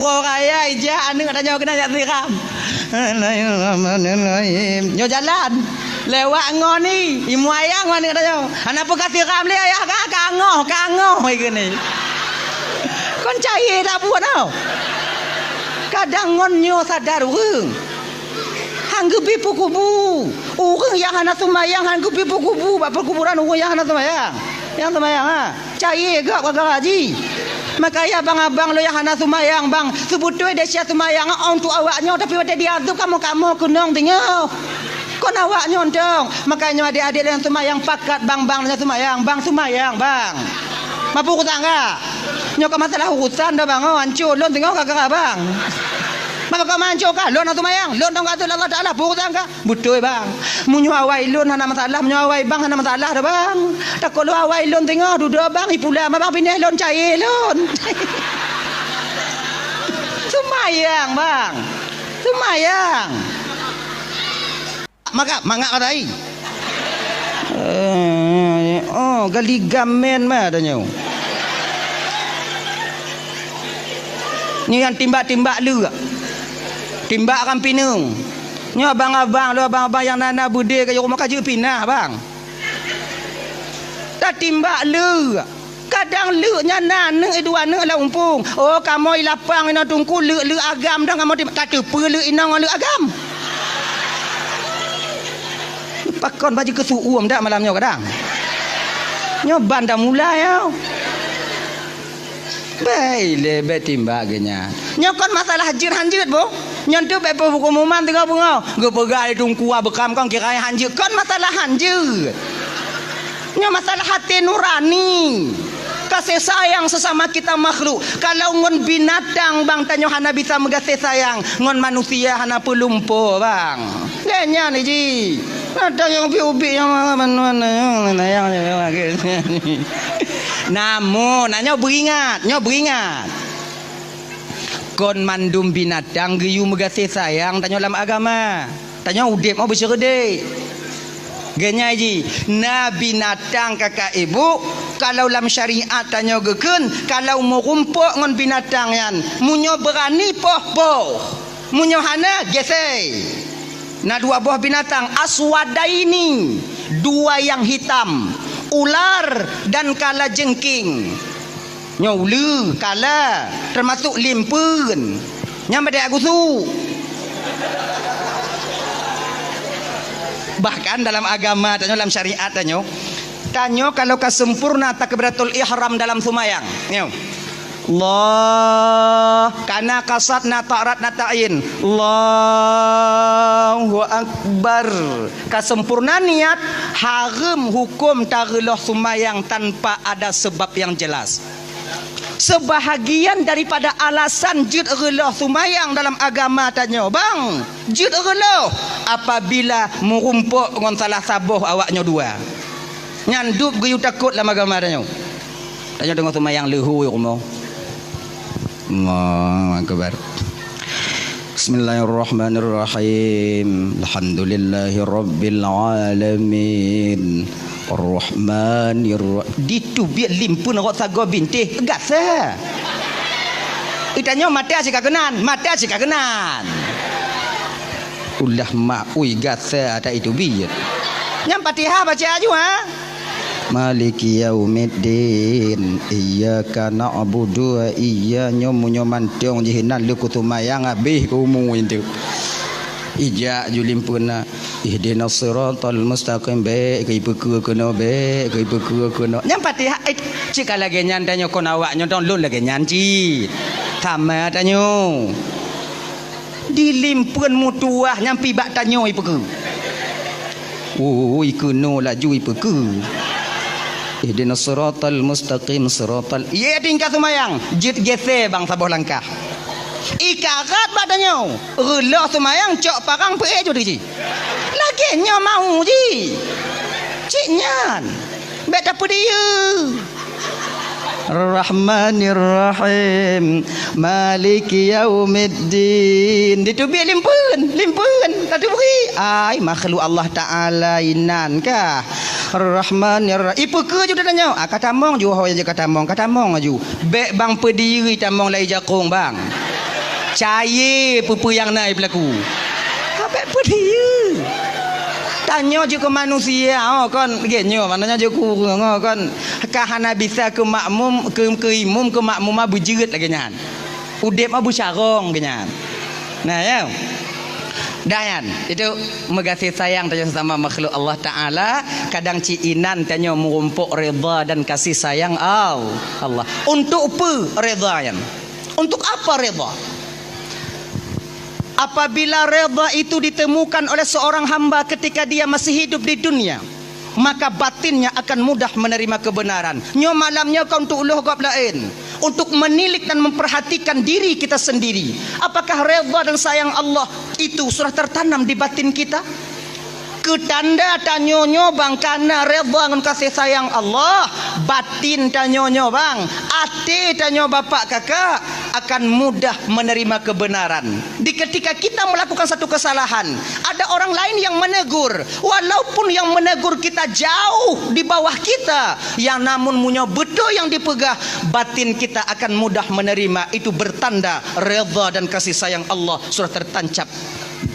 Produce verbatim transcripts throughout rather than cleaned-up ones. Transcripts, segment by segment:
Uroe raya ijak aneuk tanyoe keunan jak siram. Bismillahirrahmanirrahim. Nyoe jalan. Lewat ngon i, imeum ayang ngon aneuk tanyoe. Hana peugah siram lé ayah ka, ka angoh, ka angoh i keunoe. Kon cayée that buet nyoe. Kadang ngon nyoe sadar ureuëng. Han geubri peukubu. Ureuëng nyang hana seumayang han geubri peukubu bak peukuburan ureuëng nyang hana seumayang. Nyang seumayang, ha. Cayée gob gara-gara jih. Makajih abang-abang lôn nyang hana seumayang, bang, seubeutôi desya seumayang untuk awaknyoe, tapi watée jiazeueb kamoe-kamoe keunong teungoh. Kon awaknyoe tong. Makajih nyoe adék-adék lôn nyang seumayang pakat bang-bang nyang seumayang, bang seumayang, bang. Mapu urusan ka? Nyoe ka masalah urusan dah bang, oh, hancô lôn teungoh gara-gara bang. Maka kau manco ka, lôn nyang seumayang, lôn nyang ka Allah Taala, peue urusan ka? Beutôi bang. Meunyoe awai lôn hana masalah, meunyoe awai bang hana masalah dah bang. Takot lôn awai lôn teungoh dudoe bang, ipula ma bang pinéh lôn cayée lôn. Seumayang bang. Seumayang. Maka mangak ka tai. Eh, oh, gali gamen ma tanyoe. Nyoe nyang timbak-timbak leuk. Timbak ram pineung. Nyoe abang-abang, lôn abang-abang nyang na-na beudé ka jeuet rumoh ka jeuet pinah, bang. Tatimbak leuk. Kadang leuk nyan na aneuk dua aneuk lam umpung. Oh, kamoe lapang inoe teungku leuk-leuk agam dong kamoe timbak. Tateupeue leuk inong ngon leuk agam. Pakon baju keusuum dak malam nyoe kadang. Nyoe ban dah mulai nyoe. Bèk ilée, bèk timbak geuh nyan. Nyoe kon masalah jeuet han jeuet boh. Nyan teuk bèk peuhukumuman teungoh beungoh. Geupeugah lé teungku beukam kon kira han jeuet. Kon masalah han jeuet. Nyoe masalah até nurani. Kasih sayang sesama kita makhluk. Kalau ngon binatang bang tanyoe hana bisa meugaséh sayang, ngon manusia hana peulumpo bang. Lé nyan ji. Ada nyang ubit-ubit nyang mana-mana nyang, nyang, nyang, nyang. Namun, na nyoe beuingat, nyoe beuingat. Kon mandum binatang geuyue meugaséh sayang tanyoe lam agama. Tanyoe udép mau beusyeureudék. Geunyai ji, na binatang kakak ibu, kalau lam syariat tanyoe geukheun, kalau meurumpok ngon binatang nyan, meunyoe beurani poh-poh. Meunyoe hana, gesei. Na dua boh binatang, aswadaini, dua nyang hitam, ular dan kalajengking. Nyoe uleue, kala, teumasok limpeuen. Nyang beude agusu. Bahkan dalam agama tanyoe, dalam syariat tanyoe, tanyoe kalau ka sempurna takbiratul ihram dalam seumayang. Nyoe. Allah, kana kasad na ta'rat na ta'yin. Allahu Akbar. Ka sempurna niat, hareuem huköm tareuloh seumayang tanpa ada sebab yang jelas. Seubahagian daripada alasan jeuet reuloh seumayang dalam agama tanyoe, bang, jeuet reuloh apabila meurumpok ngon salah saboh awaknyoe dua. Nyan dub geuyue takot lam agama tanyoe. Tanyoe deungoe seumayang leuhô rumoh. Allahu Akbar. Bismillahirrahmanirrahim. Alhamdulillahirabbil alamin. Arrahmanirra-, diteubiet limpeuen rot sagoe bintéh gasa. Itanyoe mata sikakeunan, mata sikakeunan. Ulah maui gasa ata iteubiet. Nyang Fatihah baca aju, ha? Maliki yaumiddin. Iyyaka na'budu wa iyya-, nyoe meunyoe mantong jih nan leuku seumayang habéh umu itu. Ijak ju limpeuna. Ihdinas siratal mustaqim, bèk keu ipeukeue keunoe, bèk keu ipeukeue keunoe. Nyang Fatihah, eh, cit ka lagèe nyan tanyoe kon awaknyoe dong lôn lagèe nyan cit. Sama tanyoe. Di limpeuen meutuwah nyang pih bak tanyoe ipeukeue. Ui, keunoe laju ipeukeue. Ihdinas siratal mustaqim, siratal, ié tingkat seumayang, jeuet gesé bang saboh langkah. Ikarat bak tanyoe, reuloh seumayang cok parang peuék ju teuji. Lagèe nyoe mau ji. Cit nyan. Bèk tapeudiyeue. Rahmanirrahim. Maliki yaumiddin. Diteubiet limpeuen, limpeuen. Tateubiet. Ai, makhluk Allah Taala inan kah. Rahmanirrahim. Ipeukeue ju tanyoe. Ah, katamong ju, ho, katamong, katamong ju. Bèk bang peudiyeue tamong lai jakong bang. Cayée peue-peue nyang na jipeulaku. Habéh peudiyeu. Tanyoe jeuet keu manusia, oh, kon, lagée nyoe, maknanya jeuet keu ureuëng, oh, kon. Ka hana bisa keu makmum, keu, keu imum, keu makmumah beujeuet lagée nyan. Udeb mah beucarông keu nyan. Nah, ya. Dah nyan, itu meugaséh sayang tanyoe sesama makhluk Allah Ta'ala, kadang cit inan tanyoe meurumpok redha dan kasih sayang Al-, Allah. Untuk peue redha nyan? Untuk apa redha? Apabila redha itu ditemukan oleh seorang hamba ketika dia masih hidup di dunia, maka batinnya akan mudah menerima kebenaran. Nyoe malam nyoe ka untuk lheueh gob laén, untuk menilik dan memperhatikan diri kita sendiri. Apakah redha dan sayang Allah itu sudah tertanam di batin kita? Keu tanda tanyoe nyoe bang kana redha ngon kasih sayang Allah, batin tanyoe nyoe bang, até tanyoe bapak kakak akan mudah menerima kebenaran. Di ketika kita melakukan satu kesalahan, ada orang lain yang menegur, walaupun yang menegur kita jauh di bawah kita, yang namun meunyoe beutôi nyang dipeugah, batin kita akan mudah menerima. Itu bertanda redha dan kasih sayang Allah sudah tertancap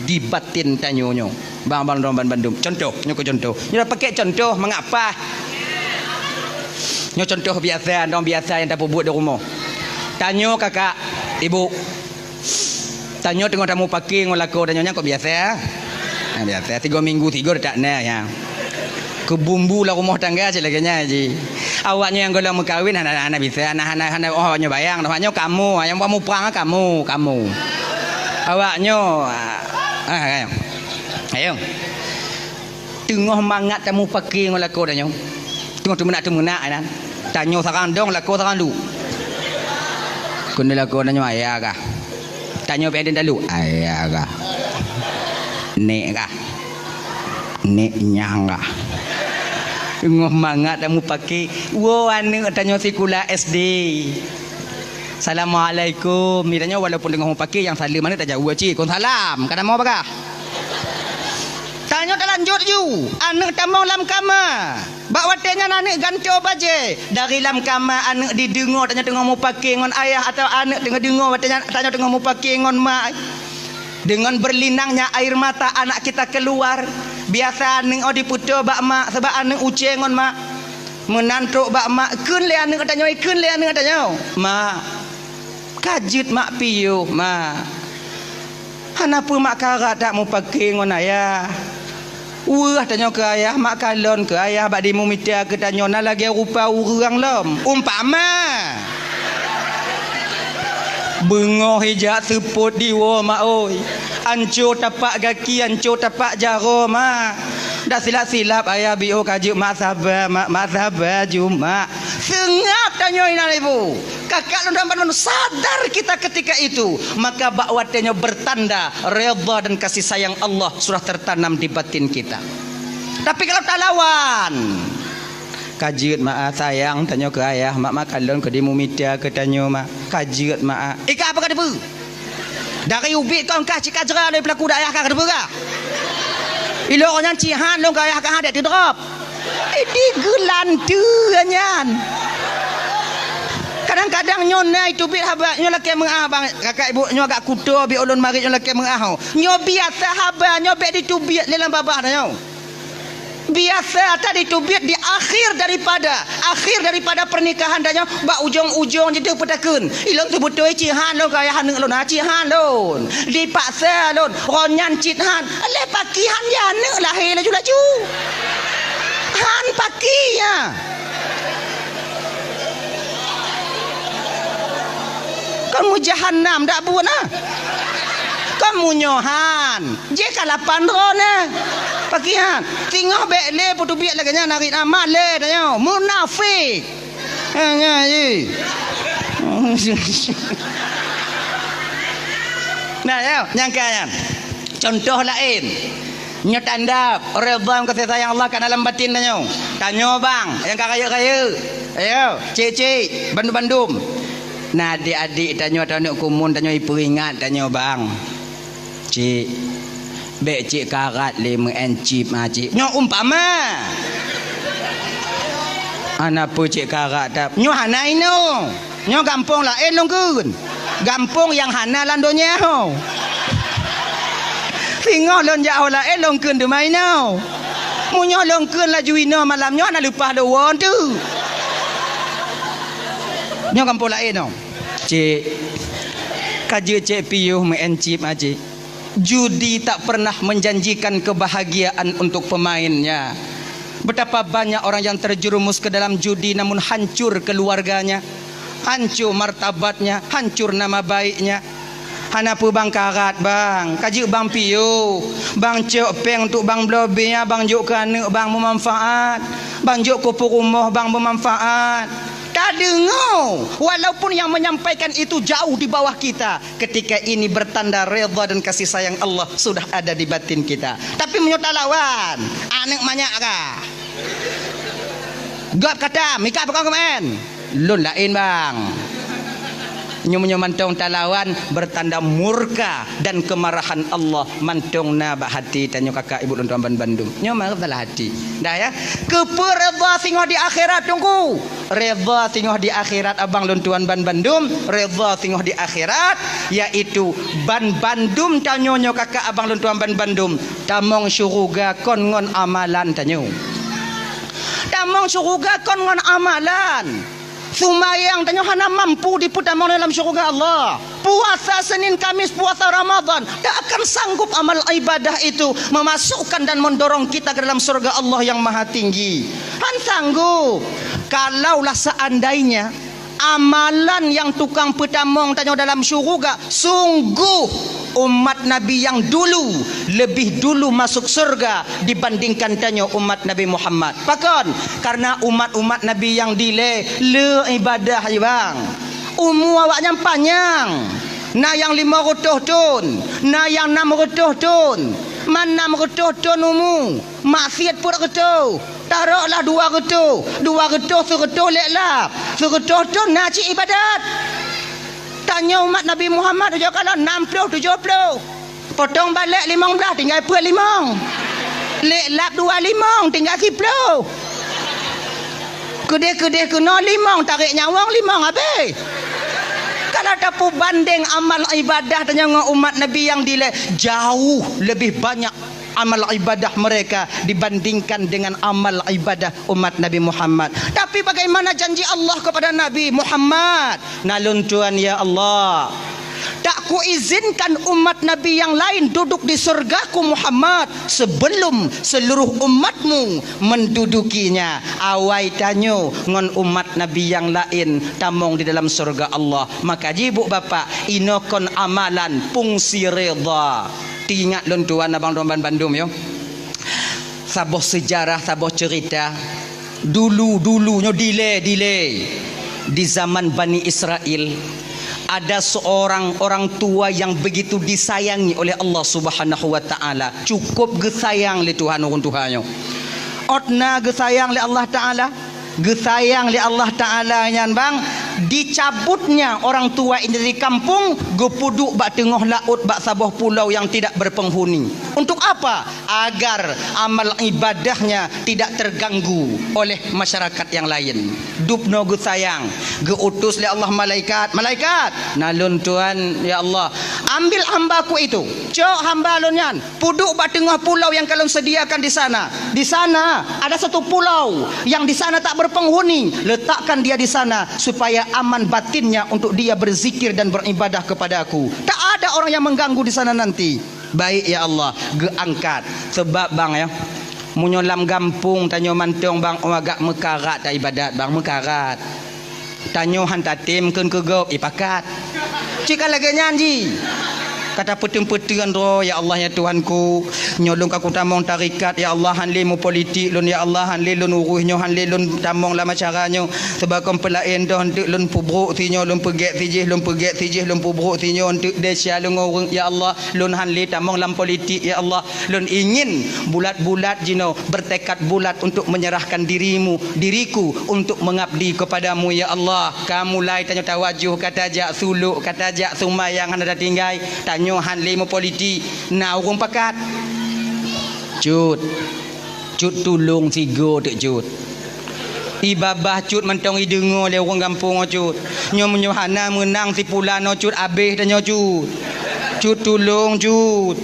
di batin tanyoe nyoe. Bang, bang, dong, ban, bandum. Contoh, nyoe keu contoh. Nyoe pakai contoh mangat paih. Nyoe contoh biasa, dong biasa nyang tapeubuet di rumoh. Tanyoe kakak, ibu. Tanyoe teungoh tamupake ngon lakoe tanyoe nyan kok biasa. Ha, biasa. Tiga minggu tiga tak na ya. Keu bumbu lam rumoh tangga cit lagée nyan ji. Awaknyoe nyang gohlom meukawen hana, hana bisa, hana, hana, hana, oh, awaknyoe bayang, awaknyoe kamoe, nyang muprang kamoe, kamoe. Awaknyoe, ah, ah, ayo. Ayo. Teungoh mangat tamupake ngon lakoe tanyoe. Teungoh teumeunak-teumeunak inan. Tanyoe sarang dong, lakoe sarang duek. Keuneuk lakoe tanyoe ayah kah. Tanyoe pih talu, ayah kah. Nek kah. Nek nyang kah. Teungoh mangat tamupake, woe aneuk tanyoe sikula S D. Assalamualaikum. Ni tanyoe walaupun teungoh mupake nyang saleuem aneuk tajaweueb cit. Kon salam. Ka na mo bagah. Tanyoe talanjut ju. Aneuk tamong lam kama. Bak watée nyan aneuk gantoe bajée. Dari lam kama aneuk dideungoe tanyoe teungoh mupake ngon ayah atawa aneuk teungoh deungoe watée nyan tanyoe teungoh mupake ngon ma. Dengan berlinangnya air mata anak kita keluar. Biasa aneuk oh dipeutoe bak mak sabab aneuk ucée ngon mak. Meunan trok bak mak, kheun lé aneuk tanyoe, kheun lé aneuk tanyoe. Mak, ka jeuet mak piôh, mak. Hana peue mak karat that mupake ngon ayah. Weueh tanyoe keu ayah, mak kalon keu ayah bak dimumita keu tanyoe na lagée rupa ureuëng lom. Umpama. Beungoh ijak seupôt diwoe mak oi. Anco tapak gaki, anco tapak jaroe mak. Dak silap-silap ayah biôh ka jeuet mak saba, mak, mak saba ju mak. Seungab tanyoe inan ibu. Kakak lôn dan bandum sadar kita ketika itu. Maka bak watée nyoe bertanda redha dan kasih sayang Allah sudah tertanam di batin kita. Tapi kalau talawan, ka jeuet mak ah, sayang tanyoe keu ayah, mak, mak kalon keu dimumita keu tanyoe mak. Ka jeuet mak ah. Ika apa ka teupeu? Dari ubit kong kah cit ka jra lé peulaku dak ayah kah ka teupeu kah? Ilok nyan cit han lôn keu ayah kah dek teudrop. Eh, digeulanteue nyan. Kadang-kadang nyoe na iteubiet haba, nyoe lakée meu'ah bang, kakak ibu nyoe agak kuto bi ulôn marit nyoe lakée meu'ah ho. Nyoe biasa haba, nyoe bék diteubiet lé lam babah tanyoe. Biasa that diteubiet di akhir daripada, akhir daripada pernikahan tanyoe, bak ujong-ujong jideuh peutakheun. Ilôn seubeutôi cit han lôn keu ayah aneuk lôn, ha, cit han lôn. Dipaksa lôn, ron nyan cit han. Lé paki han ya aneuk lahé laju-laju. Han paki ya. Kon meujahanam dak buet na. Kon meunyoe han. Jih ka lapan droe na. Paki han. Teungoh bék lé peuteubiet lagée nyan narit amat lé tanyoe. Munafik. Ha, nyan jih. Nah, ya, nyang ka nyan. Contoh laén. Nyoe tanda redha ngon kasih sayang Allah ka na lam batin tanyoe. Tanyoe bang, nyang ka rayeuk-rayeuk. Ayo, cik-cik, bandum-bandum. Na adik-adik tanyoe, tanyoe kumun, tanyoe ipeuingat tanyoe bang. Cik, bék cik karat lé meu'en cip ma cik. Nyoe umpama. Ana peue cik karat tap. Nyoe hana inoe. Nyoe gampông laén lôn kheun. Gampông nyang hana lam donya ho. Singoh lôn jak ho laén lôn kheun teuma inoe. Meunyoe lôn kheun laju inoe malam nyoe hana leupah lôn woe teuk. Nyoe gampông laén ho. Cik, ka jeuet cek piôh meu'en cip, ha, Cik. Judi tak pernah menjanjikan kebahagiaan untuk pemainnya. Betapa banyak orang yang terjerumus ke dalam judi namun hancur keluarganya, hancur martabatnya, hancur nama baiknya. Hana peue bang karat bang, ka jeuet bang piôh, bang cok péng untuk bang bloe bia, bang jok keu aneuk bang meumanfaat, bang jok keu peurumoh bang meumanfaat. Tadeungoe, walaupun yang menyampaikan itu jauh di bawah kita, ketika ini bertanda redha dan kasih sayang Allah sudah ada di batin kita. Tapi meunyoe talawan, aneuk manyak kah? Gob kata, mika pakon keumaén? Lôn laén bang. Nyoe-nyoe mantong talawan bertanda murka dan kemarahan Allah mantong na bak hati tanyoe kakak ibu lôn tuan ban bandum. Nyoe masalah hati. Dah ya. Keupeue redha singoh di akhirat, Teungku? Redha singoh di akhirat abang lôn tuan ban bandum, redha singoh di akhirat, yaitu ban bandum tanyoe nyoe kakak abang lôn tuan ban bandum tamong syuruga kon ngon amalan tanyoe. Tamong syuruga kon ngon amalan. Seumayang tanyoe hana mampu dipeutamong dalam syuruga Allah. Puasa Senin Kamis, puasa Ramadan, tak akan sanggup amal ibadah itu memasukkan dan mendorong kita ke dalam surga Allah yang Maha Tinggi. Han sanggup. Kalaulah seandainya amalan yang tukang peutamong tanyoe dalam syuruga, sungguh umat Nabi yang dulu lebih dulu masuk surga dibandingkan tanyoe umat Nabi Muhammad. Pakon? Karena umat-umat Nabi yang dilée le ibadah, bang. Umu awaknyan panyang. Na nyang limong reutôh thon, na nyang nam reutôh thon. Man nam reutôh thon umu, maksiet peuet reutôh. Taroklah dua reutôh, dua reutôh seureutôh lé lap. Seureutôh thon na cit ibadat. Tanyoe umat Nabi Muhammad ujoe kalon nam ploh tujoh ploh. Potong balek limong blaih tinggai peuet limong. Lé lap dua limong tinggai siploh. Keudeh-keudeh keunoe limong, tarek nyawöng limong habéh. Kalau tapeubandeng amal ibadah tanyoe ngon umat Nabi nyang dilée, jauh lebih banyak amal ibadah mereka dibandingkan dengan amal ibadah umat Nabi Muhammad. Tapi bagaimana janji Allah kepada Nabi Muhammad? Na lôn tuan, ya Allah, tak kuizinkan umat Nabi yang lain duduk di surgaku Muhammad sebelum seluruh umatmu mendudukinya. Awai tanyoe ngon umat Nabi yang lain tamong di dalam surga Allah. Maka jibuk bapak, inoe kon amalan fungsi redha. Teuingat lôn tuan abang lôn ban bandum yo. Saboh seujarah, saboh ceurita. Dulu-dulu nyoe dilée, dilée. Di zaman Bani Israel, ada seorang orang tua yang begitu disayangi oleh Allah Subhanahu wa Taala. Cukup geusayang lé Tuhan ureuëng tuha nyoe. Ôt na geusayang lé Allah Taala, geusayang lé Allah Taala nyan bang, dicabutnya orang tua ini dari kampung, geupeuduek bak teungoh laôt bak saboh pulau yang tidak berpenghuni. Untuk apa? Agar amal ibadahnya tidak terganggu oleh masyarakat yang lain. Dubnoe geusayang, geuutus lé Allah malaikat, "Malaikat, na lôn tuan, ya Allah, ambil hambaku itu, cok hamba lôn nyan, peuduek bak teungoh pulau yang ka lôn sediakan di sana. Di sana ada satu pulau yang di sana tak berpenghuni, letakkan dia di sana supaya aman batinnya untuk dia berzikir dan beribadah kepada-Ku. Tak ada orang yang mengganggu di sana nanti." Baik, ya Allah, geuangkat. Sebab bang ya, meunyoe lam gampông tanyoe mantong bang, oh, agak meukarat ta ibadat bang, meukarat. Tanyoe han tatem kheun keu gob, ipakat. Cit ka lagée nyan jih. Ka tapeuteun-peuteun droe, "Ya Allah, ya Tuhanku, nyoe lôn ka kutamong tarekat, ya Allah, han lé meupolitik lôn, ya Allah, han lé lôn uruih nyoe, han lé lôn tamong lam acara nyoe. Sebab kon peulaén doh, eunteuk lôn peubrok sinyoe, lôn peugét sijih, lôn peugét sijih, lôn peubrok sinyoe, eunteuk desya lôn ngon ureuëng, ya Allah, lôn han lé tamong lam politik, ya Allah. Lôn ingin bulat-bulat jinoe, bertekad bulat untuk menyerahkan dirimu, diriku untuk mengabdi kepada-Mu, ya Allah." Ka mulai tanyoe tawajoh, ka tajak sulok, ka tajak seumayang hana tatinggai. Tanyoe han lé meupolitik, na ureuëng pakat. Cut. Cut tulông sigoe teuk cut. Ibabah cut mantong ideungoe lé ureuëng gampông nyoe cut. Nyoe meunyoe hana meunang si pulan nyoe cut, abéh tanyoe cut. Cut tulông cut.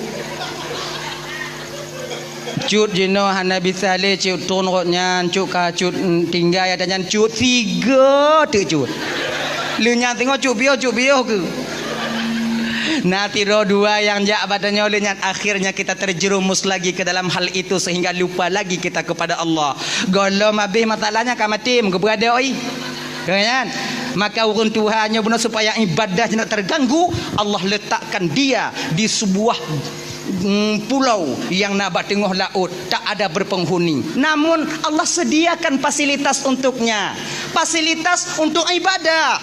Cut jinoe hana bisa lé cut tron rot nyan, cut ka cut, mm, tinggai ata nyan cut sigoe teuk cut. Lheueh nyan teungoh cut piôh, cut piôh keuh. Na sidroe dua nyang jak bak tanyoe lheueh nyan, akhirnya kita terjerumus lagi ke dalam hal itu sehingga lupa lagi kita kepada Allah. Gohlom abéh masalahnya ka maté, meugeubeuadoi. Kan? Maka ureuëng tuha nyoe bunoe supaya ibadah nyoe terganggu, Allah letakkan dia di sebuah, mm, pulau yang na bak teungoh laôt, tak ada berpenghuni. Namun Allah sediakan fasilitas untuknya, fasilitas untuk ibadah.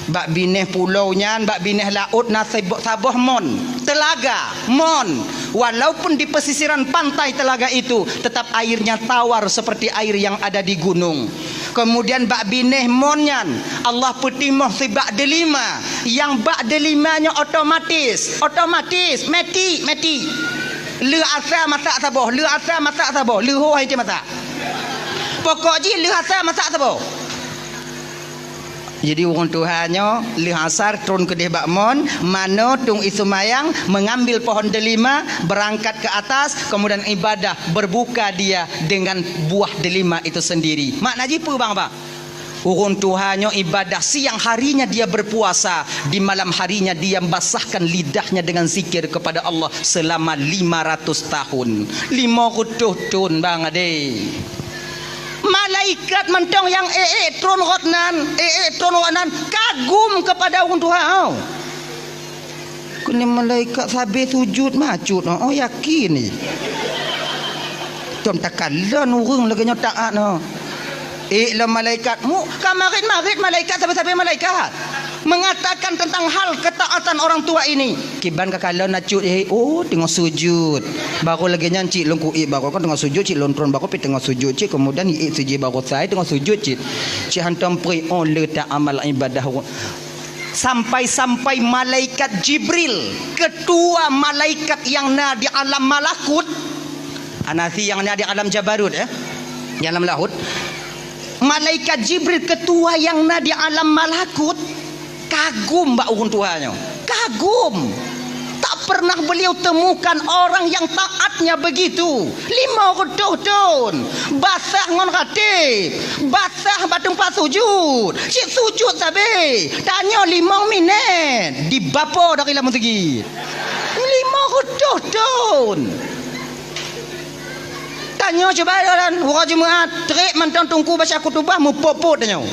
Bak binéh pulau nyan, bak binéh laôt na sebo-, saboh mon, telaga, mon. Walaupun di pesisiran pantai telaga itu, tetap airnya tawar seperti air yang ada di gunung. Kemudian bak binéh mon nyan, Allah peutimoh sibak delima. Nyang bak delima nyoe otomatis, otomatis, meti, meti. Lheueh asa masak saboh, lheueh asa masak saboh, lheueh ho hai masak. Pokok jih lheueh asa masak saboh. Jadi ureuëng tuha nyoe lheueh asar tron keudeh bak mon, manoe tueng ie seumayang, mengambil pohon delima, berangkat ke atas, kemudian ibadah, berbuka dia dengan buah delima itu sendiri. Makna jih peue bang, bang? Ureuëng tuha nyoe ibadah, siang harinya dia berpuasa, di malam harinya dia basahkan lidahnya dengan zikir kepada Allah selama lima ratus tahun. Lima ratus thon, bang, adé. Malaikat mantong nyang ék-ék tron rot nan, ék-ék tron rot nan kagum kepada ureuëng tuha nyoe. Keuneuk malaikat sabe sujud macut, oh, yakin ni. Tom takalon ureuëng lagée nyoe taat nyoe. Ék lom malaikat, mu ka marit-marit malaikat, sabe-sabe malaikat mengatakan tentang hal ketaatan orang tua ini. Kiban ka kalon acut, eh, oh, teungoh sujud. Baru lagée nyan cit lôn kuék, baru kan teungoh sujud cit, lôn tron baru pih teungoh sujud cit, kemudian iék sijih baru sai teungoh sujud cit. Cit hantom preh, oh, le ta amal ibadah. Sampai-sampai malaikat Jibril, ketua malaikat yang na di alam malakut, anasi yang na di alam jabarut, eh, di alam lahut. Malaikat Jibril, ketua yang na di alam malakut, kagum bak ureuëng tuha nyoe. Kagum. Tak pernah beliau temukan orang yang taatnya begitu. Lima ratus thon. Basah ngon rateb. Basah bak teumpat sujud. Cit sujud sabe. Tanyoe limong minét. Dibapo dari lam meuseujid. Lima ratus thon. Tanyoe cuba, uroe Jumat, trép mantong teungku baca khutubah, mupot-pot tanyoe.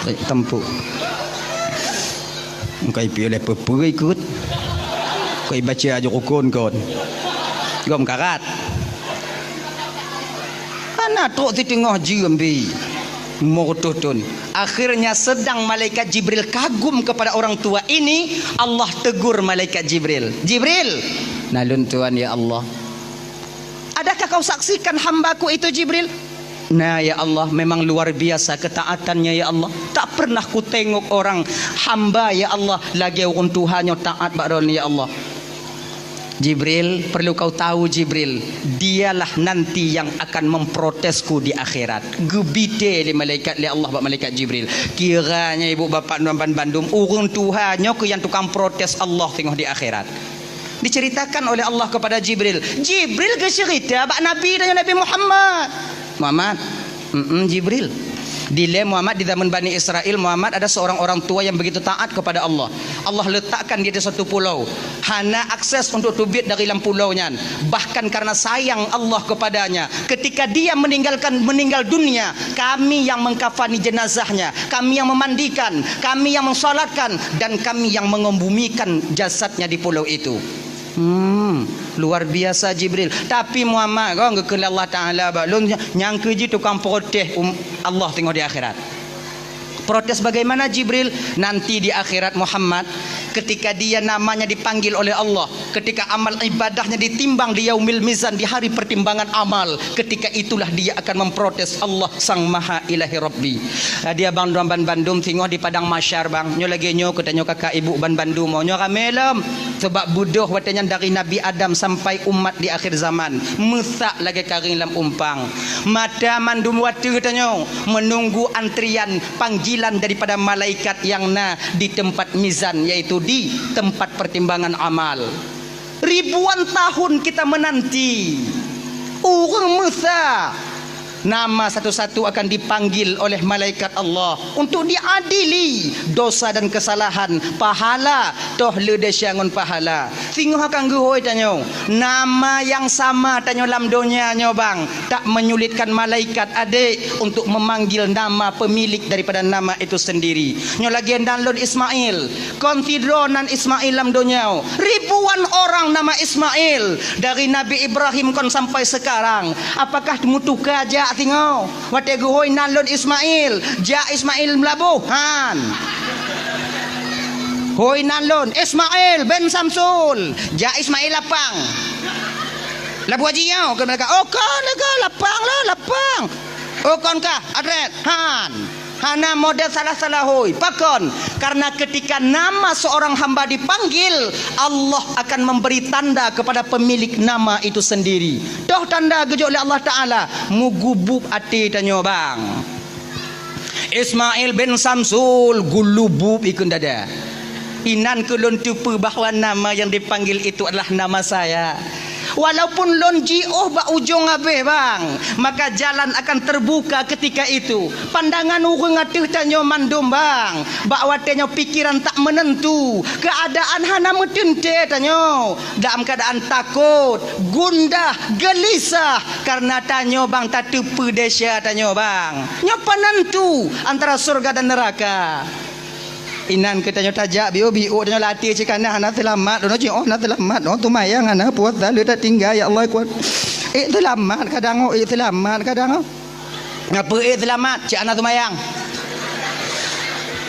Trép tampok. Engkai piôh lé peue-peue ikot. Koi baca aju rukun kon. Gom karat. Hana trok siteungoh jeuem bi. Lima ratus thon. Akhirnya sedang malaikat Jibril kagum kepada orang tua ini, Allah tegur malaikat Jibril. "Jibril!" "Na lôn tuan, ya Allah." "Adakah kau saksikan hambaku itu, Jibril?" "Na, ya Allah, memang luar biasa ketaatannya, ya Allah. Tak pernah kutengok orang hamba, ya Allah, lagée ureuëng tuha nyoe taat bak droeneuh, ya Allah." "Jibril, perlu kau tahu, Jibril, dialah nanti yang akan memprotesku di akhirat." Geubite lé malaikat, lé Allah bak malaikat Jibril. Kiranya ibu bapak nuan ban bandum, ureuëng tuha nyoe keuh nyang tukang protes Allah teungoh di akhirat. Diceritakan oleh Allah kepada Jibril. Jibril geuceurita bak Nabi dan Nabi Muhammad. "Muhammad, mm Jibril. Dilée Muhammad di zaman Bani Israel, Muhammad ada seorang orang tua yang begitu taat kepada Allah. Allah letakkan dia di satu pulau. Hana akses untuk teubiet dari lam pulau nyan. Bahkan karena sayang Allah kepadanya, ketika dia meninggalkan, meninggal dunia, kami yang mengkafani jenazahnya, kami yang memandikan, kami yang mensalatkan, dan kami yang mengembumikan jasadnya di pulau itu." Hmm, luar biasa Jibril. Tapi Muhammad, kong geukheun lé Allah Taala bak lôn, nyang keuji tukang protes um, Allah teungoh di akhirat. Protes bagaimana, Jibril? Nanti di akhirat, Muhammad, ketika dia namanya dipanggil oleh Allah, ketika amal ibadahnya ditimbang di yaumil mizan, di hari pertimbangan amal, ketika itulah dia akan memprotes Allah Sang Maha Ilahi Rabbi. Dia bang droe ban bandum singoh di padang mahsyar, bang. Nyoe lagée nyoe keu tanyoe kakak ibu ban bandum, nyoe ramé lom. Sabab beudôh watée nyan dari Nabi Adam sampai umat di akhir zaman, meusak lagée karéng lam umpang. Mata mandum watée tanyoe meununggu antrian panggilan daripada malaikat nyang na di teumpat mizan, yaitu di teumpat pertimbangan amal. Ribuan tahun kita menanti. Ureuëng meusa nama satu-satu akan dipanggil oleh malaikat Allah untuk diadili dosa dan kesalahan, pahala, toh le desya ngon pahala. Singoh akan geuhôi tanyoe, nama nyang sama tanyoe lam donya nyoe bang, tak menyulitkan malaikat adek untuk memanggil nama pemilik daripada nama itu sendiri. Nyoe lagée nan lôn Ismail, kon sidroe nan Ismail lam donya. Ribuan orang nama Ismail, dari Nabi Ibrahim kon sampai sekarang. Apakah meutuka jak singoh? Watée geuhôi nan lôn Ismail, jak Ismail Meulaboh, han. Hôi nan lôn Ismail bin Samsul, jak Ismail Lapang. Laboh Haji nyoe, keu malaikat. Oh, kon lé kah Lapang lah, Lapang. Oh, kon kah, Adret, han. Hana model salah-salah hôi. Pakon? Karena ketika nama seorang hamba dipanggil, Allah akan memberi tanda kepada pemilik nama itu sendiri. Toh tanda geujok lé Allah Taala, mugubub até tanyoe bang. Ismail bin Samsul gulubub ikun dada. Inan keu lôn teupeue bahwa nama yang dipanggil itu adalah nama saya. Walaupun lôn jiôh bak ujong abéh bang, maka jalan akan terbuka ketika itu. Pandangan ureuëng ateueh tanyoe mandum bang, bak watée nyoe pikiran tak menentu, keadaan hana meuteuntée tanyoe, dalam keadaan takot, gundah, gelisah, karena tanyoe bang tateupeue desya tanyoe bang. Nyoe penentu antara surga dan neraka. Inan keu tanyoe tajak biôh-biôh tanyoe latih cit kana hana seulamat, droeneuh cit oh hana seulamat, oh teumayang hana puasa le tatinggai ya Allah kuat. Eh seulamat kadang oh, eh seulamat kadang oh. Ngapa eh seulamat cit hana teumayang?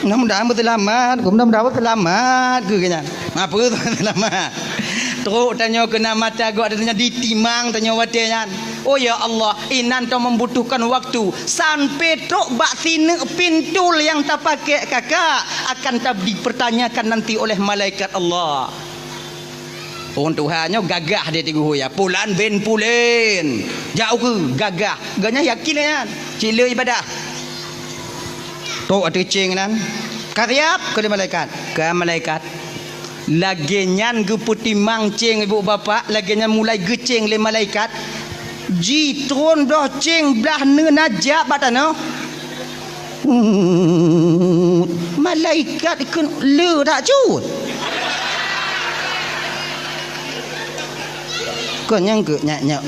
Mudah-mudahan beuseulamat, mudah-mudahan beuseulamat keu nyan. Ngapa seulamat? Trok tanyoe keu na mata gok tanyoe ditimang tanyoe watée nyan. Oh ya Allah, inan ta membutuhkan waktu sampai trok bak sineuk pintul nyang tapakék kakak akan ta dipertanyakan nanti oleh malaikat Allah. Ureuëng tuha nyoe gagah dia tigu ya. Pulan bin Pulen. Jak ukeue gagah. Ganya yakin nyan. Cile ibadah. Trok ateueh ceng nan. Ka siap keu lé malaikat. Ka malaikat. Lagée nyan geupeutimang ceng ibu bapak, lagée nyan mulai geuceng lé malaikat. Jitron doh ceng blah neuna jak bak tanoh. Malaikat keu le tak cut. Keu nyang keu nyak nyak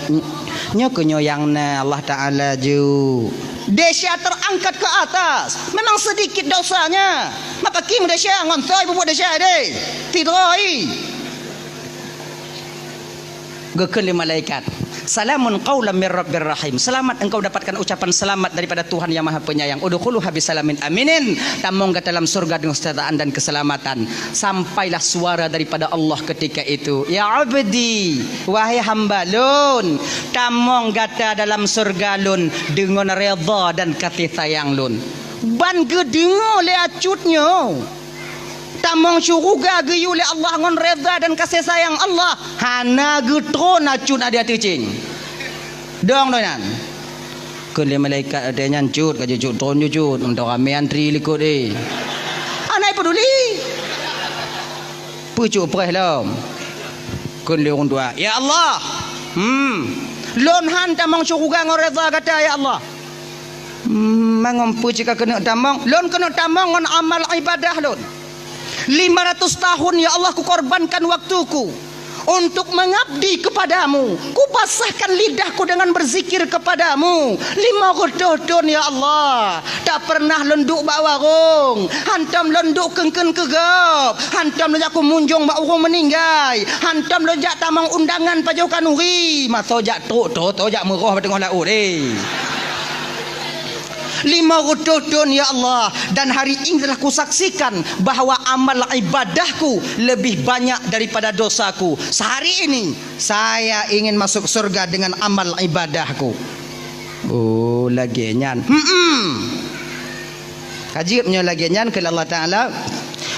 nyoe keu nyoe nyang na Allah Taala ju. Desya terangkat ke atas. Memang sedikit dosanya. Maka kim desya ngon soe bubuet desya deh. Tidroi. Geukheun lé malaikat, "Salamun qaulam mir rabbir rahim." Selamat engkau dapatkan ucapan selamat daripada Tuhan yang Maha Penyayang. "Udkhuluha bisalamin aminin." Tamong gata dalam surga dengan kesejahteraan dan keselamatan. Sampailah suara daripada Allah ketika itu, "Ya abdi, wahai hamba lôn, tamong gata dalam surga lôn dengan redha dan kasih sayang lôn." Ban geudeungoe lé acut nyoe. Tamong syuruga geuyue lé Allah ngon redha dan kasih sayang Allah, hana geutron acut na di ateueh ceng. Dong doinan. Kheun lé malaikat watée nyan cut ka jeuet cut tron jeuet cut, meuntang ramé antri likot eh. Hana peduli. Peucuk preh lom. Kheun lé ureuëng tuha, "Ya Allah, hmm, lôn han tamong syuruga ngon redha gata ya Allah." Hmm, mangon peue cit ka keuneuk tamong? Lôn keuneuk tamong ngon amal ibadah lôn. Lima ratus tahun, ya Allah, kukorbankan waktuku untuk mengabdi kepadamu. Kupasahkan lidahku dengan berzikir kepadamu. Lima reutôh thon, ya Allah. Tak pernah lôn duek bak warong. Hantom lôn duek keun-keun keu gob. Hantom lôn jak kumunjong bak ureuëng meuninggai. Hantom lôn jak tamong undangan pajoh khanuri. Masa jak trok, trok, trok jak meuroh bak teungoh laôt, eh. Lima reutôh thon, ya Allah, dan hari ini telah kusaksikan bahwa amal ibadahku lebih banyak daripada dosaku. Sehari ini, saya ingin masuk surga dengan amal ibadahku. Oh, lagée nyan. Hmm. Ka jeuet meunyoe lagée nyan keu Allah Taala,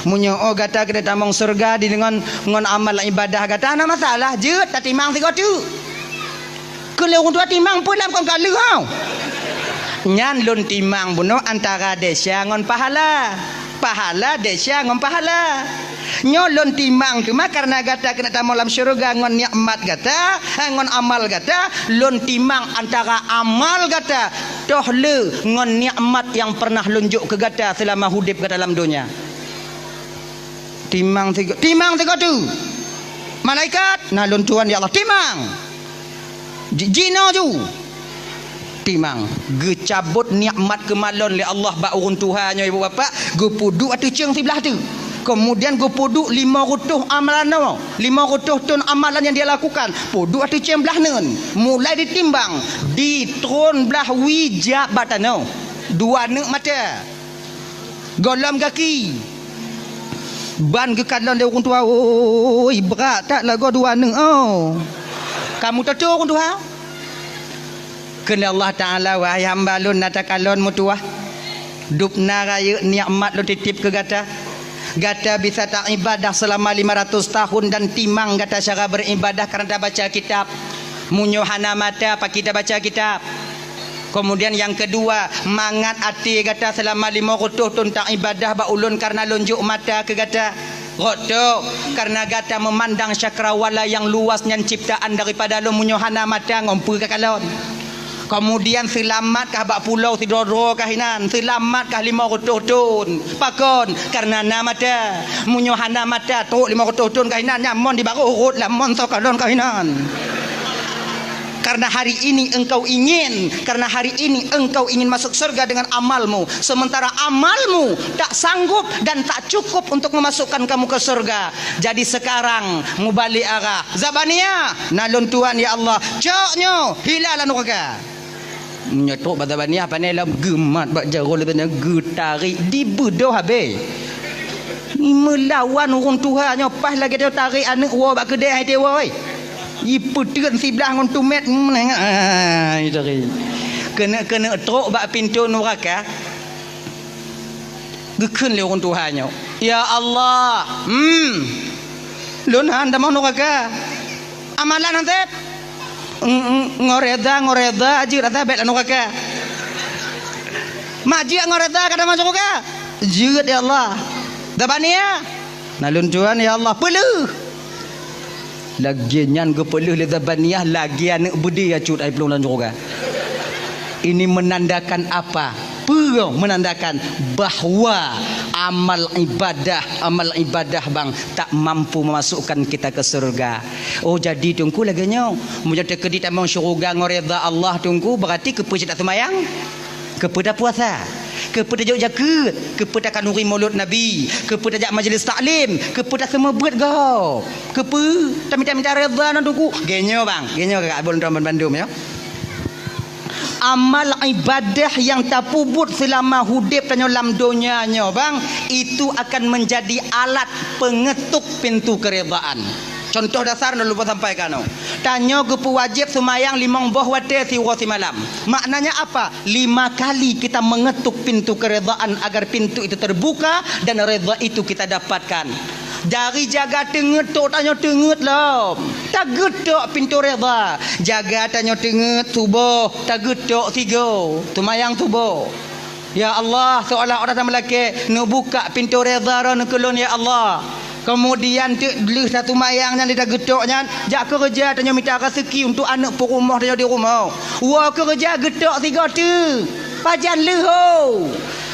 Meunyoe oh gata keuneuk tamong syeuruga di deungon ngon amal ibadah gata, hana masalah, jeuet tatimang sigoe teuk. Keu lé ureuëng tuha timang peue lam kon ka lheueh hau. Nyan lôn timang bunoe antara desya ngon pahala. Pahala desya ngon pahala. Nyoe lôn timang teuma kareuna gata keuneuk tamong lam syeuruga ngon nikmat gata, eh, ngon amal gata, lôn timang antara amal gata toh le ngon nikmat nyang pernah lôn jok keu gata seulama udeb gata lam donya. Timang sigo-, timang sigoe teuk. Malaikat, na lôn tuan ya Allah, timang. Ji-, jinoe ju. Timang. Geucabot nikmat keumalon lé Allah bak ureuëng tuha nyoe, ibu bapak, geupeuduek ateueh ceueng siblah teuk. Kemudian geupeuduek lima reutôh amalan nyoe, lima reutôh thon amalan nyang dia lakukan, peuduek ateueh ceueng blah neuen. Mulai ditimbang, di tron blah wie jak bak tanoh. Dua neuk mata. Gohlom gaki. Ban geukalon lé ureuëng tuha, "Oi, brat that lagoe dua neuk, oh." Kamu teutu ureuëng tuha? Kheun Allah Taala, "Wahai hamba lôn na takalon meutuwah. Dubna rayeuk nikmat lôn titip keu gata. Gata bisa taibadah seulama lima ratus tahun dan timang gata cara beribadah karena tabaca kitab. Meunyoe hana mata, pakri tabaca kitab?" Kemudian nyang keudua, mangat até gata seulama lima reutôh thon taibadah bak ulôn kareuna lôn jok mata keu gata. Rot tok, kareuna gata meumandang cakrawala nyang luas nyan ciptaan daripada lôn, meunyoe hana mata ngon peue kakalon. Kemudian seulamat kah bak pulo sidroe-droe kah inan, seulamat kah lima reutôh thon. Pakon? Kareuna na mata. Meunyoe hana mata, trok lima reutôh thon kah inan, nyan mon di barôh rot lam mon soe kalon kah inan. Karena hari ini engkau ingin, karena hari ini engkau ingin masuk surga dengan amalmu, sementara amalmu tak sanggup dan tak cukup untuk memasukkan kamu ke surga. Jadi sekarang mubalik arah. Zabania, na lôn tuan ya Allah, cok nyoe hila lam nuraka. Nyoe trok bak Zabania, pane lom geumat bak jaroe lé tanya geutarék dibeudoh habéh. Meulawan ureuëng tuha nyoe paih lagée tarék aneuëk woe bak keudée hai teuwoe. Jipeuteun siblah ngon tumét, meunengah, ah, itu ri. Keuneuk-keuneuk trok bak pintoe nuraka. Geukheun lé ureuëng tuha nyoe, "Ya Allah, hmm, lôn han tamong nuraka. Amalan han sép. Ng-, ng-, ngon reda, ngon reda jeuet rasa bék lam nuraka. Mak jeuet ngon reda ka tamong syeuruga. Jeuet, ya Allah. Zabania, na lôn tuan, ya Allah, peuleueh." Lagée nyan geupeuleueh lé Zabaniah lagée aneuëk beudé cut ai plueng lam syeuruga. Ini menandakan apa? Peue menandakan bahwa amal ibadah, amal ibadah bang tak mampu memasukkan kita ke surga. Oh, jadi Teungku lagée nyoe, meunyoe teukeudi tamong syeuruga ngon reda Allah Teungku, berarti keupeue cit tak seumayang? Keupeue tapuasa? Keupeue tajok jakeuet? Keupeue takhanuri mulod Nabi? Keupeue tajak majlis taklim? Keupeue taseumeubeuet gob? Keupeue tamita-mita reda nan Teungku? Geuh nyoe bang, geuh nyoe kakak abon tuan bandum ya. Amal ibadah nyang tapeubuet seulama udeb tanyoe lam donya nyoe bang, itu akan menjadi alat pengetuk pintu keredaan. Contoh dasar na lôn sampaikan nyoe. Tanyoe geupeuwajéb seumayang limong boh watée siuroe simalam. Maknanya apa? Lima kali kita mengetuk pintu keredaan agar pintu itu terbuka dan reda itu kita dapatkan. Dari jaga teungeut tok tanyoe teungeut lom. Tageutok pintu reda. Jaga tanyoe teungeut suboh, tageutok sigoe. Seumayang suboh. Ya Allah, seolah-olah tameulakée, neubuka pintoe reda droeneuh keu lôn, ya Allah. Keumudian teuk lheueh taseumayang nyan, lheueh tageutok nyan, jak keureuja tanyoe mita raseuki untuk aneuëk peurumoh tanyoe di rumoh. Woe keureuja geutok sigoe teuk, pajan leuho.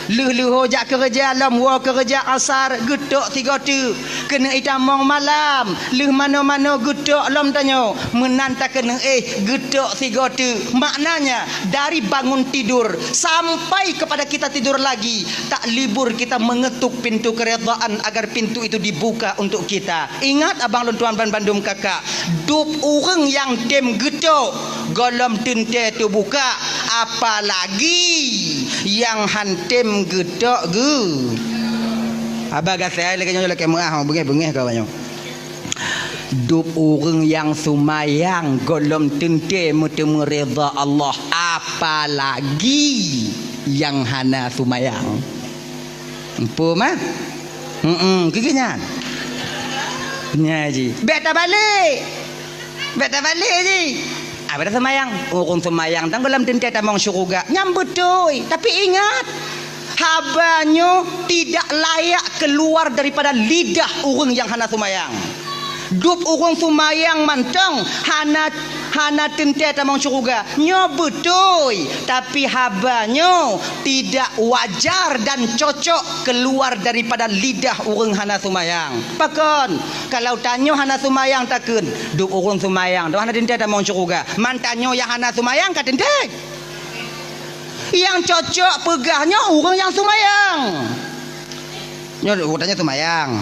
Lheueh leuho jak keureuja lom, woe keureuja asar geutok sigoe teuk. Keuneuk itamong malam, lheueh manoe-manoe geutok lom tanyoe, meunan takeuneuk éh geutok sigoe teuk. Maknanya, dari bangun tidur sampai kepada kita tidur lagi, tak libur kita mengetuk pintu keredaan agar pintu itu dibuka untuk kita. Ingat abang lôn tuan ban bandum kakak, dub ureuëng nyang tem geutok, gohlom teuntée teubuka, apalagi nyang han tem geutok geu. Haba gasai lagée nyoe lakée meuah, beungéh-beungéh ka nyoe. Dub ureuëng nyang seumayang gohlom teuntée meuteumé reda Allah, apalagi nyang hana seumayang. Empu mah? Hmm, keu geuh nyan. Nyan ji. Bèk tabalek. Bèk tabalek ji. Abéh taseumayang, ureueng seumayang tan gohlom teuntèe tamong syeuruga. Nyan beutôi, tapi ingat, haba nyoe tidak layak keluar daripada lidah ureueng nyang hana seumayang. Dub ureueng seumayang mantong hana, hana teuntèe tamong syeuruga. Nyoe beutôi, tapi haba nyoe tidak wajar dan cocok keluar daripada lidah ureueng hana seumayang. Pakon? Kalau tanyoe hana seumayang takheun, dub ureueng seumayang, dub hana teuntèe tamong syeuruga. Man tanyoe nyang hana seumayang ka teuntèe. Nyang cocok peugah nyoe ureueng nyang seumayang. Nyoe utanyoe seumayang.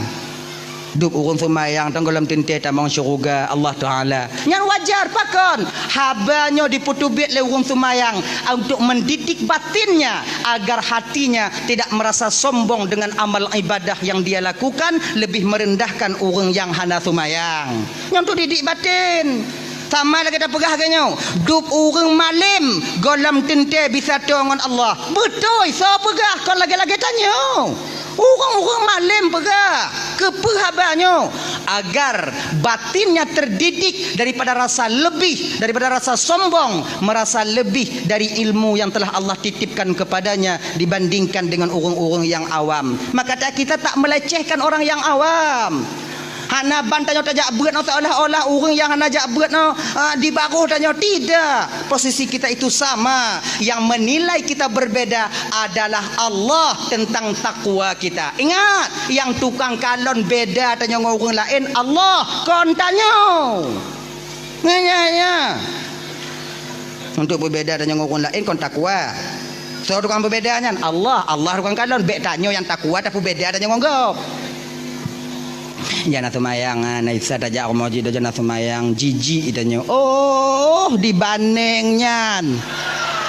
Dub ureueng seumayang tan gohlom teuntèe tamong syeuruga Allah Taala. Nyan wajar pakon? Haba nyoe dipeuteubiet lé ureueng seumayang untuk mendidik batinnya agar hatinya tidak merasa sombong dengan amal ibadah yang dia lakukan, lebih merendahkan ureueng nyang hana seumayang. Nyan tu didik batin. Sama lagèe tapeugah lagèe nyoe, dub ureueng malém gohlom teuntèe bisa toe ngon Allah. Beutôi, soe peugah kon lagèe-lagèe tanyoe. Ureueng-ureueng malém peugah, keupeue haba nyoe? Agar batinnya terdidik daripada rasa lebih, daripada rasa sombong, merasa lebih dari ilmu yang telah Allah titipkan kepadanya dibandingkan dengan ureueng-ureueng yang awam. Maka ta-, kita tak melecehkan orang yang awam. Hana ban tanyoe tajak beuet nyoe seolah-olah ureueng nyang hana jak beuet nyoe, ah, di baroh tanyoe. Tidak. Posisi kita itu sama. Yang menilai kita berbeda adalah Allah tentang takwa kita. Ingat, nyang tukang kalon beda tanyoe ngon ureueng laén Allah, kon tanyoe. Nyan, nyan, nyan. Untuk peubeda tanyoe ngon ureueng laén kon takwa. Soe tukang peubeda nyan? Allah. Allah tukang kalon. Bèk tanyoe nyang takwa tapeubeda tanyoe ngon gob. Jana seumayang, ah, na Isa tajak rumoh jih, jana seumayang, jijik tanyoe. Oh, dibandéng nyan.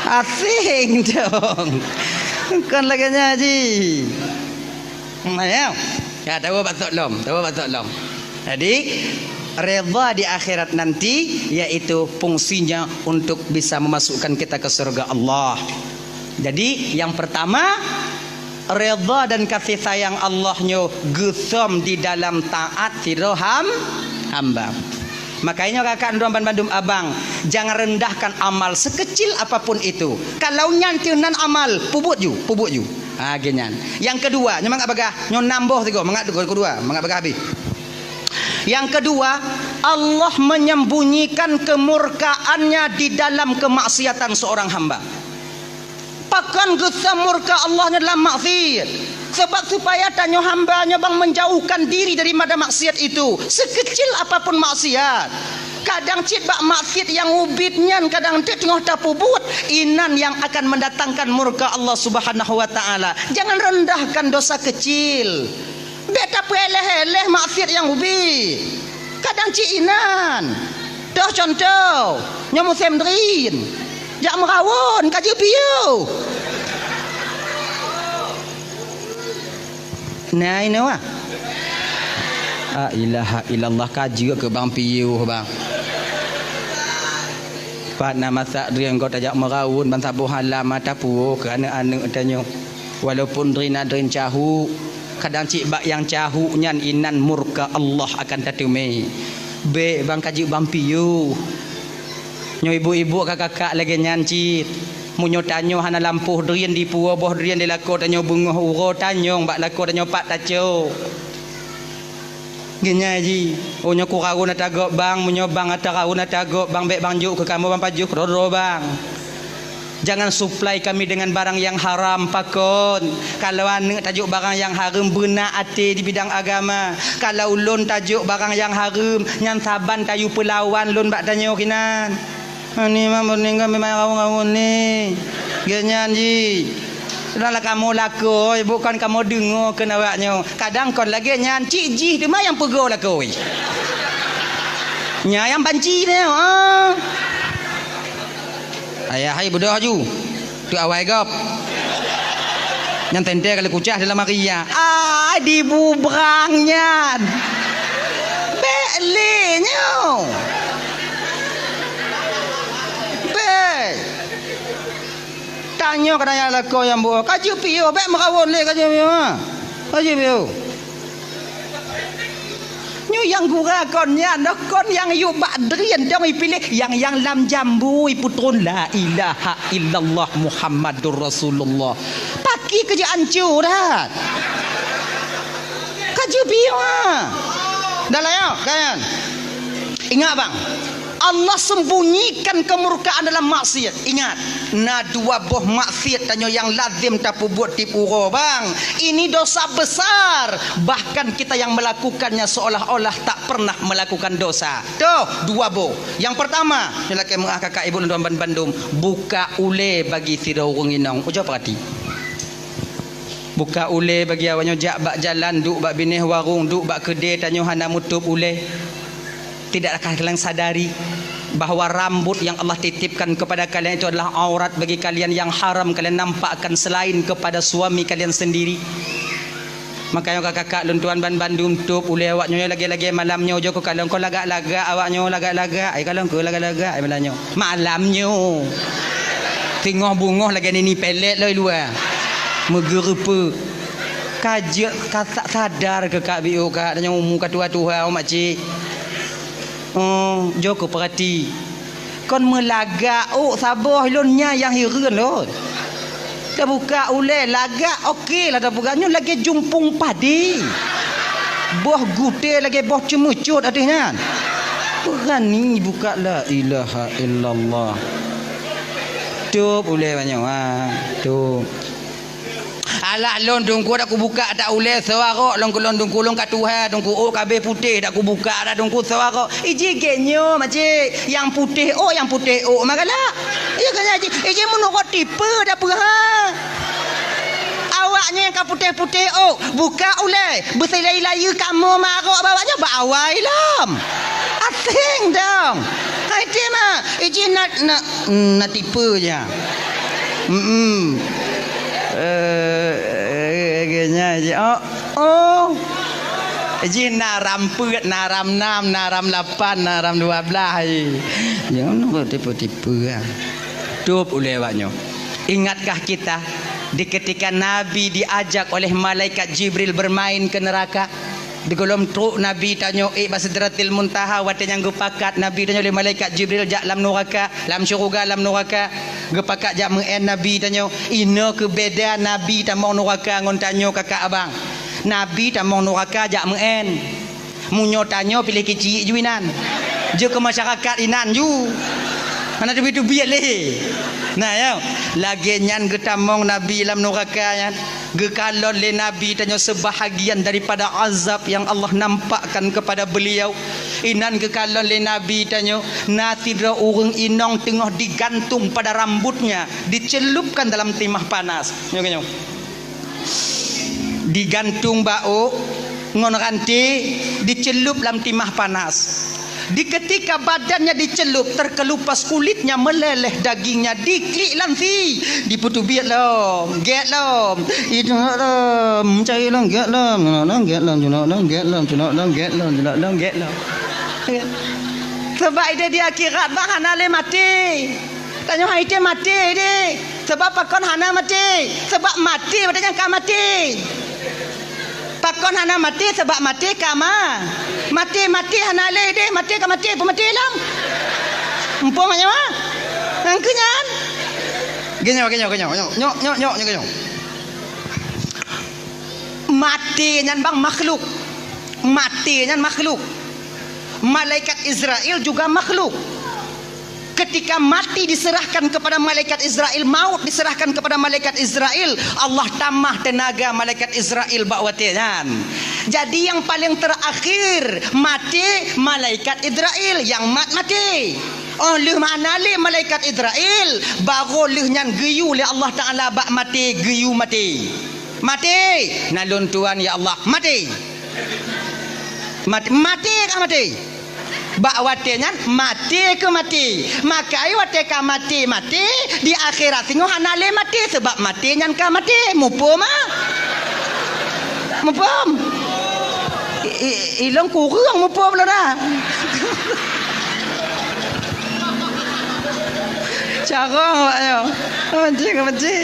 Aséng dong. Kon lagèe nyan jih. Hmm, ya. Ya, tawoe bak trôk lom, tawoe bak trôk lom. Jadi, redha di akhirat nanti, yaitu fungsinya untuk bisa memasukkan kita ke surga Allah. Jadi, yang pertama, redha dan kasih sayang Allah nyoe geusom di dalam taat sidroe ham-, hamba. Makanya kakak droe bandum abang, jangan rendahkan amal sekecil apapun itu. Kalau nyan teuh nan amal, peubuet ju, peubuet ju. Ha, geuh nyan. Yang kedua, nyoe mangat bagah, nyoe nam boh sigoe, mangat kedua, mangat bagah habéh. Yang kedua, Allah menyembunyikan kemurkaan-Nya di dalam kemaksiatan seorang hamba. Pakon geusom murka Allah nyoe dalam maksiat? Sebab supaya tanyoe hamba nyoe bang menjauhkan diri daripada maksiat itu, sekecil apapun maksiat. Kadang cit bak maksiat nyang ubit nyan kadang teuk teungoh tapeubuet, inan nyang akan mendatangkan murka Allah Subhanahu wa Ta'ala. Jangan rendahkan dosa kecil. Bèk tapeuéléh-éléh maksiat nyang ubit. Kadang cit inan. Toh contoh, nyoe musém drien. Jak meurawon, ka jeuet piôh. Nah, inoe ah. La ilaha illallah, ka jeuet keu bang piôh, bang. Pat na masak drien gob tajak meurawon, ban saboh alam mata puwoe keu aneuk-aneuk tanyoe. Walaupun drien na drien cahôk, kadang cit bak nyang cahôk nyan inan murka Allah akan tateumé. Bèk bang ka jeuet bang piôh. Nyoe ibu-ibu ka kakak lagèe nyan cit. Meunyoe tanyoe hana lampôh drien dipuwoe boh drien di lakoe tanyoe beungoh uroe tanyong bak lakoe tanyoe pat tacok. Geunyai jih, oh nyoe kurawon ata gob bang, meunyoe bang ata rawon ata gob bang, bèk bang jok keu kamoe bang pajoh keudroe-droe bang. Jangan supply kami dengan barang yang haram, pakon. Kalau aneuk tajok barang yang hareuem, beuna até di bidang agama. Kalau ulôn tajok barang yang hareuem, nyan saban tayue peulawan lôn bak tanyoe kinan. Ani mah meuneuk ngon memang rawon-rawon ni. Geuh nyan jih. Sudahlah kamoe lakoe, bukan kamoe deungoe keu awak nyoe. Kadang kon lagèe nyan, cit jih teuma nyang peugoe lakoe. Nyan nyang banci nyoe, ah. Ayah hai beudôh aju. Tu awai gob. Nyang teuntèe kali kucah dalam hari nyan. Ai dibubrang nyan. Bèk lé nyoe. Bèk. Tanyoe kadang nyang lakoe nyang buet. Ka jeuet piôh, bèk meurawon lé ka jeuet piôh. Ha. Ka jeuet piôh. Nyang gura kon nyan, noh kon nyang yub bak drien dong ipiléh, nyang, nyang lam jambu ipeutrôn, "La ilaha illallah Muhammadur Rasulullah." Pakri keu jeuet ancô that. Ka jeuet biôh, ha. Dah lah, ya, kan? Ingat, bang. Allah sembunyikan kemurkaan dalam maksiat. Ingat, na dua boh maksiat tanyoe nyang lazem tapeubuet tieb uroe, bang. Ini dosa besar. Bahkan kita yang melakukannya seolah-olah tak pernah melakukan dosa. Toh, dua boh. Nyang pertama, nyoe lakée meu'ah kakak ibu lôn tuan ban bandum, buka ulée bagi sidroe ureuëng inong. Ujoe peurati. Buka ulée bagi awaknyoe, jak bak jalan, duek bak binéh warong, duek bak keudée, tanyoe hana meutueb ulée. Tidakkah kalian sadari bahwa rambut yang Allah titipkan kepada kalian itu adalah aurat bagi kalian yang haram kalian nampakkan selain kepada suami kalian sendiri? Makanya kakak-kakak lôn tuan ban bandum, tueb ulée awaknyoe lagée-lagée malam nyoe, jok keu kalon kon lagak-lagak awaknyoe lagak-lagak, ai kalon kon lagak-lagak ai malam nyoe. Malam nyoe. Teungoh beungoh lagée nini pelet lom i luwa. Meugeureupeuk. Ka jeuet ka sa-, sadar keu kak biôh kak, tanyoe umu ka tuha-tuha, oh, makcik. Oh, jok keu peurati. Kon meulagak ôk saboh lôn nyan nyang hireuen lôn. Tabuka ulée lagak, oke lah tabuka. Nyoe lagée jumpung padé. Boh gutée lagée boh ceumeucot ateueh nyan. Beurani buka, la ilaha illallah. Tueb ulée banyoe, ha. Tueb. Alah lôn teungku dak kubuka dak ulée soe arok lôn keu lôn teungku, lôn ka tuha teungku, ôk ka abéh putéh dak kubuka dak teungku soe arok. Iji gét nyoe makcik, nyang putéh ôk, nyang putéh ôk mah galak. Iya kan iji, iji meunurot tipe dak peue ha. Awaknyan nyang ka putéh-putéh ôk, buka ulée, beusilai-layeue kamoe marok bak awaknyan bak awai lom. Aséng dong. Hai ti mah, iji na, na, na tipe ja. Hmm. Eh, eh, eh, nya, ji, oh, oh. Jih na ram peuet, na ram nam, na ram lapan, na ram dua belas, ji. Jangan kau tipu-tipu, ya. Tup ulée awak nyoe. Ingatkah kita di ketika Nabi diajak oleh malaikat Jibril bermain ke neraka? Di gohlom trok Nabi tanyoe ék bak Sidratil Muntaha, watée nyang geupakat Nabi tanyoe lé malaikat Jibril jak lam nuraka, lam syeuruga lam nuraka, geupakat jak meu'én Nabi tanyoe. Inoe keu beda Nabi tamong nuraka ngon tanyoe kakak abang. Nabi tamong nuraka jak meu'én. Meunyoe tanyoe piléh keuchik ju inan. Jeuet keu masyarakat inan ju. Hana teubiet-teubiet lé. Nah, ya. Lagée nyan geutamong Nabi lam nuraka nyan. Geukalon lé Nabi tanyoe seubahagian daripada azab nyang Allah nampakkan kepada beliau. Inan geukalon lé Nabi tanyoe, na sidroe ureuëng inong teungoh digantung pada rambutnya, dicelupkan dalam timah panas. Nyoe, nyoe. Digantung bak ôk ngon ranté, dicelup lam timah panas. Di ketika badannya dicelup, terkelupas kulitnya, meleleh dagingnya, diklik lam sie, dipeuteubiet lom, gét lom, inok lom, cai lom, gét lom, inok lom, gét lom, cunok lom, gét lom, cunok lom, gét lom, cunok lom, gét lom. Sabab ideh di akhirat bah hana lé maté. Tanyoe hai tém maté ideh. Sabab pakon hana maté? Sabab maté watée nyan ka maté. Pakon hana maté? Sabab maté ka ma-, maté, maté hana lé deh, maté ka maté, peumaté lom. Muphom nyoe? Nyang keu nyan? Geunyoe, geunyoe, geunyoe, nyoe, nyoe, nyoe, nyoe, nyoe, geunyoe. Maté nyan bang makhluk. Maté nyan makhluk. Malaikat Israel juga makhluk. Ketika mati diserahkan kepada malaikat Israel, maut diserahkan kepada malaikat Israel, Allah tamah tenaga malaikat Israel bak watée nyan. Jadi nyang paleng terakhir maté malaikat Israel, nyang mat maté. Oh lheueh mana lé malaikat Israel, baru lheueh nyan geuyue lé Allah Taala bak maté, geuyue maté. Maté, na lôn tuan ya Allah, maté. Maté, maté ka maté. Bak watée nyan maté keu maté. Makai watée ka maté, maté, di akhirat singoh hana lé maté, sabab maté nyan ka maté. Muphom ah? Muphom? I, i, ilong kureueng muphom lôn dah. Carong awak nyoe. Benci, benci.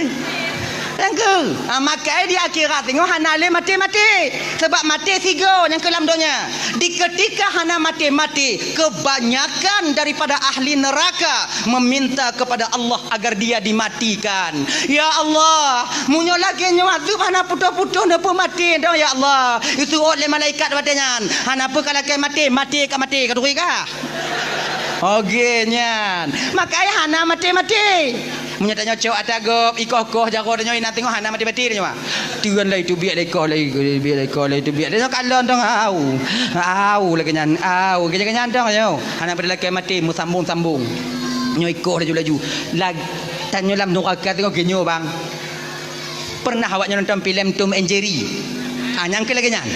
Nyang keu, ha, makai di akhirat teungoh hana lé maté-maté. Sabab maté sigoe nyang keu lam donya. Di keutika hana maté-maté, kebanyakan daripada ahli neraka meminta kepada Allah agar dia dimatikan. "Ya Allah, meunyoe lagée nyoe azeueb hana putôh-putôh neupeumaté dong, ya Allah." Iseuôt lé malaikat watée nyan, "Hana peue ka lakée maté, maté ka maté, ka turi kah?" Oke nyan. Makai hana maté-maté. Meunyoe tanyoe cok ata gob, ikoh-koh jaroe tanyoe inan teungoh hana maté-maté tanyoe. Teun lé teubiet lé ikoh lé, teubiet lé ikoh lé, teubiet lé nyoe kalon dong au. Au lagée nyan, au lagée nyan dong nyoe. Hana pada lakée maté meusambong-sambong. Nyoe ikoh laju-laju. Lag-, tanyoe lam nuraka teungoh geunyoe bang. Pernah awak nyoe nonton filem Tom and Jerry? Ah, nyang keu lagée nyan.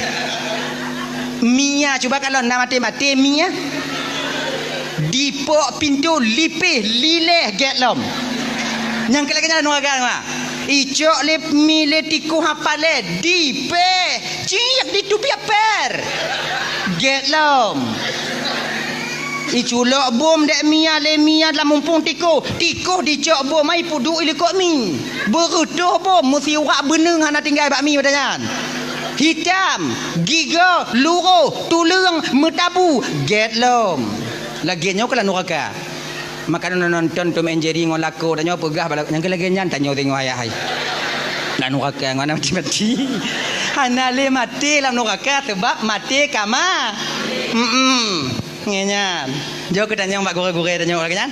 Mia cuba kalon na maté-maté Mia. Dipok pintoe lipéh lileh gét lom. Nyang keu lagée nyan nuraka nyoe. Icok lé mi lé tikoh hapalé dipéh ciek di teubiet pér. Gét lom. Iculok bom dék Mia lé Mia lam mumpung tikoh. Tikoh dicok bom ai peuduek ilikot mi. Beureutoh bom meusiwak beuneueng hana tinggai bak mi watée nyan. Hitam, gigoe, luroh, tuleueng, meutabu, gét lom. Lagée nyoe keuh lam nuraka. Maka nonton Tom and Jerry ngon lakoe tanyoe peugah bala nyang keu lagée nyan tanyoe teungoh ayah hai. Lam nuraka ngon maté-maté. Hana lé maté lam nuraka sebab maté ka ma. Mm-mm. Ngieng nyan. Jok keu tanyong bak gurée-gurée tanyong lagée nyan.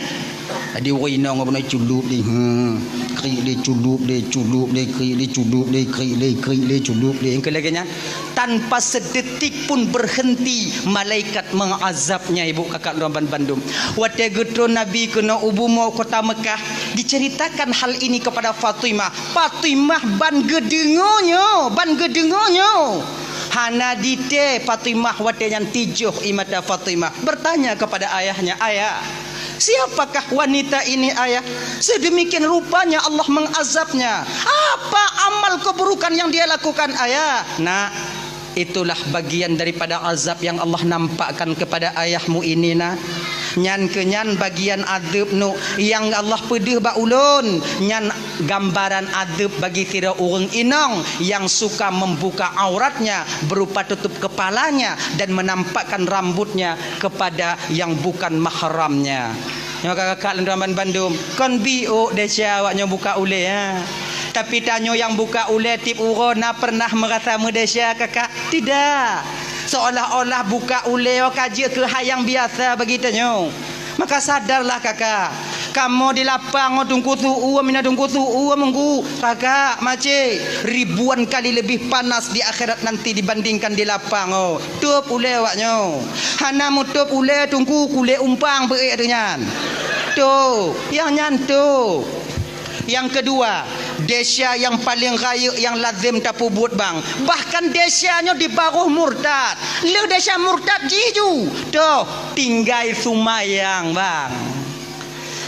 Jadi ureueng inong beuna culop deh. Hmm. Krik deh culop deh, culop deh, krik deh culop deh, krik deh, krik deh culop deh. Nyang keu lagée nyan. Tanpa sedetik pun berhenti malaikat mengazabnya, ibu kakak lôn ban bandum. Watée geutron Nabi keunoe u bumoe kota Mekah, diceritakan hal ini kepada Fatimah. Fatimah ban geudeungoe nyoe, ban geudeungoe nyoe. Hana ditée Fatimah watée nyan tijoh ie mata Fatimah. Bertanya kepada ayahnya, "Ayah, siapakah wanita ini, Ayah? Sedemikian rupanya Allah mengazabnya. Apa amal keburukan yang dia lakukan, Ayah?" "Nak, itulah bagian daripada azab yang Allah nampakkan kepada ayahmu ini, Nak. Nyan keuh nyan bagian azab nu yang Allah peudeuh bak ulôn. Nyan gambaran azab bagi sidroe ureueng inong yang suka membuka auratnya berupa tutup kepalanya dan menampakkan rambutnya kepada yang bukan mahramnya." Nyoe kakak-kakak lôn ban bandum, kon biôk desya awak nyoe buka ulée, ha. Tapi tanyoe nyang buka ulée tieb uroe na pernah meurasa meudesya, kakak? Tidak. Seolah-olah buka ulée nyoe ka jeuet keu hai nyang biasa bagi tanyoe. Maka sadarlah kakak, kamoe di lapang ngon teungku su-uem, mina teungku su-uem, teungku, kakak, macé, ribuan kali lebih panas di akhirat nanti dibandingkan di lapang, oh. Tôb ulée awak nyoe. Hana meutôb ulée teungku kulét umpang beuék ateueh nyan. Tôb, nyang nyan tôb. Nyang keudua, desya nyang paleng rayeuk nyang lazem tapeubuet bang. Bahkan desya nyoe di baroh murtad. Lheueh desya murtad jih ju. Toh, tinggai seumayang bang.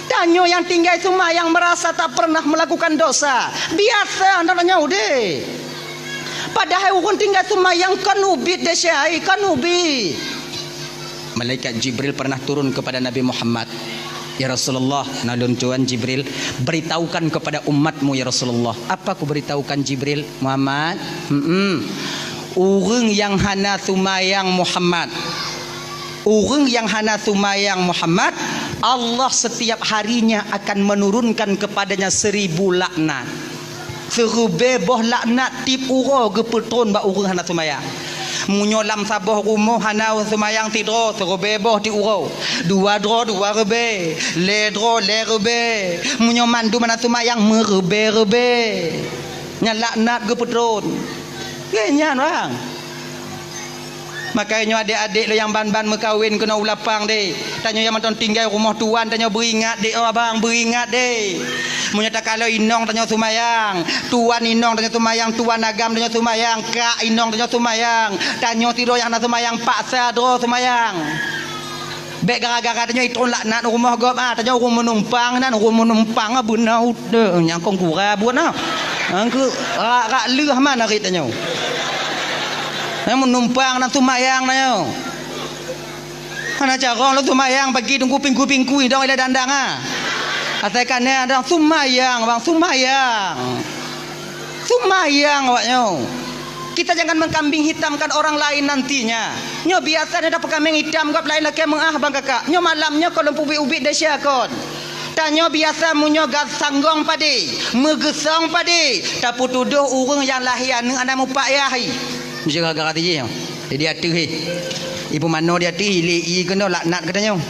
Tanyoe nyang tinggai seumayang meurasa tak pernah meulakukan dosa. Biasa na tanyoe deh. Padahai ureueng tinggai seumayang kon ubit desya, ai kon ubit. Malaikat Jibril pernah turun kepada Nabi Muhammad. "Ya Rasulullah, na lôn tuan Jibril, beritahukan kepada umatmu ya Rasulullah." "Apa kuberitahukan Jibril?" "Muhammad, hmm, ureueng nyang hana seumayang Muhammad, ureueng nyang hana seumayang Muhammad, Allah setiap harinya akan menurunkan kepadanya seribu laknat." Siribée boh laknat tieb uroe geupeutron bak ureueng hana seumayang. Meunyoe lam saboh rumoh hana seumayang sidroe, siribée boh tieb uroe. Dua droe, dua ribée. Lhée droe, lhée ribée. Meunyoe mandum hana seumayang, meuribée-ribée. Nyan laknat geupeutron. Lé nyan, bang. Maka nyoe adék-adék lôn nyang ban-ban meukawen keunoe u lapang deh. Tanyoe nyang mantong tinggai rumoh tuan, tanyoe beuingat deh, oh abang, beuingat deh. Meunyoe takalon inong tanyoe seumayang, tuan inong tanyoe seumayang, tuan agam tanyoe seumayang, kak inong tanyoe seumayang, tanyoe sidroe nyang hana seumayang, paksa droe seumayang. Bék gara-gara tanyoe itron laknat u rumoh gob, ah, tanyoe ureueng meunumpang nan, ureueng meunumpang, ah, beuna udeueng nyang kong gura buet na. Nyang keu rak-rak leuh man arit tanyoe. Nyang meunumpang nan seumayang tanyoe. Hana carông lôn seumayang pagi teungku pingku-pingku idong ilée dandang, ah. Asai ka na dong seumayang, bang, seumayang. Seumayang awak nyoe. Kita jangan mengkambing hitamkan orang lain nantinya. Nyoe biasa nyoe tapeukameng itam gob laén lakée meuáh bang kakak. Nyoe malam nyoe kon lôn peubiet-ubiet desya kon. Tanyoe biasa meunyoe gat sanggong padé, meugeusong padé, tapeutudôh ureuëng nyang lahé aneuëk hana mupak yah. Meuseuh gara-gara tijih nyoe. Jadi ateueh hé. Ipeumanoe di ateueh, ilée ié keunoe laknat geutanyoe.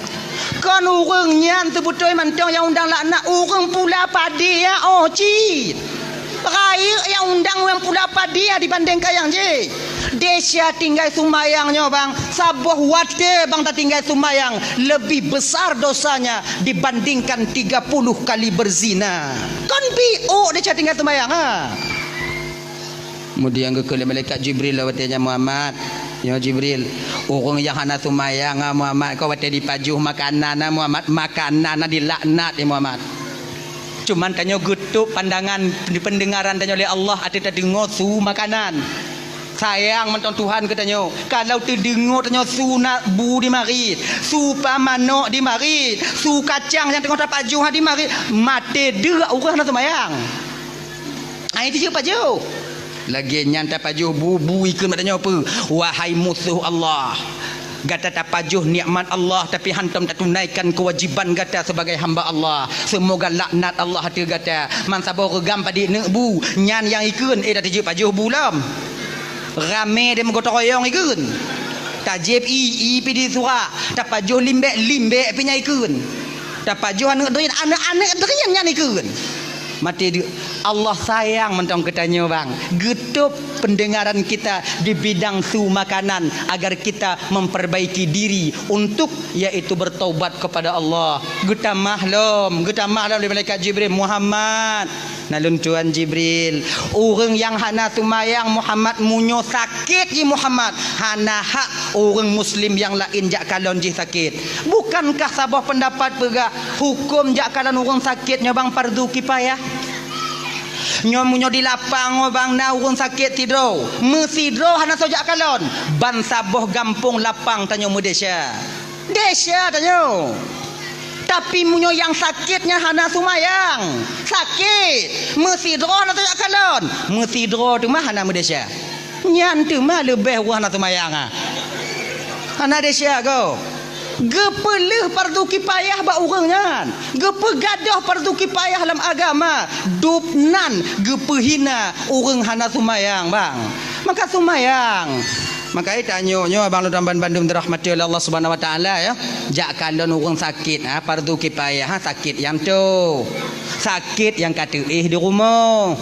Kon ureuëng nyan teubeutôi mantong nyang undang laknat, ureuëng pula padé nyan, oh, cit. Rayeuk nyang undang nyang pula padé nyan dibandingkan nyang jih. Desya tinggai seumayang nyoe bang, saboh watée bang tatinggai seumayang, lebih besar dosanya dibandingkan tiga puluh kali berzina. Kon biôk desya tinggai seumayang, ha? Kemudian geukheun lé malaikat Jibril lom watée nyan, "Muhammad, nyoe Jibril, ureuëng nyang hana seumayang, ah, Muhammad, kon watée jipajoh makanan, ah, Muhammad, makanan, ah, dilaknat, ya Muhammad." Cuman tanyoe geutôb pandangan, peundeungaran tanyoe lé Allah ateueh tadeungoe su makanan. Sayang mantong Tuhan keu tanyoe. Kalau teudeungoe tanyoe su na bu di marit, su pa manok di marit, su kacang nyang teungoh tapajoh di marit, maté deuk ureuëng hana seumayang. Ai tijeuek pajoh. Lagée nyan tapajoh bu-bu ikheun bak tanyoe peue? Wahai musoh Allah, gata tapajoh nikmat Allah tapi hantom tatunaikan keuwajiban gata sebagai hamba Allah. Seumoga laknat Allah ateueh gata. Man saboh reugam padit neuk bu, nyan nyang ikheun, eh, dah tijeuek pajoh bu lom. Ramé deh meugotong royong ikheun. Tajieb ié, ié pih di surak. Tapajoh limbek, limbek pih nyan ikheun. Tapajoh aneuëk drien, aneuëk-aneuëk drien nyan ikheun. Maté deuk. Allah sayang mantong keu tanyoe bang. Geutôb peundeungaran kita di bidang su makanan agar kita memperbaiki diri untuk yaitu bertaubat kepada Allah. Geutamah lom, geutamah lom lé malaikat Jibril, "Muhammad, na lôn tuan Jibril, ureuëng nyang hana seumayang Muhammad meunyoe sakét jih Muhammad, hana hak ureuëng muslim nyang laén jak kalon jih sakét." Bukankah saboh peundapat peugah huköm jak kalon ureuëng sakét nyoe bang fardu kifayah? Nyoe meunyoe di lapang nyoe bang na ureuëng sakét sidroe, meusidroe hana soe jak kalon, ban saboh gampông lapang tanyoe meudesya. Desya tanyoe. Tapi meunyoe nyang sakét nyan hana seumayang, sakét, meusidroe hana soe jak kalon, meusidroe teuma hana meudesya. Nyan teuma leubeh ureuëng hana seumayang, ah. Hana desya goe. Geupeuleueh fardu kifayah bak ureuëng nyan. Geupeugadôh fardu kifayah lam agama. Dub nan geupeuhina ureuëng hana seumayang, bang. Maka seumayang. Maka tanyoe nyoe abang lôn ban bandum dirahmati oleh Allah Subhanahu Wa Taala, ya. Jak kalon ureuëng sakét, ha, fardu kifayah, ha, sakét nyang tu. Sakét nyang ka teuéh di rumoh.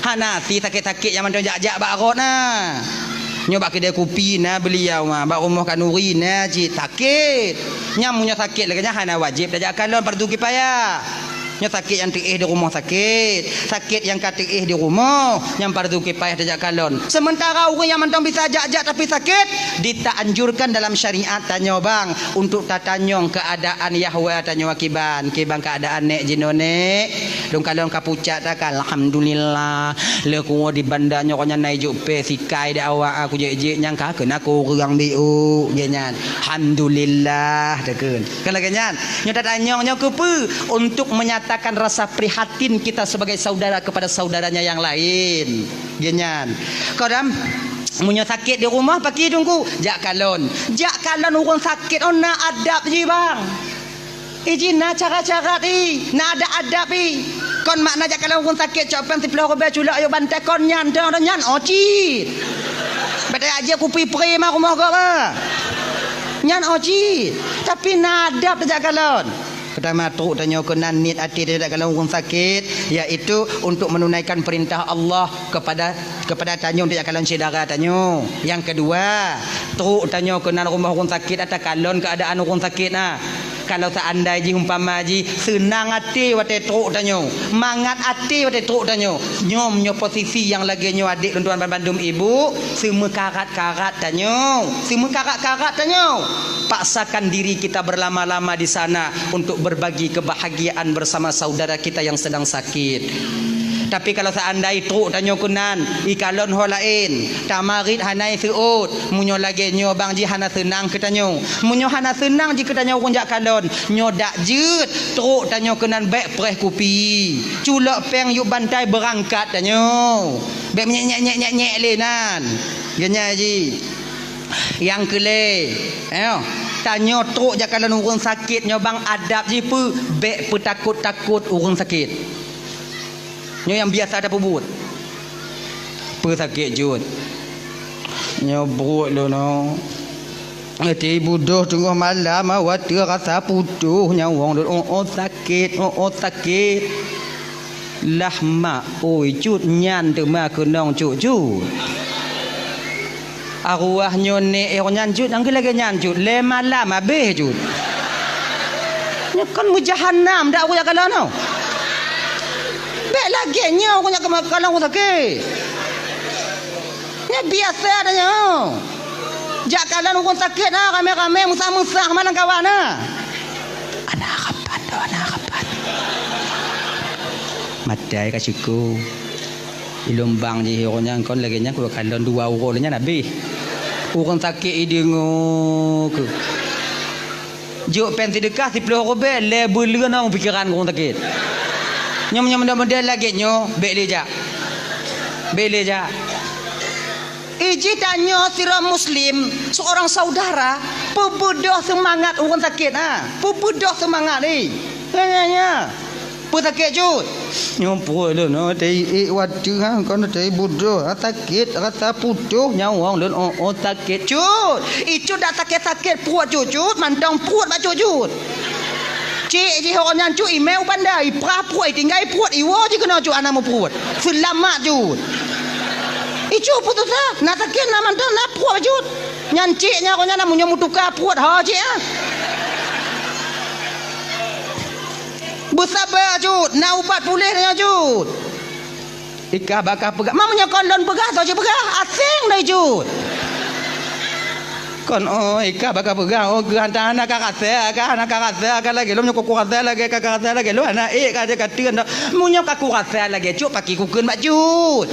Hana si sakét-sakét nyang mantong jak-jak bak rot na. Nyoe bak keudè kupi na beuliau ma, bak rumoh khanuri na cit sakét. Nyang meunyoe sakét lagée nyan hana wajéb tajak kalon fardu kifayah. Nyoe sakét nyang teuéh di rumoh sakét, sakét nyang ka teuéh di rumoh nyang fardu kifayah tajak kalon. Seumeuntara ureuëng nyang mantong bisa jak-jak tapi sakét, ditaanjurkan dalam syariat tanyoe bang untuk tatanyong keuadaan yahwa tanyoe akiban, kiban keuadaan nék jinoe nék. Lôn kalon ka pucak takan, alhamdulillah. Lé kuwoe di banda nyoe nyan na ijok pé sikai di awak aku jek-jek nyang ka keunan kureueng biôk jek nyan. Alhamdulillah takheun. Kan lagée nyan. Nyoe tatanyong nyoe keupeue? Untuk menyatakan rasa prihatin kita sebagai saudara kepada saudaranya yang lain. Jek nyan. Kadang meunyoe sakét di rumoh paki teungku, jak kalon. Jak kalon ureuëng sakét oh na adab jih bang. Iji na cara-cara i, na adab-adab i. Kon makna jak kalon ureuëng sakét cok péng siplôh ribée culok ayue bantai kon nyan dong nyan oh cit. Beda aja kupi prima rumoh gob ah. Nyan oh cit. Tapi na adab tajak kalon. Pertama trok tanyoe keunan niet até tajak kalon ureuëng sakét, yaitu untuk menunaikan perintah Allah kepada kepada tanyoe tajak kalon syedara tanyoe. Yang kedua, trok tanyoe keunan rumoh ureuëng sakét atawa kalon keuadaan ureuëng sakét na. Kalau seandai jih umpama jih seunang até watée trok tanyoe, mangat até watée trok tanyoe, nyoe nyoe posisi nyang lagée nyoe adék lôn tuan bandum ibu, seumeukarat-karat tanyoe, seumeukarat-karat tanyoe. Paksakan diri kita berlama-lama di sana untuk berbagi kebahagiaan bersama saudara kita yang sedang sakit. Tapi kalau seandai trok tanyoe keunan, ikalon ho laén, tamarit hana iseuôt, meunyoe lagée nyoe bang jih hana seunang keu tanyoe. Meunyoe hana seunang jih keu tanyoe ureuëng jak kalon, nyoe dak jeuet trok tanyoe keunan bék preh kupi. Culok péng yup bantai beurangkat tanyoe. Bék menyek-nyek-nyek-nyek lé nan. Geunya jih. Nyang keulhée, eh, tanyoe trok jak kalon ureuëng sakét nyoe bang adab jih peue, bék peutakot-takot ureuëng sakét. Nyoe nyang biasa tapeubuet. Peue sakét jeuet? Nyoe bruek lôn nyoe. Ati budôh teungoh malam, watée rasa putôh nyawöng lôn, oh, oh, sakét, oh, oh, sakét. Lah mak, oi, cut nyan teuma keunong cut-cut. Arwah nyoe nek eh nyan cut, nyang lagée nyan cut, lé malam habéh cut. Nyoe kon meujahanam dak ureuëng jak kalon nyoe. Bék lagée nyoe ureuëng jak kalon ureuëng sakét. Nyoe biasa dah nyoe. Jak kalon ureuëng sakét na ramé-ramé, meusah-meusah malam kawan na. Ana harapan dah, ana harapan. Matai ka syukur. Ilôn bang jih ureuëng nyan kon lagée nyan, ku kalon dua uroe nyan habéh. Ureuëng sakét ideungoe keu. Jok péng seudeukah siplôh rubée, lé buleuen ngon pikeran ureuëng sakét. Nyoe meunyoe model-model lagée nyoe, bék lé jak. Bék lé jak. Iji tanyoe sidroe muslim, seorang saudara, peubeudoh seumangat ureuëng sakét, ha. Peubeudoh seumangat, eh. Nya, nya, nya. Peue sakét cut? Nyoe pruet lôn, oh, teuiek watée, ha, kon teuiek budôh, ha, sakét, rasa putôh nyawöng lôn, oh, oh, sakét cut. Icut dak sakét-sakét pruet cut, cut, mantong pruet bak cut, cut. Cik jih ureuëng nyan cut, imé u banda, iprah pruet, itinggai pruet, iwoe jih keunoe cut, hana meupruet. Seulamat cut. Icut putus asa, na sakét, na mantong, na pruet bak cut. Nyan cik nyan ureuëng nyan na meunyoe meutuka pruet, ho cik, ah. Beusaba cut, na ubat puléh nyoe cut. Ikah bakah peugah, ma meunyoe kon lôn peugah, soe cit peugah, aséng dai cut. Kon, oh, ikah bakah peugah, oh, geuh hana ka rasa, ka hana ka rasa, ka lagée lôn meunyoe ka kurasa lagée, ka, ka rasa lagée lôn, hana ék ka, ka teun dah. Meunyoe ka kurasa lagée cut, pakri kukheun bak cut.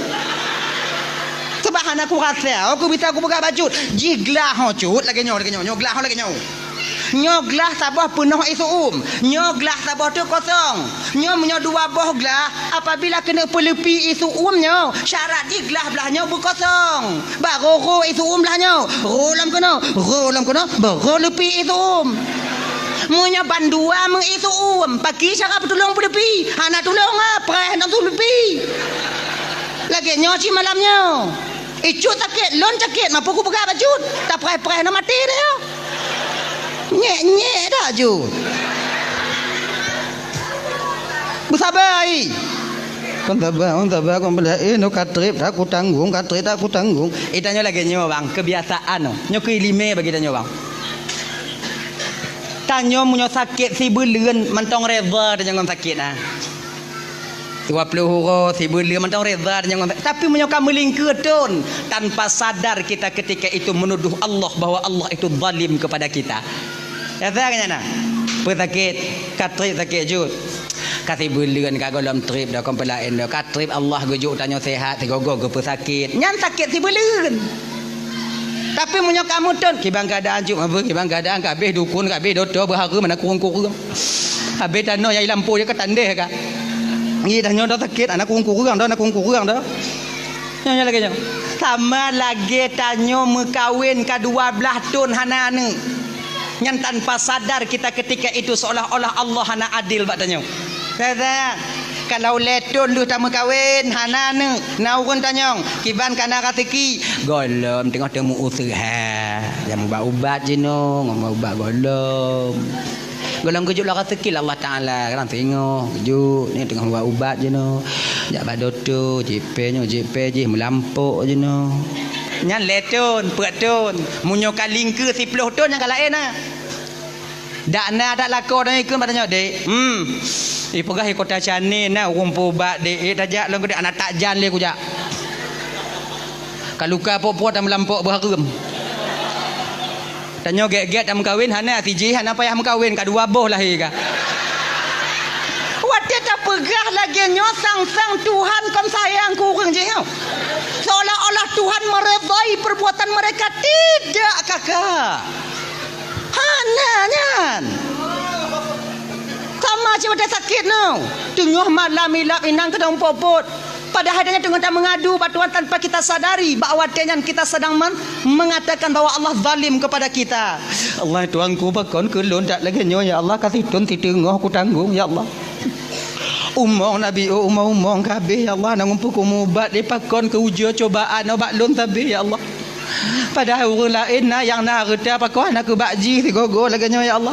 Sabab hana kurasa, oh, kubisa kupeugah bak cut. Jih glah ho cut, lagée nyoe, lagée nyoe, nyoe glah ho lagée nyoe. Nyoe glah saboh peunoh ié seu-uem. Nyoe glah saboh teuk kosong. Nyoe meunyoe dua boh glah, apabila keuneuk peuleupi ié seu-uem nyoe, syarat jih glah blaih nyoe beukosong. Barô rô ié seu-uem blaih nyoe, rô lom keunoe, rô lom keunoe, barô leupi ié seu-uem. Meunyoe bandua meu ié seu-uem, pakri cara peutulông peuleupi? Hana tulông, ah, preh ngon peuleupi. Lagée nyoe cit malam nyoe. Icut sakét, lôn sakét, ma peue kupeugah bak cut. Tapreh-preh na maté dah nyoe. Nyek-nyek dah cut. Beusaba, ai. Kon saba, kon saba, kon bela, eh, nyoe ka treb, dak kutanggong, ka treb, dak kutanggong. Eh, tanyoe lagée nyoe, bang, kebiasaan nyoe. Nyoe keu iéleumé bagi tanyoe, bang. Tanyoe meunyoe sakét sibuleuen, mantong reda tanyoe ngon sakét, ah. Dua ploh uroe, sibuleuen mantong reda tanyoe ngon, tapi meunyoe ka meulingkeue thon, tanpa sadar kita ketika itu menuduh Allah bahwa Allah itu zalim kepada kita. Rasa ka nyan na? Peue sakét, ka treb sakét cut. Ka sibuleuen ka gohlom treb dah, kon peue laén dah. Ka treb Allah geujok tanyoe sehat, sigoe-goe geupeusakét. Nyan sakét sibuleuen. Tapi meunyoe ka meuthon, kiban keuadaan cut, apa kiban keuadaan, ka habéh dukon, ka habéh dokto, beuhareuem, hana kureueng-kureueng. Habéh tanoh nyang i lampôh jih ka tandeh ka. Ngi tanyoe dah sakét, hana kureueng-kureueng dah, hana kureueng-kureueng dah. Nyoe, nyoe lagée nyoe. Sama lagée tanyoe meukawen ka dua blaih thon hana aneuëk. Nyan tanpa sadar kita ketika itu seolah-olah Allah hana adil bak tanyoe. Rasa, kalau lhée thon lheueh tameukawen, hana aneuëk, na ureuëng tanyong, kiban ka na raseuki, gohlom teungoh teumeuuseuha. Nyang ubat-ubat jinoe, ngon ubat gohlom. Gohlom geujok lam raseuki lé Allah Taala, kadang singoh, geujok, ni teungoh ubat-ubat jinoe. Jak bak dokto, jieb pèng nyoe, jieb pèng jih, meulampôk jinoe. Nyan lhée thon, peuet thon. Meunyoe ka lingkeue siploh thon, nyan ka laén na. Dak na that lakoe tanyoe ikheun bak tanyoe, "Dek, hmm, ipeugah i Kota Chennai na ureuëng peuubat, Dek, eh, tajak lôn keu Dek, hana that jan lé kujak. Ka luka pok-pok dan meulampok beuhareuem." Tanyoe gét-gét tameukawen, hana sijih, hana payah meukawen, ka dua boh lahé ka. Watée tapeugah Peugah lagée nyoe sang-sang Tuhan kon sayang keu ureuëng jih nyoe. Seolah-olah Tuhan meredai perbuatan mereka. Tidak, kakak. Hana nyan. Sama cit watée sakét nyoe. Teungoh malam ilab inong keudong pot-pot. Padahai tanyoe teungoh tameungadu bak Tuhan tanpa kita sadari bahwa watée nyan kita sedang men-, mengatakan bahwa Allah zalim kepada kita. Allah Tuhanku, pakon keu lôn that lagée nyoe, ya Allah, ka sithon siteungoh kutanggong, ya Allah. Umong nabi, oh, umong-umong ka habéh, ya Allah, na ngumpul keu mubat, dipakon keu ujoe cobaan bak lôn sabe, ya Allah. Padahai ureuëng laén na nyang na reuta pakon na keu bak jih sigoe-goe lagée nyoe, ya Allah.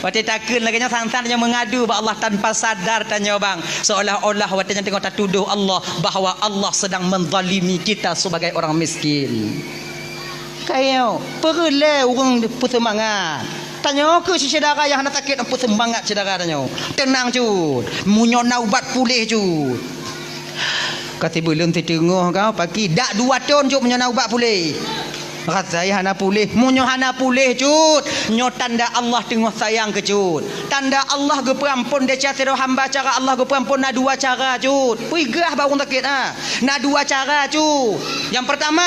Watée takheun lagée nyoe, sang-sang tanyoe meungadu bak Allah tanpa sadar tanyoe bang, seolah-olah watée nyan teungoh tatudoh Allah bahwa Allah sedang menzalimi kita sebagai orang miskin. Kayo, peureulée ureuëng peuseumangat. Tanyoe keu syedara nyang hana sakét, peuseumangat syedara tanyoe. Teunang cut, meunyoe na ubat puléh cut. Ka sibuleuen siteungoh kau paki, dak dua thon cut meunyoe na ubat puléh. Rasai hana puléh, meunyoe hana puléh cut, nyoe tanda Allah teungoh sayang keu cut. Tanda Allah geupeuampon desya sidroe hamba, cara Allah geupeuampon na dua cara cut. Peugah bak ureuëng sakét, ha. Na dua cara cut. Nyang pertama,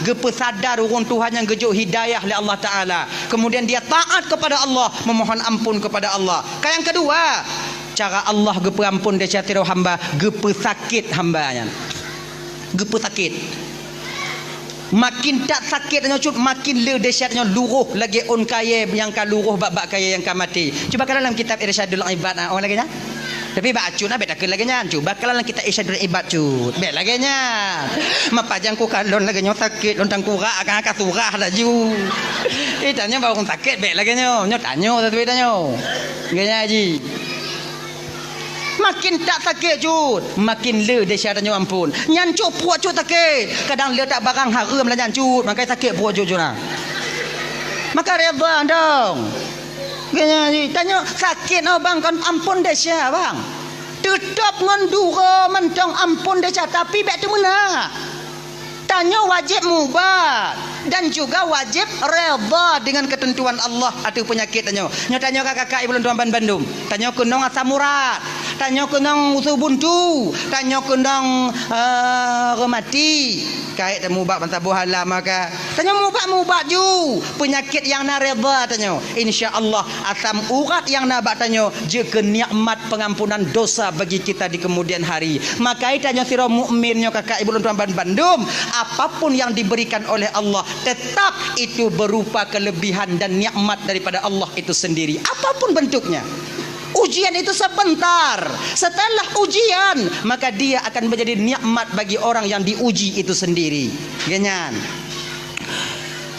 geupeusadar ureuëng tuha nyang geujok hidayah lé Allah Taala. Kemudian dia taat kepada Allah, memohon ampun kepada Allah. Ka nyang kedua, cara Allah geupeuampon desya sidroe hamba, geupeusakét hamba nyan. Geupeusakét. Makin that sakét nyoe cut, makin le dahsyat nyoe, luroh lagée ôn kayée nyang ka luroh bak-bak kayée nyang ka maté. Cuba kalon lam kitab Irsyadul Ibad, ah, oh, lagée nyan. Tapi bak acut na bék takheun lagée nyan. Cuba kalon lam kitab Irsyadul Ibad cut. Bék lagée nyan. Mapajang ku kalon lagée nyoe sakét, lôn tangkurak ka, ka surah laju. Eh, tanyoe bak ureuëng sakét bék lagée nyoe. Nyoe tanyoe, tapi tanyoe. Lagée nyan ji. Makin that sakét cut, makin le desya tanyoe ampon. Nyan cut pruet cut sakét. Kadang le that barang hareuem lah nyan cut, makai sakét pruet cut cut na. Maka reda dong. Geunya tanyoe sakét nyoe bang kon ampon desya bang. Teutap ngon duro mantong ampon desya tapi bék teumeunak. Tanyoe wajéb mubat dan juga wajéb reda dengan keuteuntuan Allah ateueh peunyakét tanyoe. Nyoe tanyoe ka kakak ibu lôn tuan ban bandum. Tanyoe keunong asam urat. Tanyoe keunong usu buntu. Tanyoe keunong, eh, reumati. Kait tamubat ban saboh hala maka. Tanyoe mubat-mubat ju. Peunyakét nyang na reda tanyoe. Insya Allah, asam urat nyang na bak tanyoe jeuet keu nikmat pengampunan dosa bagi kita di kemudian hari. Makai tanyoe sidroe mukmin nyoe kakak ibu lôn tuan ban bandum, apapun yang diberikan oleh Allah, tetap itu berupa kelebihan dan nikmat daripada Allah itu sendiri. Apapun bentuknya. Ujian itu sebentar. Setelah ujian, maka dia akan menjadi nikmat bagi orang yang diuji itu sendiri. Geunya nyan.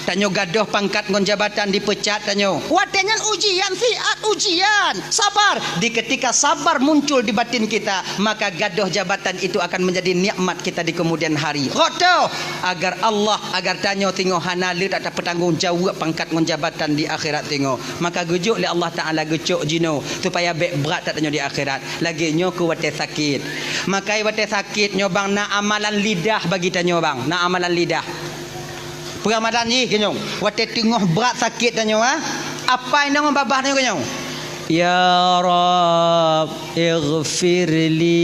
Tanyoe gadôh pangkat ngon jabatan dipeucat tanyoe. Watée nyan ujian siat ujian. Sabar. Di ketika sabar muncul di batin kita, maka gadôh jabatan itu akan menjadi nikmat kita di kemudian hari. Rot toh, agar Allah, agar tanyoe singoh hana le that tapeutanggong jaweueb pangkat ngon jabatan di akhirat singoh. Maka geujok lé Allah Taala geucok jinoe supaya bék brat that tanyoe di akhirat. Lagée nyoe keu watée sakét. Makai watée sakét nyoe bang na amalan lidah bagi tanyoe bang. Na amalan lidah. Peuramadan jih keunoe, watée teungoh brat sakét tanyoe, ha? Apai nong babah tanyoe keunoe. Ya Rabb, ighfirli.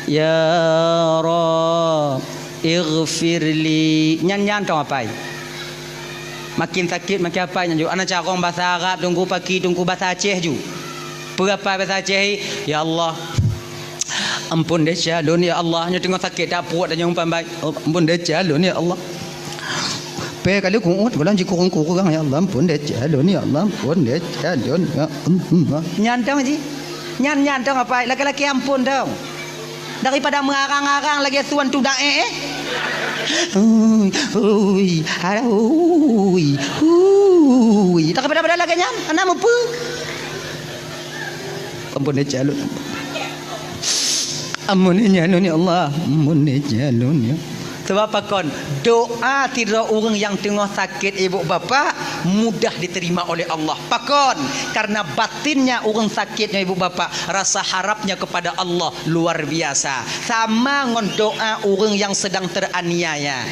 Ya Rabb, ighfirli. Nyan nyan tong apai. Makin sakét makin apai nyan ju. Ana carong bahasa Arab, tunggu paki, tunggu bahasa Aceh ju. Peue apai bahasa Aceh, ya Allah. Ampun desya lôn ya Allah, nyoe teungoh sakét that pruet tanyoe umpan bai. Oh, ampun desya lôn ya Allah. Pé kali kuut, gohlom jikurong-kurong ya Allah, ampun desya lôn ya Allah, ampun desya lôn ya Allah. Nyan tong ji. Nyan, nyan tong apai, laki-laki ampun tong. Daripada meurarang-arang lagée suan tudak eh, eh. Ui, ui, alah, ui, ui. Daripada-pada lagée nyan, hana mupeue. Ampun desya lôn. Ampun desya lôn ya Allah. Ampun desya lôn ya. Sebab pakon, doa sidroe ureuëng nyang teungoh sakét ibu bapak mudah diterima oleh Allah. Pakon, karena batinnya ureuëng sakét nyoe ibu bapak rasa harapnya kepada Allah luar biasa. Sama ngon doa ureuëng nyang sedang teraniaya.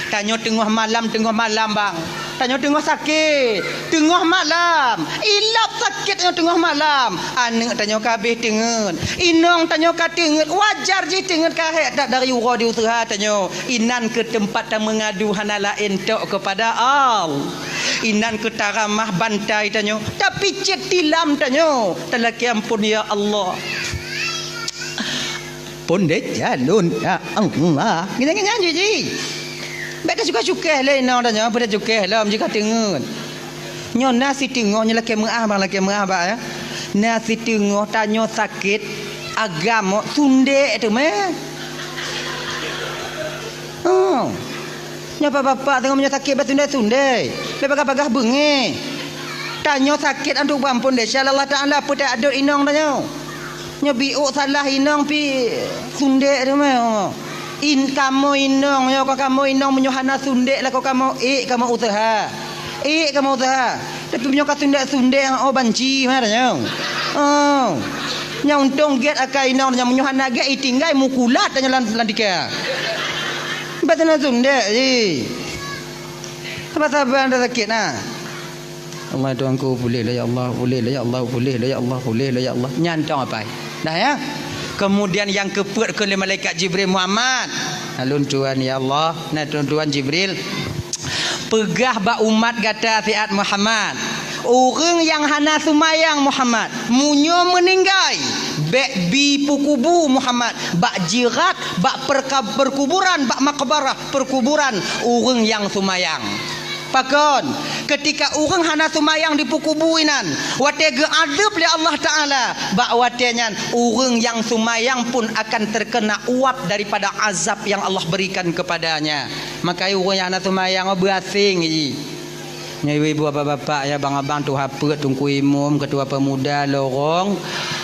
Tanyoe teungoh malam, teungoh malam bang. Tanyoe teungoh sakét, teungoh malam. Ilab sakét tanyoe teungoh malam. Aneuk tanyoe ka habéh teungeut. Inong tanyoe ka teungeut. Wajar jih teungeut ka hék that dari uroe di useuha tanyoe. Inan keuh teumpat tameungadu hana laén tok keupada Allah. Inan keuh taramah bantai tanyoe. Tapicét tilam tanyoe. Talakée amphon, ya Allah. Pondét jalon, ya Allah. Nyan, nyan, nyan, jih, jih. Bék teucukéh-cukéh lé inong tanyoe, peue teucukéh lom jih ka teungeut. Nyoe na siteungoh, nyoe lakée meuáh bang, lakée meuáh bang, ya. Na siteungoh tanyoe sakét, agam, sundék teumé. Oh. Nyoe bapak-bapak teungoh meunyoe sakét bak sundék-sundék. Bék bagah-bagah beungéh. Tanyoe sakét antuk bang pondét, insya Allah Taala peue teuadot inong tanyoe. Nyoe biôk salah inong pih sundék teumé. In kamoe inong, nyoe ka kamoe inong meunyoe hana sundék lakoe kamoe, ék kamoe useuha. Ék kamoe useuha. Tapi meunyoe ka sundék-sundék, oh, banci meunan nyoe. Oh. Nyoe untông gét akai inong nyoe, meunyoe hana gét itinggai mukulat nyoe lam, lam tika. Bah sundék-sundék jih. Saban-saban dah sakét na. Allah Tuhanku, puléh lah ya Allah, puléh lah ya Allah, puléh lah ya Allah, puléh lah ya Allah. Nyan tong apai. Dah ya. Kemudian nyang keupeuet keu lé malaikat Jibril, Muhammad. Lôn tuan ya Allah, na lôn tuan Jibril. Peugah bak umat gata siat Muhammad. Ureuëng nyang hana seumayang Muhammad, meunyoe meuninggai, bék bi peukubu Muhammad, bak jirat, bak perka-, perkuburan, bak makbarah, perkuburan ureuëng nyang seumayang. Pakon, keutika ureuëng hana seumayang dipeukubu inan, watée geuadeueb lé Allah Taala, bak watée nyan ureuëng nyang seumayang pun akan terkena uap daripada azab yang Allah berikan kepadanya. Maka ureuëng nyang hana seumayang, oh, beuaséng jih. Nyoe ibu-ibu, bapak-bapak, ya, abang-abang, tuha peuet, teungku imum, ketua pemuda, lorong,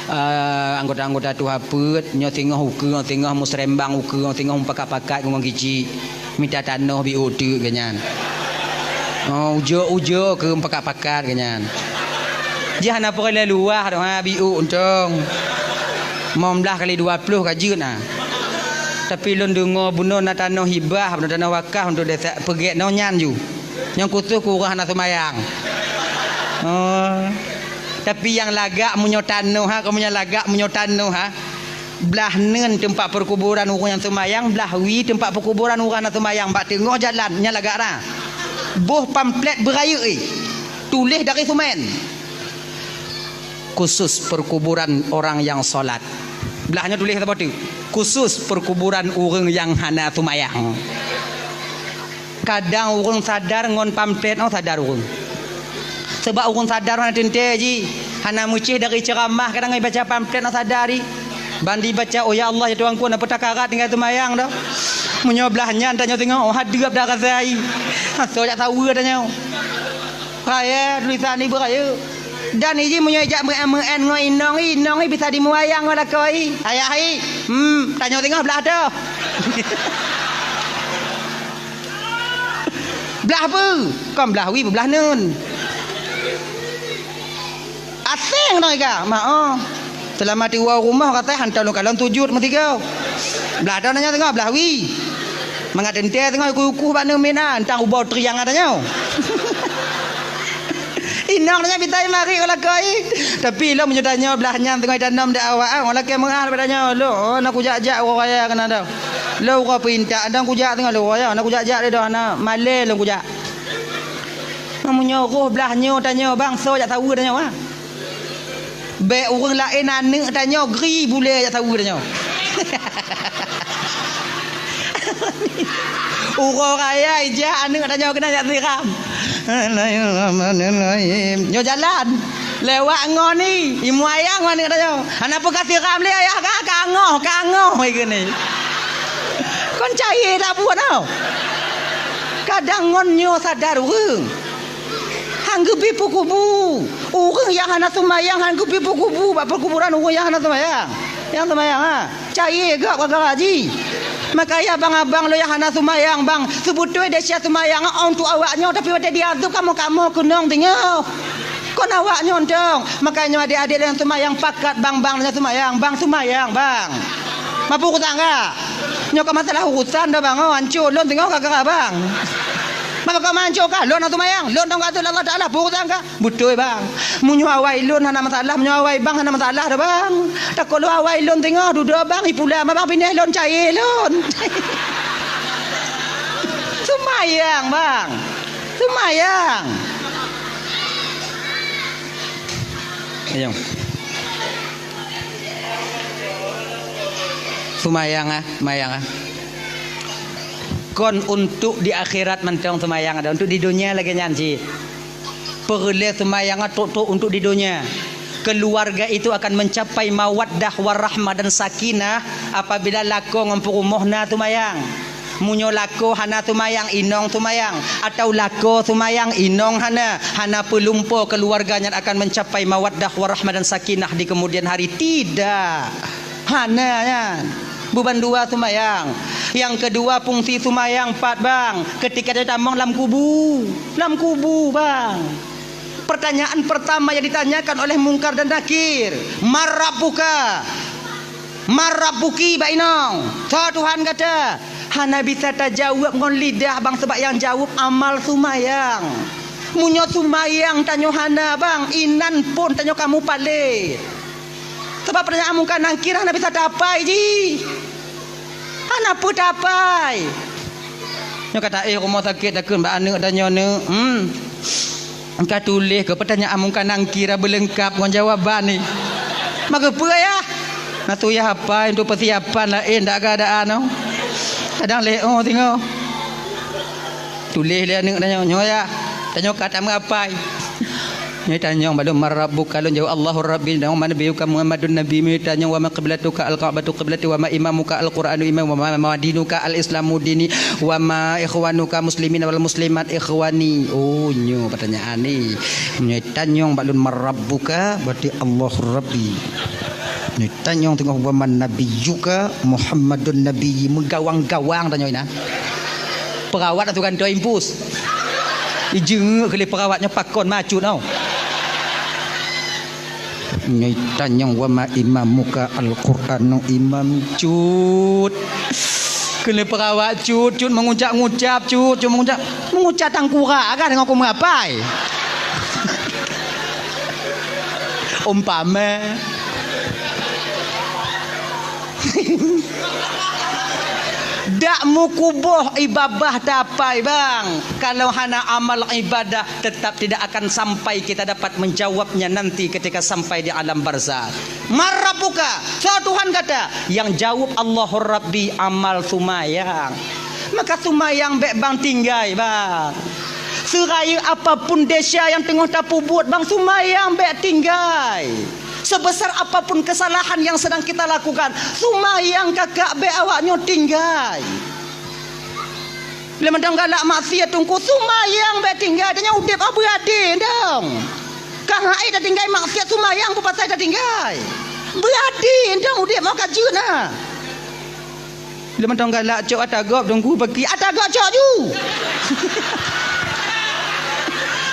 eh, anggota-anggota tuha peuet, nyoe singoh ukeue, singoh musrembang ukeue, singoh mupakat-pakat ngon kicik. Mita tanoh biôk teuk geuh nyan. Oh, ujoe-ujoe keu pakat-pakat geuh nyan. Jih hana peureulée luwah doh, ha, biôk untông. Limong blaih kali dua ploh ka jeuet na. Tapi lôn deungoe bunoe na tanoh hibah, bunoe tanoh wakaf untuk desa, peugét nyoe nyan ju. Nyang khusus keu ureuëng hana seumayang. Oh. Tapi nyang lagak meunyoe tanoh, ha, kamoe nyang lagak meunyoe tanoh, ha. Blah neun teumpat peukuburan ureuëng nyang seumayang, blah wie teumpat peukuburan ureuëng hana seumayang bak teungoh jalan, nyan lagak na. Boh pamflet beurayeuk, eh, tuléh dari seumén. Khusus perkuburan orang yang salat. Blah nyoe tuléh saboh teuk. Khusus perkuburan ureuëng nyang hana seumayang. Kadang ureuëng sadar ngon pamflet nyoe sadar ureuëng. Sabab ureuëng sadar hana teuntée jih, hana meucéh dari ceuramah, kadang ibaca pamflet nyoe sadar jih. Ban dibaca, "Oh ya Allah, ya Tuhanku, na peue takarat tinggai seumayang dah." Meunyoe blah nyan tanyoe singoh, oh, hadeueb dah rasa jih. Asoe jak saweue tanyoe. Raya tulisan ibu raya. Dan iji meunyoe jak meu'en-meu'en ngon inong i, inong i bisa dimuayang ngon lakoe i. Ayah i, hmm, tanyoe singoh blah toh. Blah peue? Kon blah wie, blah neun. Aséng ngon iga, mak oh. Seulama tiwoe rumoh katai hantom lôn kalon sujut meusigoe. Blah toh tanyoe singoh blah wie. Mangat teuntée singoh uku-uku bak neumina, entang ubau triang tanyoe. Inong tanyoe bitai marit u lakoe. Tapi lom meunyoe tanyoe blah nyan teungoh tanom di awak, ah, lakée meu'ah leubeh tanyoe, "Lôn, oh, na kujak-jak uroe raya keunan dah. Lôn uroe peuintak, dan kujak teungoh lôn raya, na kujak-jak lé dah, na malée lôn kujak." Meunyoe roh blah nyoe tanyoe, bang, soe jak saweue tanyoe, ah. Bék ureuëng laén aneuk tanyoe gri bulée jak saweue tanyoe. Uroe raya ijak aneuk tanyoe keunan jak siram. Bismillahirrahmanirrahim. Nyoe jalan. Lewat ngon i, imuayang ngon aneuk tanyoe. Hana peue ka siram lé ayah ka, kangoh, kangoh i keunoe. Kon cayée dak buet tau. Kadang ngon nyoe sadar ureuëng. Han geubri peukubu. Ureuëng nyang hana seumayang han geubri peukubu bak peukuburan ureuëng nyang hana seumayang. Nyang seumayang, ha, cayée gak gara-gara jih. Makanya abang-abang lôn nyang hana seumayang, bang, seubeutôi desya seumayang untuk awak nyoe, tapi watée diadeueb kamoe-kamoe keunong teungoh. Kon awak nyoe dong. Makanya adék-adék nyang seumayang pakat, bang, bang nyang seumayang, bang seumayang, bang. Mapu urusan gak? Nyoe ka masalah urusan dah, bang, oh, hancô lôn teungoh gara-gara bang. Maka kau manco kah? Lôn hana seumayang. Lôn tong ka Allah Taala, peue urusan kah? Beutôi, bang. Meunyoe awai lôn hana masalah, meunyoe awai bang hana masalah dah, bang. Takot lôn awai lôn teungoh dudoe bang, ipula ma bang pinéh lôn cayée lôn. Seumayang, bang. Seumayang. Ayong. Seumayang ah, seumayang ah. Kon untuk di akhirat mantong seumayang, ada untuk di dunia lagée nyan cit. Peureulée seumayang trok-trok untuk di dunia. Keluarga itu akan mencapai mawaddah warahmah dan sakinah apabila lakoe ngon peurumoh na seumayang. Meunyoe lakoe hana seumayang, inong seumayang, atau lakoe seumayang, inong hana, hana peulumpo keluarga nyan akan mencapai mawaddah warahmah dan sakinah di kemudian hari. Tidak. Hana nyan. Buban dua seumayang. Nyang keudua fungsi seumayang pat, bang. Ketika tamong lam kubu. Lam kubu, bang. Pertanyaan pertama yang ditanyakan oleh Mungkar dan Nakir, "Man rabbuka?" "Man rabbuki, bak inong? Soe Tuhan gata?" Hana bisa tajaweueb ngon lidah, bang, sabab nyang jaweueb amal seumayang. Meunyoe seumayang tanyoe hana, bang, inan phon tanyoe ka mupalét. Sabab pertanyaan Mungkar Nakir hana bisa tapai jih. Hana peue tapai. Nyoe ka taéh rumoh sakét takheun bak aneuk tanyoe, "Neuk, hmm, ka tuléh keu pertanyaan Mungkar Nakir beuleungkab ngon jawaban nyoe." Maka peue, Yah? Na tu yah apai untuk persiapan laén dak keadaan nyoe. Kadang lé oh singoh. Tuléh lé aneuk tanyoe, nyoe ya. Tanyoe ka tameuapai. Nyoe tanyong bak lôn, "Man rabbuka?" Lôn jaweueb, "Allahu Rabbi." Tanyong, "Man nabiyyuka?" "Muhammadun nabiyyi." Tanyong, "Wa ma qiblatuka?" "Al-Ka'batu qiblati." "Wa ma imamuka?" "Al-Qur'anu imami." "Wa ma, ma dinuka?" "Al-Islamu dini." "Wa ma ikhwanuka muslimina wal muslimat ikhwani?" Oh, nyoe pertanyaan ni. Nyoe tanyong bak lôn, "Man rabbuka?" Berarti, "Allahu Rabbi." Nyoe tanyong teungoh, "Wa man nabiyyuka?" "Muhammadun nabiyyi." Meugawang-gawang tanyong inan. Perawat atau gantoe impus. Ijeungeuk keu lé perawat nyoe pakon macut tau. Nyoe tanyong, "Wa ma imamuka?" "Al-Qur'anu imami." Cut. Keu lé perawat cut, cut mengucap-ngucap, cut, cut mengucap. Mengucap tangkurak kan dengan aku mengapai. Umpama. Dak meukuboh ié babah tapai, bang. Kalau hana amal ibadah, tetap tidak akan sampai kita dapat menjawabnya nanti ketika sampai di alam barzakh. "Man rabbuka?" Soe Tuhan gata? Nyang jaweueb, "Allahu Rabbi," amal seumayang. Maka seumayang bék bang tinggai, bang. Seurayeuk apapun desya nyang teungoh tapeubuet, bang, seumayang bék tinggai. Sebesar apapun kesalahan yang sedang kita lakukan, seumayang kakak bék awak nyoe tinggai. Lé mantong galak maksiat teungku, seumayang bék tinggai, tanyoe udeb beuradi dong. Ka hai tatinggai maksiat, seumayang peue pasai tatinggai. Beuradi dong udeb mau ka jeuet na. Lé mantong galak cok ata gob teungku, paki ata gob cok ju.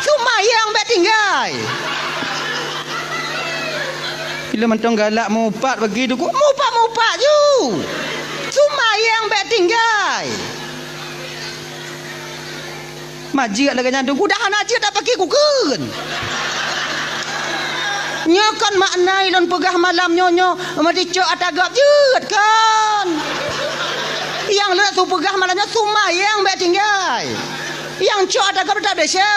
Seumayang bék tinggai. Lé mantong galak mupat paki teungku, mupat-mupat ju. Seumayang bék tinggai. Majeuet lagée nyan teungku, dah hana jeuet dak paki kukheun. Nyoe kon makna lôn peugah malam nyoe, nyoe meudicok ata gob jeuet kon. Nyang lôn su peugah malam nyoe seumayang bék tinggai. Nyang cok ata gob dak desya.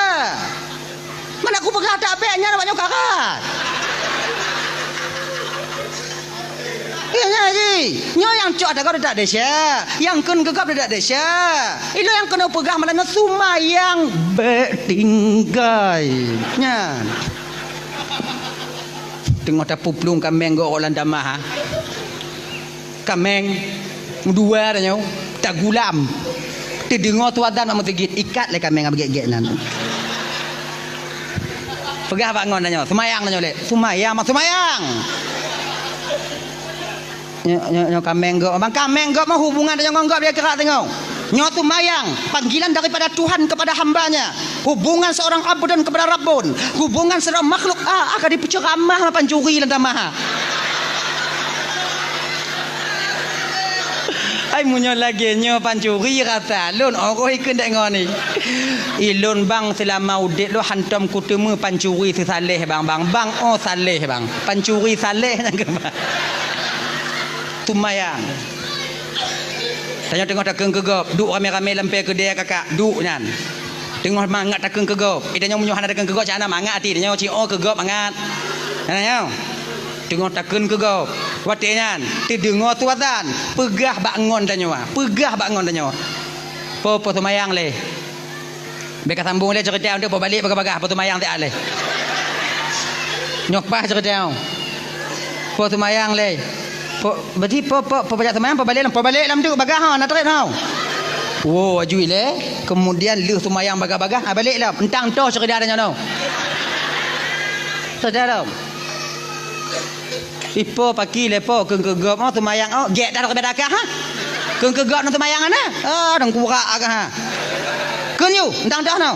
Mana kupeugah dak bék nyan awak nyoe karat. Ingat jih, nyoe nyang cok ata gob dak desya, nyang kheun keu gob dak desya. Ilôn nyang keuneuk peugah malam nyoe seumayang bék tinggai. Nyan. Teungoh tapuplueng kaméng gob lam tamah, ha. Kaméng meudua tanyoe, tagulam. Teudeungoe su azan bak meuseujid, ikat lé kaméng bak gét-gét nyan. Peugah bak ngon tanyoe, seumayang tanyoe lé. Seumayang, mak seumayang. Nyoe, nyoe, nyoe kaméng gob, bang, kaméng gob mah hubungan tanyoe ngon gob dia keurak teungoh. Nyoe seumayang, panggilan daripada Tuhan kepada hamba-Nya. Hubungan seorang abdun kepada Rabbun. Hubungan seorang makhluk, ah, akan dipeuceramah pancuri lam tamah. Meunyoe lagèe nyoe pancuri rasa lôn, oh, ikheun dek ngon ni. Ilôn bang seulama udép lôn hantom kuteumé pancuri seusaléh bang, bang. Bang, oh, saléh bang. Pancuri saléh nyang keubah. Seumayang. Tanyoe teungoh takheun keu gob, duek ramé-ramé lam pèe keudè kakak, duek nyan. Teungoh mangat takheun keu gob. Eh, tanyoe meunyoe hana takheun keu gob, cak hana mangat até tanyoe, ci oh keu gob mangat. Hana nyoe. Teungoh takheun keu gob. Watèe nyan, teudeungoe su azan, peugah bak ngon tanyoe, peugah bak ngon tanyoe. Po, po seumayang lé. Bèk ka sambung lé ceurita nyoe, po balek bagah-bagah, po seumayang siat lé. Nyoe paih ceurita nyoe. Po seumayang lé. Po, berarti po, po, po bajak seumayang, po balek lam, po balek lam tu bagah ha, na trép ha. Wo, aju ilèe. Kemudian lheueh seumayang bagah-bagah, ha, balek lam. Entang toh ceurita nyoe. Ceurita lom. Ipo paki lé po kheun keu gob, oh, seumayang, oh, gèt dah keu beda kah, ha? Kheun keu gob nang seumayang ana? Oh, dong kurak agak, ha. Kheun yu, entang dah nyoe.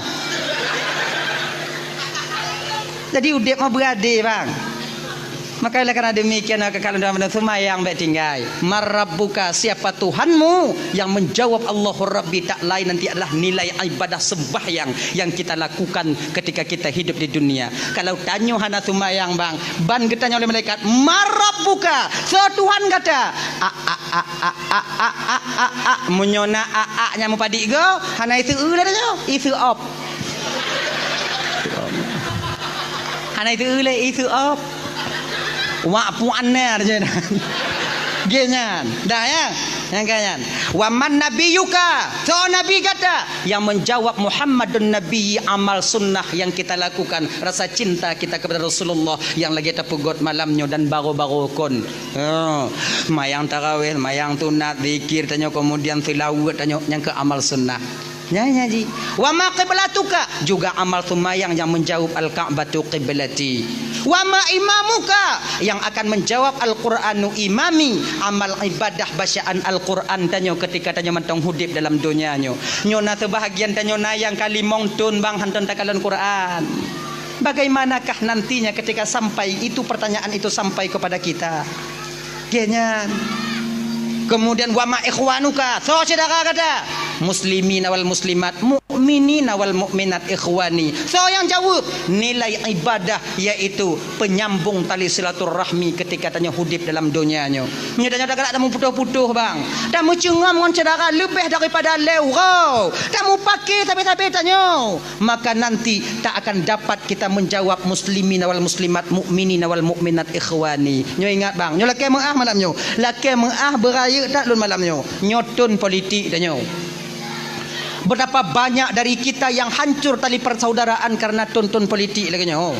Jadi udép mah beuadé, bang. Maka oleh karena demikian, maka kalau dalam seumayang bèk tinggai. Man rabbuka, siapa Tuhanmu? Yang menjawab Allahu Rabbi tak lain nanti adalah nilai ibadah sembahyang yang kita lakukan ketika kita hidup di dunia. Kalau tanyoe hana seumayang, bang, ban geutanyoe lé malaikat, "Man rabbuka?" Soe Tuhan gata? A, a, a. Meunyoe na a, a nyang meupadik go, hana iseu lé tanyoe, iseu op. Hana iseu lé, iseu op. Wak puan na je. Geuh nyan. Dah ya? Nyang ka nyan. "Wa man nabiyyuka?" Soe nabi gata? Yang menjawab, "Muhammadun Nabi," amal sunnah yang kita lakukan, rasa cinta kita kepada Rasulullah yang lagi tapeugot malam nyoe dan baroe-baroe kon. Oh, mayang tarawih, mayang sunat, zikir tanyoe, kemudian seulaweuet tanyoe, nyang keu amal sunnah. Nyan, nyan ji. "Wa ma qiblatuka?" Juga amal seumayang yang menjawab, "Al-Ka'batu qiblati." "Wa ma imamuka?" Yang akan menjawab, "Al-Qur'anu imami." Amal ibadah bacaan Al-Qur'an tanyoe ketika tanyoe mantong udép dalam donya nyoe. Nyoe na seubahagian tanyoe na nyang ka limong thon bang hantom takalon Qur'an. Bagaimanakah nantinya ketika sampai itu pertanyaan itu sampai kepada kita? Geuh nyan. Kemudian, "Wa ma ikhwanuka?" Soe syedara gata? "Muslimina wal muslimat, mukminina wal mukminat ikhwani." Soe nyang jaweueb? Nilai ibadah, yaitu penyambung tali silaturahmi ketika tanyoe udép dalam donya nyoe. Nyoe tanyoe tagalak tameuputoh-putoh, bang. Tameucungom ngon syedara leubeh daripada lhèe uroe. Tamupake sabe-sabe tanyoe. Maka nanti tak akan dapat kita menjawab, "Muslimina wal muslimat, mukminina wal mukminat, ikhwani." Nyoe ingat, bang, nyoe lakèe meu'ah malam nyoe. Lakèe meu'ah beurayeuk that lôn malam nyoe. Nyoe thon politik tanyoe. Betapa banyak dari kita yang hancur tali persaudaraan karena thon-thon politik lagèe nyoe.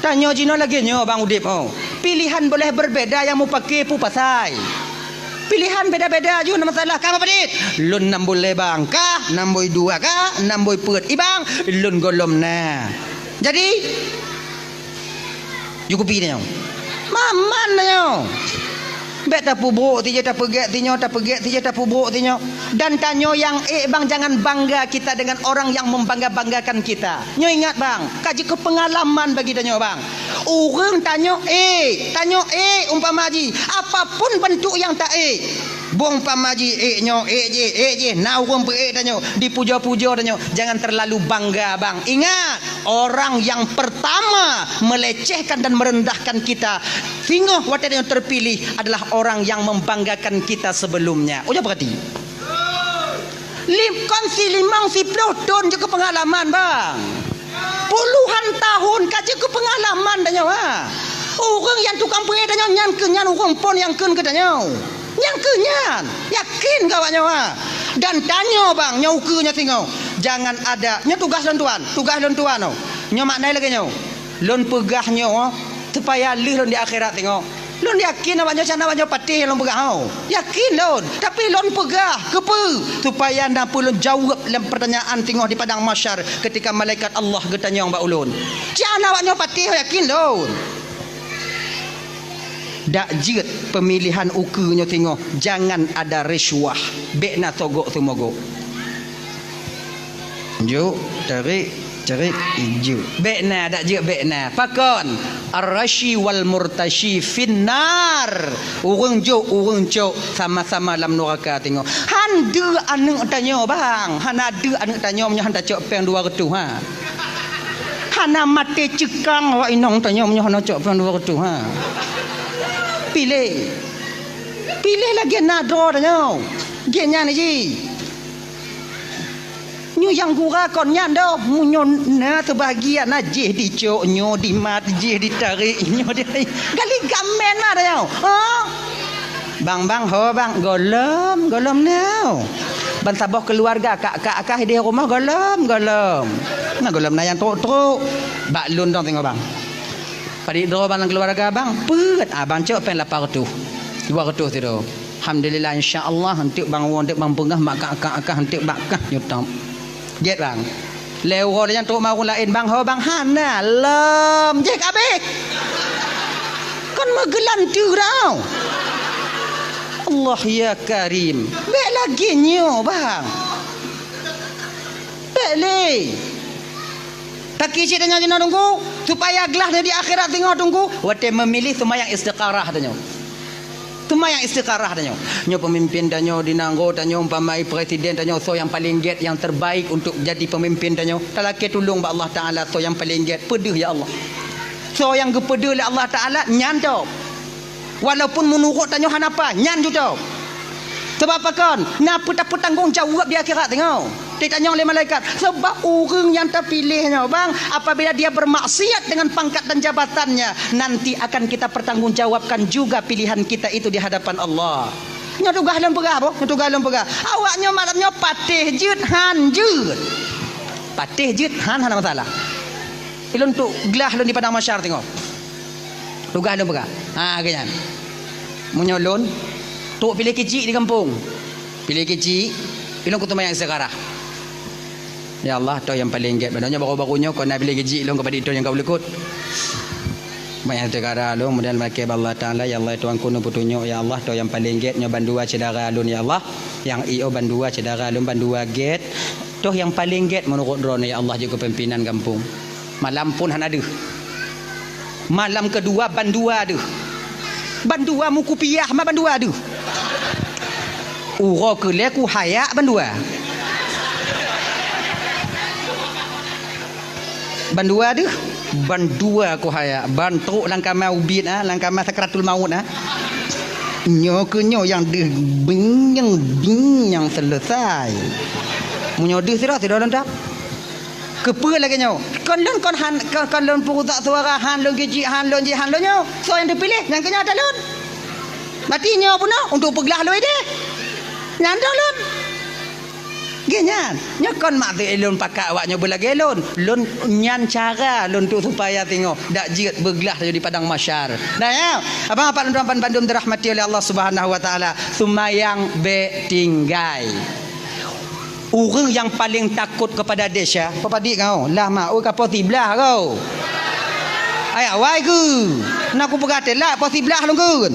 Tanyoe jinoe lagèe nyoe, bang, udép, oh. Pilihan boleh berbeda, nyang mupake peue pasai. Pilihan beda-beda ju na masalah. Ka meupadit? Lôn nam bui lé bang, ka nam bui dua, ka nam bui peuet. I bang, lôn gohlom na. Jadi, ju kupi tanyoe. Maman tanyoe. Bèk tapeubrok sijeuh, tapeugèt sinyoe, tapeugèt sijeuh, tapeubrok sinyoe. Dan tanyoe nyang ék, bang, jangan bangga kita dengan orang yang membangga-banggakan kita. Nyoe ingat, bang, ka jeuet keu peungalaman bagi tanyoe, bang. Ureueng tanyoe ék, tanyoe ék umpama jih, apapun bentuk nyang ta ék. Bong umpama jih ék nyoe, ék jih, ék jih, na ureueng peuék tanyoe, dipujoe-pujoe tanyoe. Jangan terlalu bangga, bang. Ingat, orang yang pertama melecehkan dan merendahkan kita, singoh watèe tanyoe terpilih, adalah orang yang membanggakan kita sebelumnya. Ujoe peurati. Lim-, kon si limong, si ploh thon jeuet keu peungalaman, bang. Puluhan tahun ka jeuet keu peungalaman tanyoe, ha. Ureueng nyang tukang peuék tanyoe nyan keuh nyan ureueng phon nyang kheun keu tanyoe. Nyan keuh nyan. Yakin keu awak nyoe, ha. Dan tanyoe, bang, nyoe ukeue nyoe singoh. Jangan ada, nyoe tugaih lôn tuan, tugaih lôn tuan, oh. Nyoe makna lagèe nyoe. Lôn peugah nyoe, oh, supaya lheueh lôn di akhirat singoh. Lôn yakin awak nyoe, awak nyoe patéh lôn peugah, oh. Yakin lôn, tapi lôn peugah keupeue? Supaya na peue lôn jaweueb lam pertanyaan singoh di padang mahsyar ketika malaikat Allah geutanyong bak ulôn. Cit hana awak nyoe patéh, yakin lôn. Dak jeuet pemilihan ukeue nyoe singoh, jangan ada risuah, bèk na sogok seumogok. Juk, tarék, Cerit jeuet. Bék na, dak jeuet bék na. Pakon? Ar-rasyi wal murtasyi finnar. Ureuëng jok, ureuëng cok, sama-sama lam nuraka teungoh. Han deuh aneuëk tanyoe, bang. Hana deuh aneuëk tanyoe meunyoe han tacok péng dua reutôh, ha. Hana maté ceukang awak inong tanyoe meunyoe hana cok péng dua reutôh, ha. Piléh. Piléh lagée na droe tanyoe. Gét nyan jih. Nyoe nyang gura kon nyan doh, meunyoe na teubahagia na jih dicok, nyoe dimat, jih ditarek, nyoe di gali gamen na tanyoe. Ha? Bang, bang, ho bang, gohlom, gohlom na. Ban saboh keuluwarga kak-kak kah di rumoh gohlom, gohlom. Na gohlom na nyang trok-trok. Bak lôn dong teungoh bang. Padit droe bang lam keuluwarga bang, peuet abang cok péng lapan reutôh. Dua reutôh sidroe. Alhamdulillah, insya Allah, eunteuk bang woe, eunteuk bang peugah, mak kak-kak kah, eunteuk bak kah nyoe tom. Jeuet bang. Lhée uroe lheueh nyan trok ma ureuëng laén, bang ho bang, hana lom. Jih kabeh. Kon meugeulanteue tau. Allah ya Karim. Bék lagée nyoe bang. Bék lé. Taki cit tanyoe jinoe teungku, supaya glah di akhirat teungoh teungku, watée meumilih seumayang istiqarah tanyoe. Seumayang istiqarah tanyoe. Nyoe peumimpén tanyoe di nanggroe tanyoe, umpama presiden tanyoe, soe nyang paleng gét, nyang terbaik untuk jadi peumimpén tanyoe. Talakée tulông bak Allah Taala, soe nyang paleng gét, peudeuh ya Allah. Soe nyang geupeudeuh lé Allah Taala, nyan top. Walaupun meunurot tanyoe hana paih, nyan jitop. Sabab pakon? Na peue tapeutanggong jaweueb di akhirat teungoh. Ditanyong lé malaikat, sebab ureuëng nyang tapiléh nyoe, bang, apabila dia bermaksiat dengan pangkat dan jabatannya, nanti akan kita pertanggungjawabkan juga pilihan kita itu di hadapan Allah. Nyoe tugaih lôn peugah, boh, nyoe tugaih lôn peugah. Awak nyoe malam nyoe patéh jeuet han jeuet. Patéh jeuet han hana masalah. Ilôn tuk glah lôn di padang mahsyar teungoh. Tugaih lôn peugah. Ha, geuh nyan. Meunyoe lôn, trok piléh keuchik di gampông. Piléh keuchik, ilôn kuteumayang istiqarah. Ya Allah, toh nyang paleng gét. Padahai nyoe baru-baru nyoe kon na piléh keuchik lôn keupada toh nyang ka ulukot. Seumayang istiqarah lôn, kemudian lakée bak Allah Taala, ya Allah, Tuhanku, neupeutunyok, ya Allah, toh nyang paleng gét nyoe bandua syedara lôn, ya Allah. Nyang i o bandua syedara lôn, bandua gét. Toh nyang paleng gét meunurot droeneuh, ya Allah, jeuet keu pimpinan gampông. Malam phon hana deuh. Malam keudua bandua deuh. Bandua meukupiah ma bandua deuh. Uroe keu lhée kuhayak bandua. Bandua deuh. Bandua kuhayak. Ban trok lam kama ubit, ah, lam kama sakratul maut, ah. Nyoe keu nyoe nyang deuh bing nyang bing nyang seuleusai. Meunyoe deuh sidroe, sidroe lôn dap. Keupeue lagée nyoe? Kon lôn kon han, kon, kon lôn peurusak suara, han lôn geuchik, han lôn jih, han lôn nyoe. Soe nyang teupiléh? Nyang keu nyoe ata lôn. Berarti nyoe peunoh untuk peuglah lôn idéh. Nyan ata lôn. Geuh nyan. Nyoe kon maksud lôn pakat awak nyoe beulagée lôn. Lôn nyan cara lôn tu supaya teungoh dak jeuet beuglah di padang mahsyar. Nah, ya. Abang apak lôn tuan bandum dirahmati oleh Allah Subhanahu wa Taala. Seumayang bék tinggai. Ureuëng nyang paleng takot keupada desya, peue padit kau? Lah ma, oi ka poh siblaih kau. Ai awai keu. Na kupeugah teulat poh siblaih lôn keu.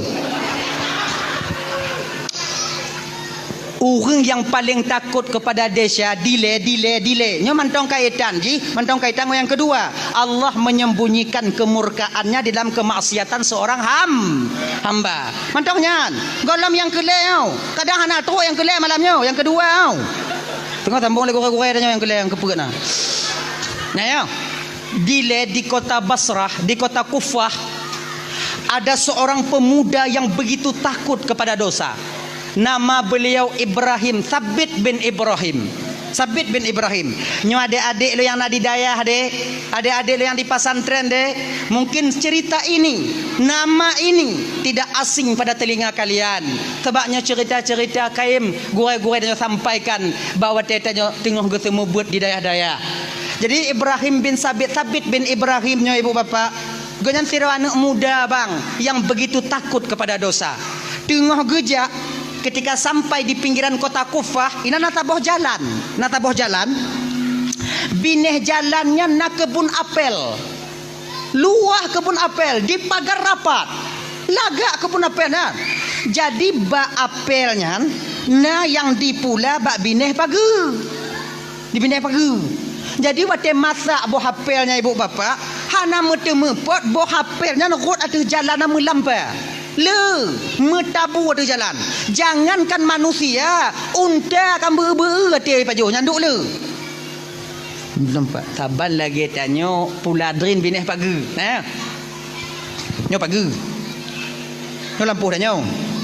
Ureuëng nyang paleng takot keupada desya, dilée, dilée, dilée. Nyoe mantong kaitan jih, mantong kaitan ngon nyang keudua. Allah menyembunyikan kemurkaannya di dalam kemaksiatan seorang ham-, hamba. Mantong nyan, gohlom nyang keu lhée nyoe. Kadang hana trok nyang keu lhée malam nyoe, nyang keudua nyoe. Teungoh sambong lé gurée-gurée tanyoe nyang keu lhée nyang keu peuet na. Nah, ya. Dilée di kota Basrah, di kota Kufah, ada seorang pemuda yang begitu takut kepada dosa. Nama beliau Ibrahim, Sabit bin Ibrahim. Sabit bin Ibrahim. Nyoe adék-adék lôn nyang na di dayah deh, adék-adék lôn nyang di pesantren deh, mungkin cerita ini, nama ini tidak asing pada telinga kalian. Sebab nyoe cerita-cerita kayém gurée-gurée tanyoe sampaikan bak watée tanyoe teungoh geuseumeubeuet di dayah-dayah. Jadi Ibrahim bin Sabit, Sabit bin Ibrahim nyoe ibu bapak, gobnyan sidroe aneuëk muda bang yang begitu takut kepada dosa. Teungoh geujak, ketika sampai di pinggiran kota Kufah, inan na saboh jalan. Na saboh jalan. Binéh jalan nyan na keubun apel. Luwah keubun apel, dipagar rapat. Lagak keubun apel nyan. Jadi bak apel nyan, na nyang dipula bak binéh pageue. Di binéh pageue. Jadi watée masak boh apel nyan ibu bapak, hana meuteumeupot boh apel nyan rhot ateueh jalan na meulampa. Le, meutabu ateueh jalan. Jangankan manusia, unta ka beu-beu até pajoh nyan duek le. Nampak? Saban lagée tanyoe pula drin binéh pageue. Nah. Nyoe pageue. Nyoe lampôh tanyoe.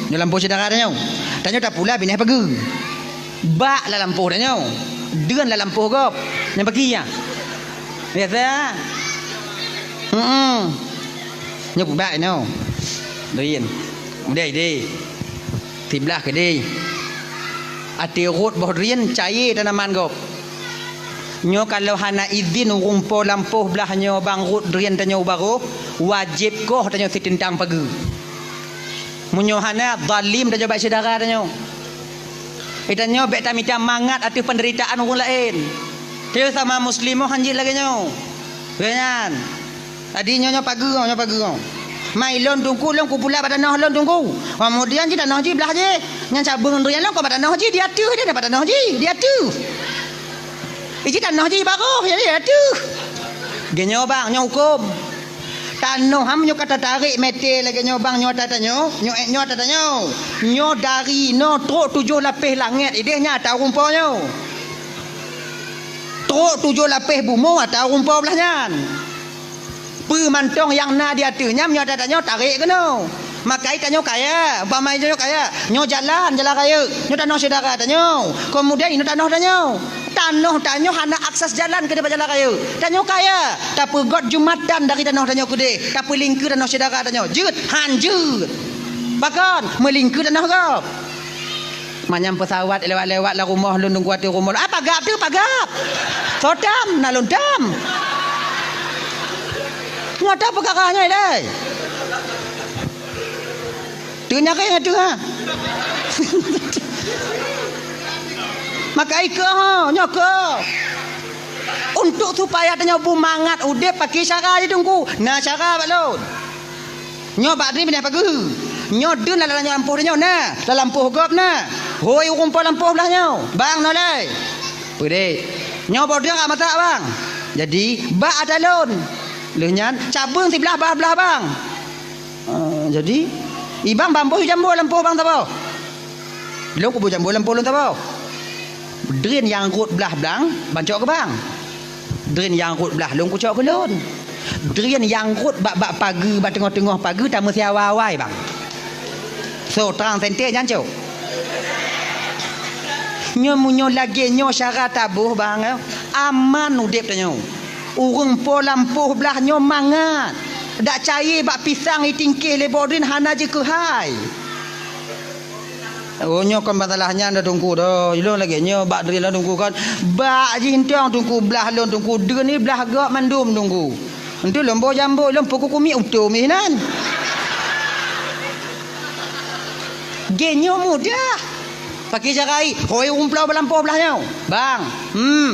Nyoe lampôh syedara tanyoe. Tanyoe tapula binéh pageue. Bak lam lampôh tanyoe. Deuen lam lampôh gob. Nyang baki nyan. Biasa. Heeh. Nyoe peubak nyoe. Drin. Udeh, deh. Siblah keudeh. Até rhot boh drin cayée tanaman gob. Nyoe kalau hana idhin ureuëng po lampôh blah nyoe bang rhot drin tanyoe u barôh, wajéb koh tanyoe siteutang pageue. Meunyoe hana, zalim tanyoe bak syedara tanyoe. Geutanyoe bék tamita mangat ateueh peundeuritaan ureuëng laén. Tanyoe sama muslim han jeuet lagée nyoe. Lagée nyan. Jadi nyoe, nyoe pageue, nyoe pageue. Mai lôn Teungku, lôn kupula bak tanoh lôn Teungku. Keumudian jih tanoh jih blah jih. Nyan cabeueng drin lôn keu bak tanoh jih, di ateueh dia bak tanoh jih, di ateueh. Iji tanoh jih barôh, jadi di ateueh. Geuh nyoe bang, nyoe huköm. Tanoh ham nyoe ka tatarek mete lagée nyoe bang, nyoe ata tanyoe, nyoe, nyoe ata tanyoe. Nyoe dari noe trok tujoh lapéh langét ideh nyan ata ureuëng po nyoe. Trok tujoh lapéh bumoe ata ureuëng po blah nyan. Peue mantong nyang na di ateueh nyan nyoe ata tanyoe tarek keunoe. Makai tanyoe kaya, umpama tanyoe kaya, nyoe jalan, jalan rayeuk, nyoe tanoh syedara tanyoe. Keumudian inoe tanoh tanyoe. Tanoh tanyoe hana akses jalan keudeh bak jalan rayeuk. Tanyoe kaya, tapeugot jumatan dari tanoh tanyoe keudeh, tapeulingkeue tanoh syedara tanyoe. Jeuet, han jeuet. Pakon, meulingkeue tanoh gob. Manyang peusawat lewat-lewat lam rumoh lôn Teungku ateueh rumoh. Ah, pagab tu, pagab. Sotam, na lôn tam. Nyoe ata peukara nyoe ilée. Teunyakét nyan teuh, ha. Maka ikeu ho, nyoe keu. Untuk supaya tanyoe beumangat udeb pakai cara jih Teungku. Na cara bak lôn. Nyoe bak drin binéh pageue. Nyoe deun lam lampôh tanyoe na, lam lampôh gob na. Hôi ureuëng po lampôh blah nyoe. Bang nolai. Peudeh. Nyoe boh drin ka masak bang. Jadi bak ata lôn. Lheueh nyan cabeueng siblah bah blah bang. Ah, jadi, ibang bamboh jambo lampôh bang saboh. Lôn kuboh jambo lampôh lôn saboh. Drin nyang rhot blah blang, ban cok keu bang. Drin nyang rhot blah lôn kucok keu lôn. Drin nyang rhot bak, bak pageue, bak teungoh-teungoh pageue tameusiawa awai bang. So, trang sente nyan cok. Nyoe meunyoe lagée nyoe syara taboh bang, eh, aman udeb tanyoe. Ureuëng po lampôh blah nyoe mangat. Dak cayée bak pisang itingkeh lé boh drin hana jikeuhai. Oh, nyoe kon masalah nyan dah Teungku dah. Ilôn lagée nyoe bak drin lôn Teungku kon. Bak jih entong Teungku blah lôn Teungku. Deun ni blah gob mandum Teungku. Entu lôn boh jambo, lôn peuku kumiek utom inan. Geuh nyoe mudah. Pakai cara ai, hôi umplau balampôh blah nyoe. Bang, hmm,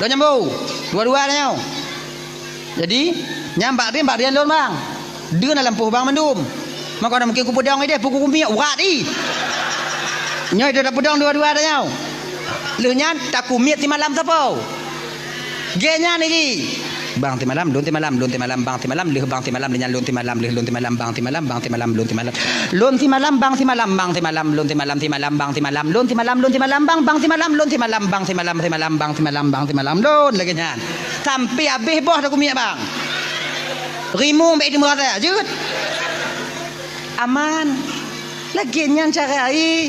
lôn jambo. Dua-dua nyoe. Jadi, nyang bak drin, bak drin lôn, bang. Deun na lampôh bang mandum. Maka na mungkin kupeudong ideh, peuku kumiek, urat i. Nyoe ideh tapeudong dua-dua tanyoe. Lheueh nyan, takumiet simalam sapo. Geuh nyan i jih. Bang simalam, lôn simalam, lôn simalam, bang simalam, lheueh bang simalam, lheueh nyan lôn simalam, lheueh lôn simalam, bang simalam, bang simalam, lôn simalam. Lôn simalam, bang simalam, bang simalam, lôn simalam, simalam, bang simalam, lôn simalam, lôn simalam, bang, bang simalam, lôn simalam, bang simalam, bang simalam, bang simalam, lôn lagée nyan. Sampai habéh boh takumiek, bang. Rimueng bék teumeu rasa, jeuet. Aman. Lagée nyan cara ai.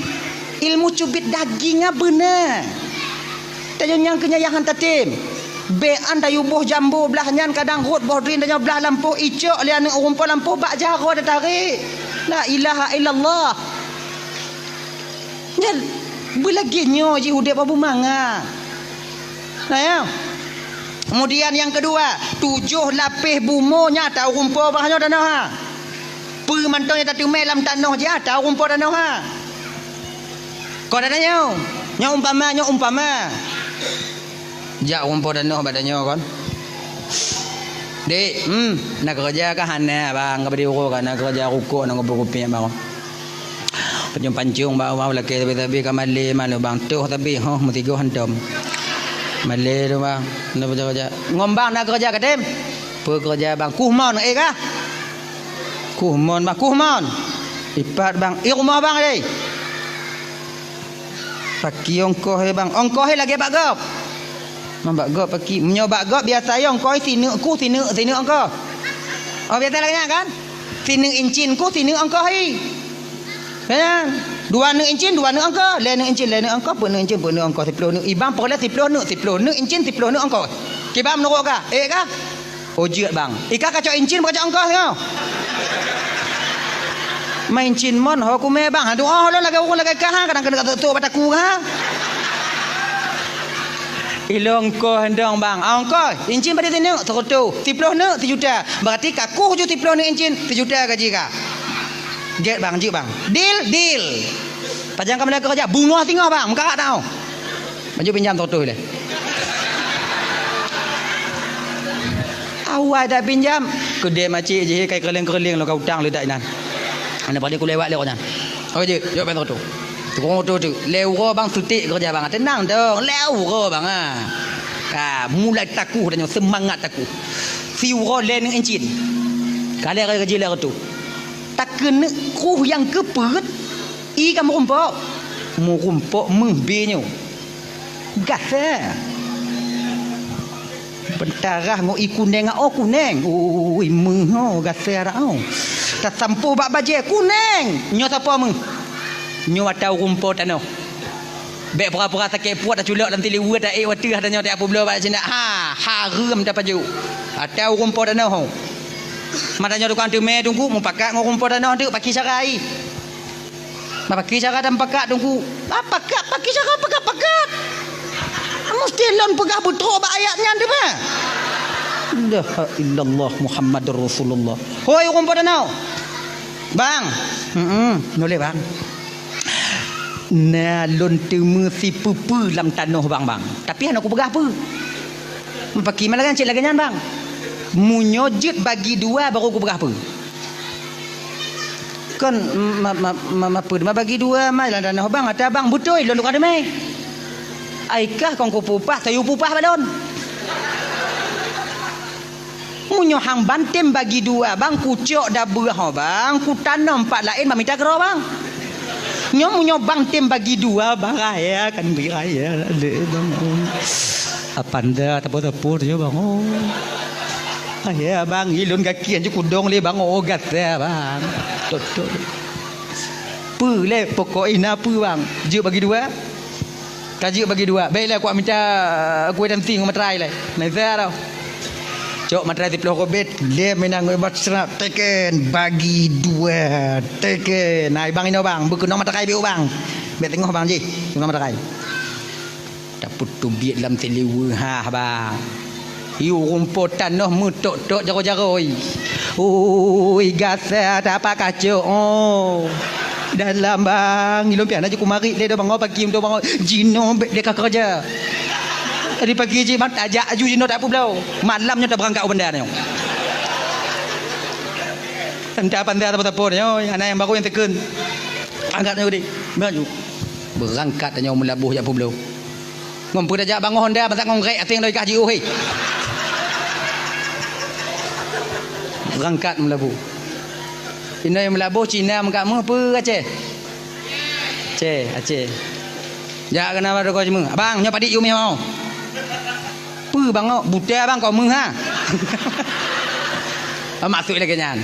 Ilmu cubit daging nyan beuna. Tanyoe nyang keu nyan nyang han tatem. Bék an tayue boh jambo blah nyan kadang rhot boh drin tanyoe blah lampôh icok lé aneuëk ureuëng po lampôh bak jaroe tatarek. La ilaha illallah. Nyan beulagée nyoe jih udeb bak beumangat. Nah, ya. Kemudian nyang keudua, tujoh lapéh bumoe nyang ata ureuëng po blah nyoe tanoh ha. Peue mantong nyang tateumé lam tanoh jih ata ureuëng po tanoh ha. Kon ata nyoe, nyoe umpama, nyoe umpama. Jak rumpok tanoh bak tanyoe kon. Dek, hmm, na keureuja kah? Hana, bang, ka bri uroe ka na keureuja rukok, na kupeue-kupeue bang. Pancong-pancong bak awak lakée sabe-sabe ka malée malu bang, toh sabe, hoh, meusigoe hantom. Malée tu, bang. Na peue keureuja? Ngon bang na keureuja katem? Peue keureuja, bang? Kuh mon, eh, kah? Kuh mon, bang. Kuh mon. Ipat, bang. I rumoh bang, eh. Paki ongkoh, eh, bang. Ongkoh, eh, lagée bak gob. Bang, bak gob paki. Meunyoe bak gob biasa, eh, ongkoh, eh, sineuk kuh, sineuk, sineuk ongkoh. Oh, biasa lagée nyan, kan? Sineuk incin kuh, sineuk ongkoh, eh. Kan? Dua neuk incin, dua neuk ongkoh, lhée neuk incin, lhée neuk ongkoh, peuet neuk incin, peuet neuk ongkoh, siploh neuk. I bang peureulée siploh neuk, siploh neuk incin, siploh neuk ongkoh. Kiban meunurot kah? Eh kah? Oh, jeuet bang. I kah kacok incin, kacok ongkoh nyoe. Ma incin mon, ho kumé bang. Aduh, oh, lôn lagée ureueng lagée kah, kadang keuneuk tok-tok bak takue, ha? Ilôn ongkoh dong bang. Ah, ongkoh, incin padum sineuk? Seureutôh. Siploh neuk? Sijuta. Berarti ka kuh ju siploh neuk incin, sijuta gaji kah. Gét bang, jeuet bang. Deal, deal. Pajan kamoe na keureuja, beungoh singoh bang, meukarat tau. Maju pinjam seratus lé. Awai dak pinjam, keudeh macik jih kai keureuling-keureuling lôn ka utang leudak inan. Aneuk paléng kulewat lé awak nyan. Oh jeuet, jok pinjam seratus. Tukang oto tu, lhée uroe bang sutik keureuja bang. Teunang dong, lhée uroe bang ah. Ka mulai takuh tanyoe, seumangat takuh. Siuroe lhée neuk incin. Ka lhée gaji lhée reutôh. Takeuneuk kruh nyang keupeuet, i ka meurumpok. Meurumpok meuh bé nyoe. Gasa. Beutarah ngon i kuneng, oh kuneng. Ui, meuh oh, gasa dak oh. Tasampôh bak bajée, kuneng. Nyoe sapoe meuh? Nyoe ata ureueng po tanoh. Bék pura-pura sakét puet, taculok lam siliweu, taék wateuh, tanyoe tajak peubloe bak sinan. Ha, hareuem tapajoh. Ata ureueng po tanoh. Ma tanyoe tukang teumé teungku, mupakat ngon ureueng po tanoh teuk, pakri cara i. Ma pakri cara tamupakat teungku. Ah, pakat, pakri cara pakat-pakat. Musti lôn peugah beutrok bak ayat nyan teuma. La ilaha illallah Muhammadur Rasulullah. Hoi ureueng po tanoh. Bang. Heeh, nyoe lé bang. Na lôn teumé sipeue-peue lam tanoh bang, bang. Tapi hana kupeugah peue. Pakri ma lagée cit lagée nyan, bang. Meunyoe jeuet bagi dua baru kupeugah peue. Kon ma, ma, ma, ma peue ma bagi dua ma lam tanoh, bang. Ata bang beutôi lôn tukang teumé. Ai kah kon kupeupah, sayue peupah bak lôn. Meunyoe hang ban tem bagi dua, bang, kucok dabeuh ho, bang, kutanom pat laén bak mita keudroe, bang. Nyoe meunyoe bang tem bagi dua, bang, raya kan bri raya lé, bang. Apanda tapo-tapo nyoe, bang. Oh. Raya, bang, ilôn gaki anju kudong lé, bang. Oh, gata, bang. Totok. Peue lé pokok ina peue, bang? Jeuet bagi dua? Ka jeuet bagi dua. Baiklah, kuat mita kueh dan ting materai lé. Naisa tau. Cok materai siploh kobet, lé meunan ngon ibat serak, teken, bagi dua, teken. Nah, bang inoe bang, beukeunong materai biu bang. Bèk teungoh bang jih, keunong materai. Tapeuteubiet lam siliweu ha bang. Hi ureueng po tanoh meutok-tok jaroe-jaroe. Ui, gasa tapak kacok, oh. Dalam bang, ilôn pian aju kumarit lé do bang, oh, pagi untuk bang, oh. Jinoe bèk lé ka keureuja. Tadi pagi jih mat tajak aju jinoe tak peubloe. Malam nyoe tabeurangkat u bandar nyoe. Tanda pandai apa-apa nyoe, anak nyang baru nyang teukeun. Angkat nyoe deh. Maju. Beurangkat nyoe meulaboh jak peubloe. Ngon peue tajak bangoh honda, masa ngon grek aséng lagèe kah jiôh, hé. Beurangkat meulaboh. Inoe meulaboh Cina meukat meuh peue Aceh? Aceh, Aceh. Jak keunan bak toko jimeung. Abang, nyoe padit yue meuh. Peue bang, oh, buta bang, kau meuh ha? Maksud lagèe nyan.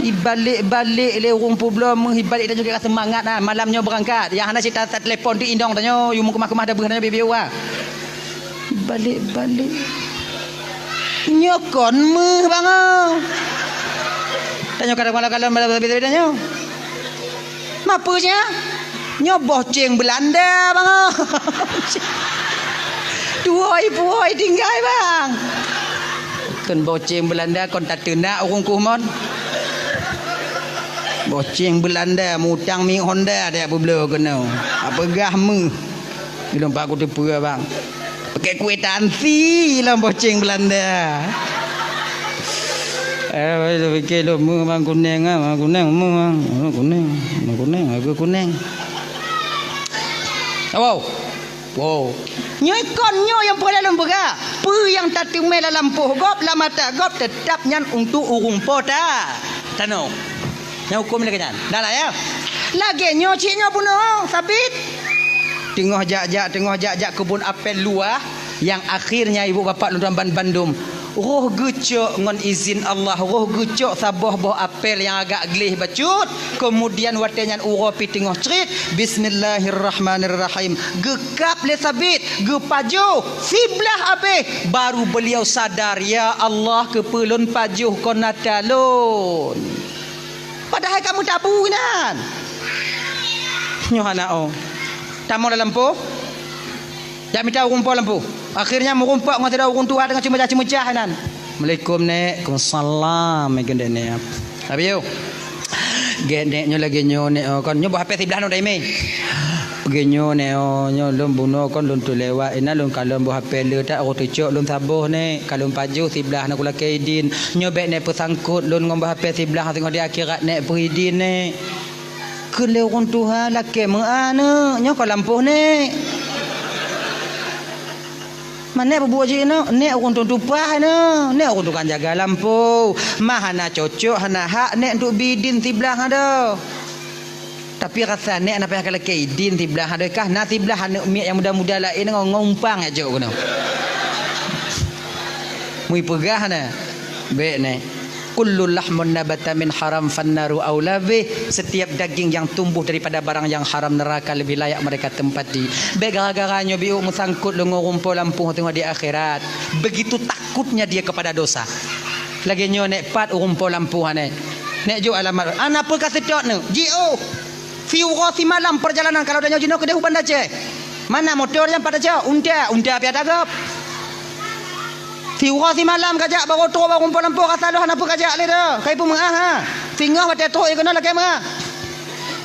Ibalek-balek lé ureueng peubloe meuh, ibalek dan juga seumangat ha. Malam nyoe beurangkat. Nyang hana cit ta-, tatelepon tu indong tanyoe, yue meukeumah-keumah dabeuh tanyoe bieu-bieu ha. Ibalek-balek. Nyoe kon meuh bang, oh. Tanyoe kadang malam-malam malam beda-beda nyoe. Ma peue nya? Nyoe boh ceng Beulanda, bang. Tuwoi-puwoi tinggai, bang. Kon boh ceng Beulanda, kon tateunak ureueng kuh mon. Boh ceng Beulanda, mutang minyeuk Honda, dak peubloe keunoe. Apeugah meuh. Ilôn pat kuteupeue, bang. Pakai kueh tansi lam boh ceng Beulanda. Eh, pikir lôn meuh bang kuneng ah, bang kuneng meuh bang. Kuneng, kuneng, aku kuneng. Awau. Wow. Nyoe kon nyoe nyang peureulée lôn peugah. Peue nyang tateumé lam lampôh gob, lam mata gob, teutab nyan untuk ureuëng po ta-, tanoh. Nyang huköm lagée nyan. Dah lah, ya. Lagée nyoe cit nyoe bunoe, Sabit. Teungoh jak-jak, teungoh jak-jak keubon apel luwah, nyang akhirnya ibu bapak lôn tuan ban-, bandum. Roh geucok ngon izin Allah, roh geucok saboh boh apel nyang agak gleh bacut. Keumudian watée nyan uroe pih teungoh crit, "Bismillahirrahmanirrahim." Geukab lé Sabit, geupajoh, siblah abéh. Baru beliau sadar, "Ya Allah, keupeue lôn pajoh kon ata lôn?" Padahai ka meutabu inan. Nyoe hana oh. Tamong lam lampôh. Jak mita ureuëng po lampôh. Akhirnya meurumpok ngon sidroe ureuëng tuha teungoh ceumeucah-ceumeucah inan. "Assalamualaikum, Nek." "Waalaikumsalam," meugeundeh Nek. "Abi yo." "Gét Nek, nyoe lagée nyoe Nek, oh, kon nyoe boh apel siblah nyoe daimé." "Lagée nyoe Nek, oh, nyoe lôn bunoe kon lôn teulewat, inan lôn kalon boh apel le tak, oh, teucok lôn saboh Nek, ka lôn pajoh siblah na kulakée idin. Nyoe bék Nek peusangkot lôn ngon boh apel siblah, teungoh di akhirat Nek peuidin Nek." Kheun lé ureuëng tuha, "Lakée meu'ah neuk, nyoe kon lampôh Nek." "Ma Nek peubuet jih neuk, Nek ureuëng tueng tupaih neuk, Nek ureuëng tukang jaga lampôh. Ma hana cocok, hana hak Nek untuk bi idin siblah adoe. Tapi rasa Nek hana payah kalakée idin siblah adoe kah, na siblah aneuëk miet nyang muda-muda laén ngon, ngon umpang jak keunoe." Meuipeugah na, "Bék Nek. Kullu lahmun nabata min haram fannaru aula bih." Setiap daging yang tumbuh daripada barang yang haram, neraka lebih layak mereka tempati. Bék gara-gara nyoe biôk meusangkot lôn ngon ureuëng po lampôh teungoh di akhirat. Begitu takutnya dia kepada dosa. Lagée nyoe Nek, pat ureuëng po lampôh Nek. Nek jok alamat. Hana peue ka seutôt neuk. Jiôh. Siuroe simalam perjalanan, kalau tanyoe jinoe keudeh u Banda Aceh. Mana motor nyang pat tacok? Unta, unta pih ata gob. Siuroe simalam kajak, baru trok, baru muphom lampôh, rasa lôn hana peue kajak lé dah. Kai peumeu'ah ha. Singoh watée trok ie keunoe lakée meu'ah.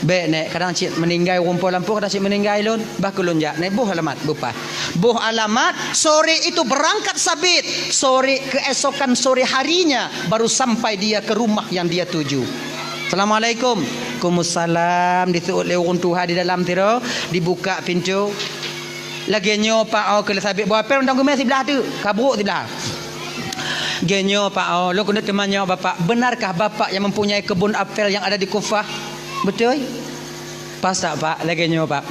Bék Nek, kadang cit meuninggai ureuëng po lampôh, kadang cit meuninggai lôn. Bah keu lôn jak Nek, boh alamat, beupaih. Boh alamat, sore itu berangkat Sabit. Sore, keesokan sore harinya baru sampai dia ke rumah yang dia tuju. "Assalamualaikum." "Waalaikumsalam." Diseuôt lé ureuëng tuha di dalam sidroe, dibuka pintoe. "Lagée nyoe Pak, oh," kheun lé Sabit, "boh apel mantong geumé siblah teuk, ka brok siblah." "Lagée nyoe Pak, oh, lôn keuneuk teumanyong Bapak, benarkah Bapak yang mempunyai kebun apel yang ada di Kufah? Beutôi?" "Pas that Pak, lagée nyoe Pak.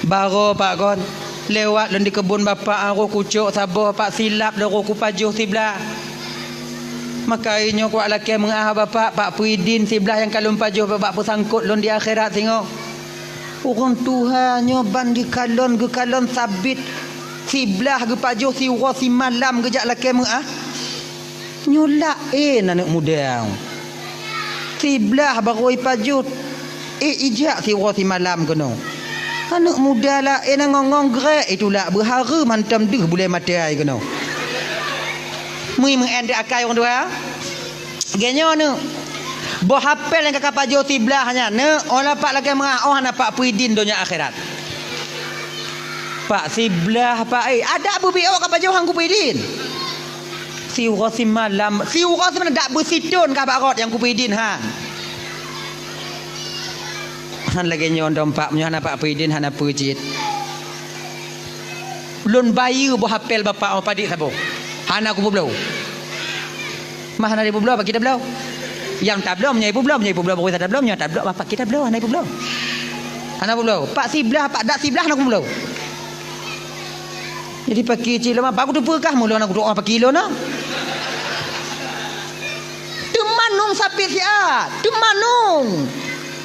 Barô Pak kon, lewat lôn di keubon Bapak, roh kucok saboh Pak, silap lôn roh kupajoh siblah. Maka nyoe kuwat lakée meu'ah Bapak, Pak peuidin siblah nyang ka lôn pajoh Bapak peusangkot lôn di akhirat singoh." Ureuëng tuha nyoe ban geukalon, geukalon Sabit siblah geupajoh siuroe simalam geujak lakée meu'ah. Nyoe laén aneuëk muda. Siblah barô ipajoh, éh ijak siuroe simalam keunoe. Aneuëk muda laén ngon-ngon grek itulak beuhareuem hantom deuh bulée maté ai keunoe. Mui meu'en di akai ureuëng tuha. Lagée nyoe neuk. Boh apel nyang ka kapajoh siblah nyan neuk, oh na Pak lakée meu'ah, oh hana Pak peuidin donya akhirat. Pak siblah Pak, eh, adak beubiôk kapajoh han kupeuidin. Siuroe simalam, siuroe simalam dak beusithon ka bak rot nyang kupeuidin han. Han lagée nyoe dong Pak, meunyoe hana Pak peuidin hana peue cit. Lôn bayeue boh apel Bapak, oh, padit saboh. Hana kupeubloe. Mah hana ipeubloe, Pak kita bloe. Nyang tabloe, meunyoe ipeubloe, meunyoe ipeubloe, baru tabloe, meunyoe tabloe, Bapak kita bloe, hana ipeubloe. Hana peubloe. Pak siblah, Pak dak siblah hana kupeubloe. Jadi paki cit lôn, baru teupeue kah mulôn aku doa paki lôn, nah. Teumanung Sabit siat, teumanung.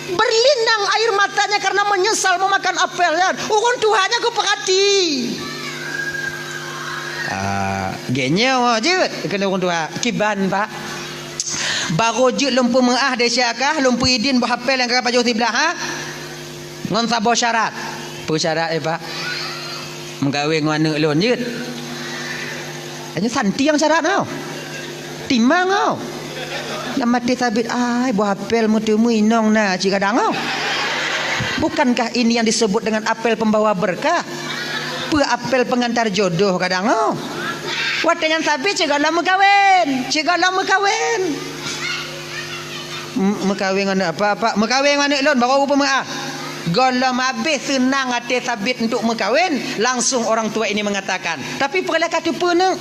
Berlinang air matanya karena menyesal memakan apel nyan. Ureuëng tuha nyan geupeurati. Ah, lagée nyoe jeuet keuneuk ureuëng tuha. Kiban, Pak. Barô jeuet lôn peumeu'ah desya kah, lôn peuidin boh apel nyang ka pajoh siblah, ha? Ngon saboh syarat. Peue syarat, eh, Pak? Meukawen ngon aneuëk lôn jeuet. Hanya santiang syarat nyoe. Timang nyoe. Lam até Sabit, ai, boh apel meuteumui inong na cit kadang nyoe. Bukankah ini yang disebut dengan apel pembawa berkah? Peue apel pengantar jodoh kadang nyoe. Watée nyan Sabit cit gohlom meukawen, cit gohlom meukawen. M-, meukawen ngon aneuëk apa, Pak? Meukawen ngon aneuëk lôn, barô kupeumeu'ah. Gohlom habéh seunang até Sabit untuk meukawen, langsung orang tua ini mengatakan, "Tapi peue lé ka teupeu, Neuk?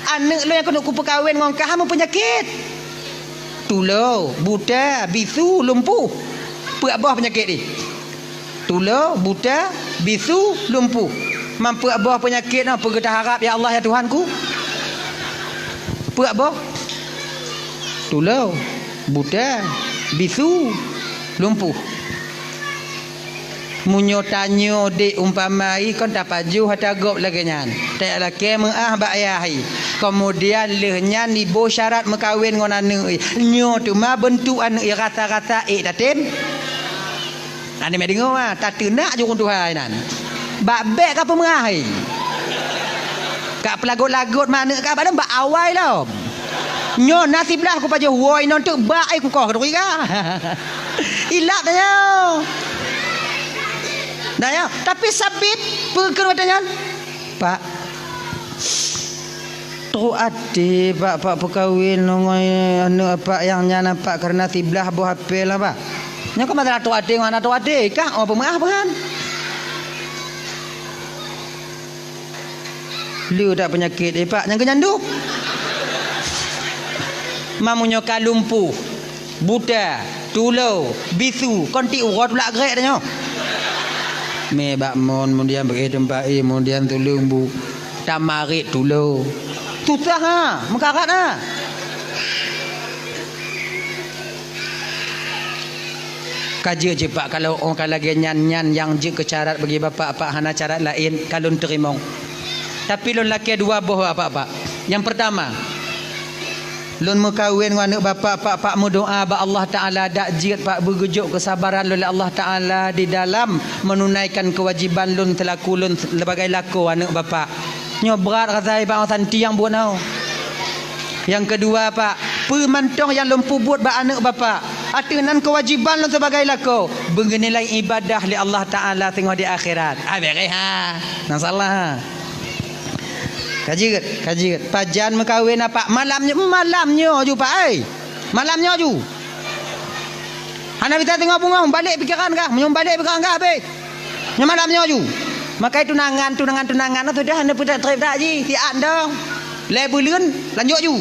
Aneuëk lôn nyang keuneuk kupeukawen ngon kah meupeunyakét. Tulo, buta, bisu, lumpuh. Peuet boh peunyakét jih. Tulo, buta, bisu, lumpuh. Man peuet boh peunyakét nyoe peue geutaharab, ya Allah, ya Tuhanku? Peuet boh? Tulo, buta, bisu, lumpuh." Meunyoe tanyoe dék umpama hai kon tapajoh ata gob lagée nyan, tajak lakée meuáh bak ayah hai. Keumudian lheueh nyan iboh syarat meukawen ngon aneuëk hai. Nyoe teuma beuntuk aneuëk hai rasa-rasa ék tatem. Aneuëk meudeungoe, ah, tateunak jurông tuha hai nan. Bak bék ka peumeuáh hai. Ka peulagot-lagot ma aneuëk ka bak lom bak awai lom. Nyoe na siblah kupajoh woe inong teuk bak ai kukoh keuduri ka. Ilap tanyoe. Nah ya, tapi Sabit peue kheun watée nyan? Pak, trok até Pak, Pak peukawen ngon aneuëk Pak nyang nyan Pak, kareuna siblah boh apé lah Pak. Nyoe ka masalah trok até ngon hana trok até, kah oh peumeuáh peue han? Le that peunyakét, eh, Pak, nyang keu nyan duek. Mamu nyoe ka lumpuh, buta, tulo, bisu, kon tiep uroe tulak grek tanyoe. Mé bak mon, keumudian beuéh teumpat, eh, keumudian tuleueng bu, tamarit tulo. Susah ha, meukarat ha. Ka jeuet cit Pak, kalau oh ka lagée nyan, nyan nyang jeuet keu carat bagi Bapak, Pak hana carat laén, ka lôn teurimong. Tapi lôn lakée dua boh bak Bapak, Pak. Nyang peurtama, lôn meukawen ngon aneuëk Bapak, Pak, Pak meudoá bak Allah Taala, dak jeuet Pak beugeujok keusabaran lôn lé Allah Taala di dalam meununaikan keuwajiban lôn seulaku lôn sebagai lakoe aneuëk Bapak. Nyoe brat rasa Bapak santi nyang buet nyoe. Nyang keudua, Pak, peue mantong nyang lôn peubuet bak aneuëk Bapak, ateueh nan keuwajiban lôn sibagai lakoe, beunilai ibadah lé Allah Taala singoh di akhirat. Ah, beres ha. Nah, salah ha. Ka jeuet, ka jeuet. Pajan meukawen, Pak? Malam nyoe, malam nyoe ju, Pak, ai. Malam nyoe ju. Hana bisa teungoh beungoh, balek pikeran kah? Meunyoe balek pikeran kah, habéh. Nyoe malam nyoe ju. Makai tunangan, tunangan, tunangan, sudah hana peutrép-trép dak jih, siat dong. Lhée buleuen, lanjut ju.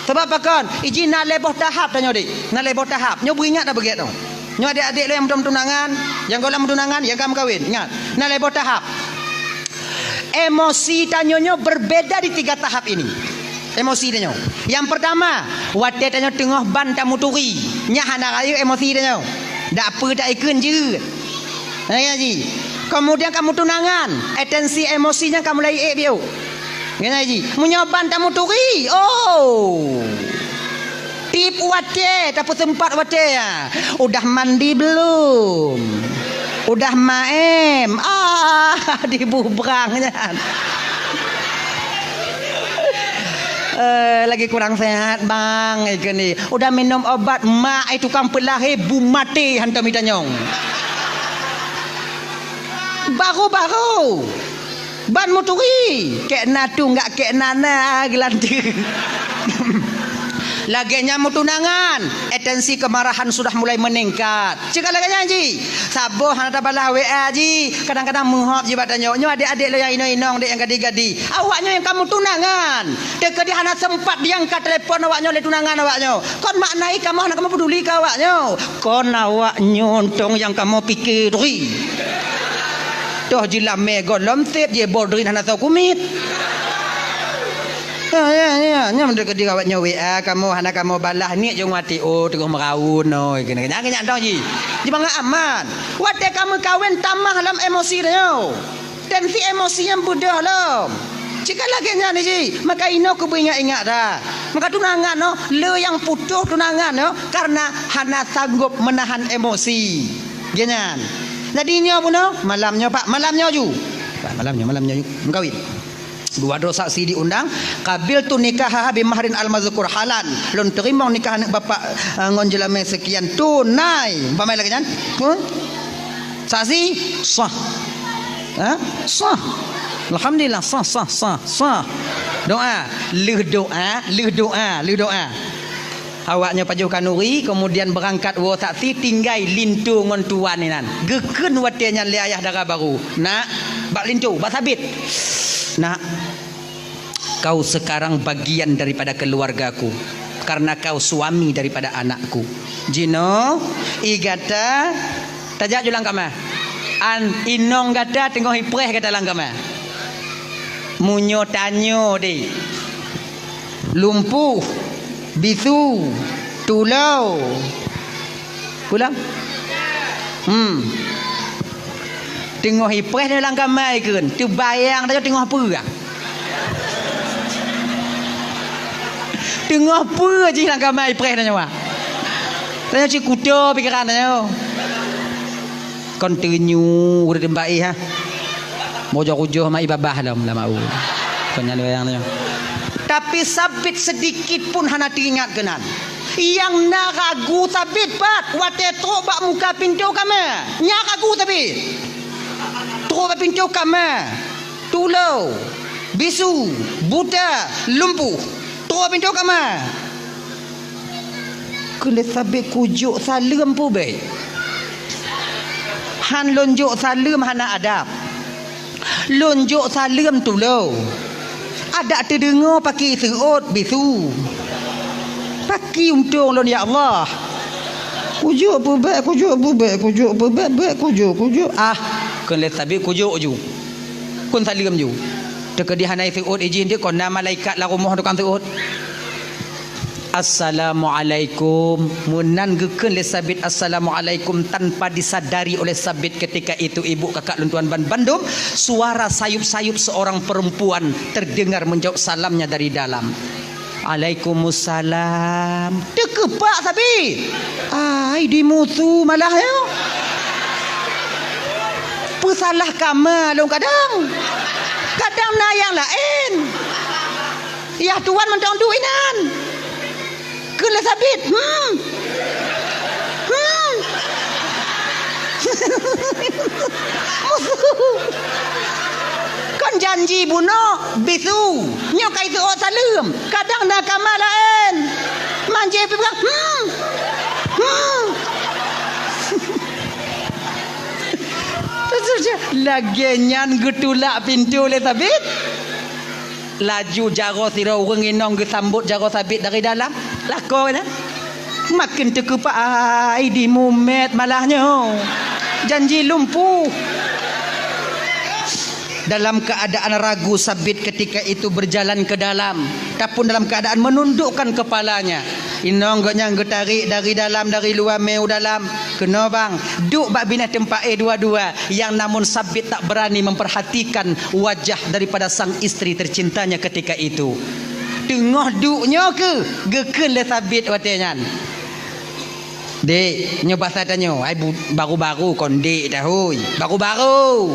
Sabab pakon? Iji na lhée boh tahap tanyoe, Dek. Na lhée boh tahap. Nyoe beuingat dah beugét dong. Nyoe adék-adék lôn nyang meutunangan, nyang gohlom meutunangan, nyang ka meukawen. Ingat, na lhée boh tahap. Emosi tanyoe nyoe berbeda di tiga tahap ini. Emosi tanyoe. Nyang peurtama, watée tanyoe teungoh ban tamuturi, nyan hana rayeuk emosi tanyoe. Dak peue taikheun jeuet. Nah, ya ji. Keumudian ka meutunangan, atensi emosi nyan ka mulai ék biôh. Nyan ji. Meunyoe ban tamuturi, oh. Tiep watée, tapeuseumpat watée, ya. Udah mandi belum? Udah maem? Ah, dibubrang nyan. Eh, lagi kurang sehat, Bang, ikeu ni. Udah minum obat, mak ai tukang peulahé bu maté hantom itanyong. Baru-baru. Ban muturi, kek na tu enggak kek na na geulanteue. Lagée nyan meutunangan, atensi kemarahan sudah mulai meningkat. Cit ka lagée nyan ji, saboh hana tabalah W A ji, kadang-kadang meuhop ji bak tanyoe. Nyoe adék-adék lôn nyang inong-inong dek nyang gadi-gadi. Awaknyoe nyang ka meutunangan, teukeudi hana sempat diangkat telepon awaknyoe lé tunangan awaknyoe. Kon makna i kamoe hana kamoe peduli keu awaknyoe. Kon awaknyoe tong nyang kamoe pike turi. Toh jilamé gohlom sép jiboh drin hana soe kumiet. Ya, ya, ya, nyan meunyoe keudeh awaknyoe W A kamoe hana kamoe balah, niet jong wati, oh, teungoh meuraun, oh, keuneuk nyan, nyan tong ji. Jibangai aman. Watée ka meukawen tamah lam emosi tanyoe. Tensi emosi nyan beudôh lom. Cit ka lagée nyan ji, maka inoe keubeue ingat-ingat dah. Maka tunangan noh, le nyang putôh tunangan noh, karena hana sanggob meunahan emosi. Geuh nyan. Jadi nyoe bunoe, malam nyoe, Pak, malam nyoe ju. Pak, malam nyoe, malam nyoe ju. Meukawen. Dua droe saksi diundang, qabiltu nikahaha bi mahrin al-mazkur halan. Lôn teurimong nikah aneuëk bapak, eh, ngon jeulamé seukian tunai. Umpama lagée nyan. Huh? Saksi sah. Ha? Sah. Alhamdulillah, sah, sah, sah, sah. Doa, lheueh doa, lheueh doa, lheueh doa. Awaknyoe pajoh khanuri, keumudian beurangkat woe saksi, tinggai linto ngon tuan inan. Geukheun watée nyan lé ayah dara barô, "Nak, bak linto, bak Sabit. Nak, kau sekarang bagian daripada keluargaku, karena kau suami daripada anakku. Jinoe, i gata, tajak ju lam kama. An inong gata teungoh ipreh gata lam kama. Meunyoe tanyoe deh, lumpuh, bisu, tulo." Pulang? Hmm. Teungoh ipreh lam kama ikheun, teubayang tanyoe teungoh peue. Teungoh peue jih lam kama ipreh tanyoe. Tanyoe cit kuto pikeran tanyoe. Kon teunyu ureuëng teumbak ih, ha. Mojok ujoh mai babah lom lama u. Kon nyan wayang nyoe. Tapi Sabit sedikit pun hana teuingat keunan. Nyang na ragu Sabit pat watée trok bak muka pintoe kama. Nyan ragu Sabit. Trok bak pintoe kama. Tulo, bisu, buta, lumpuh. Trok bak pintoe kama. Kheun lé Sabit, "Kujok saleuem peue bék? Han lôn jok saleuem hana adab. Lôn jok saleuem tulo. Adak teudeungoe paki seuôt bisu. Paki untông lôn, ya Allah. Kujok peue bék, kujok peue bék, kujok peue bék, bék kujok, kujok." Ah, kheun lé Sabit, "Kujok ju. Kheun saleuem ju." Teukeudi hana seuôt ijin deh, kon na malaikat lam rumoh tukang seuôt. "Assalamualaikum." Meunan geukheun lé Sabit, "Assalamualaikum," tanpa disadari oleh Sabit ketika itu, ibu, kakak lôn tuan ban bandum, suara sayup-sayup seorang perempuan terdengar menjawab salamnya dari dalam. "Alaikumussalam." Teukeupak Sabit. Ai, dimusu malah nyoe. Peusalah kama lôn kadang. Kadang na nyang laén. Yah tuan mantong duek inan. Kheun lé Sabit, "Hmm. Hmm." Musu. Kon janji bunoe bisu. Nyoe ka iseuôt saleuem. Kadang na kama laén. Manjé pih peugah, "Hmm. Hmm." Lagée nyan geutulak pintoe lé Sabit. Laju jaroe sidroe ureuëng inong geusambot jaroe Sabit dari dalam. Lakoe nyan. Maken teukeupak, ai, dimumet malah nyoe. Janji lumpuh. Dalam keadaan ragu, Sabit ketika itu berjalan ke dalam, tapun dalam keadaan menundukkan kepalanya. Inong geuh nyan geutarek dari dalam, dari luwa mé u dalam. Keunoe bang, duek bak binéh teumpat éh dua-dua, yang namun Sabit tak berani memperhatikan wajah daripada sang istri tercintanya ketika itu. Teungoh duek nyoe keuh geukheun lé Sabit watée nyan. "Dek, nyoe basa tanyoe, ai bu-, baru-baru kon dek dah, hôi. Baru-baru.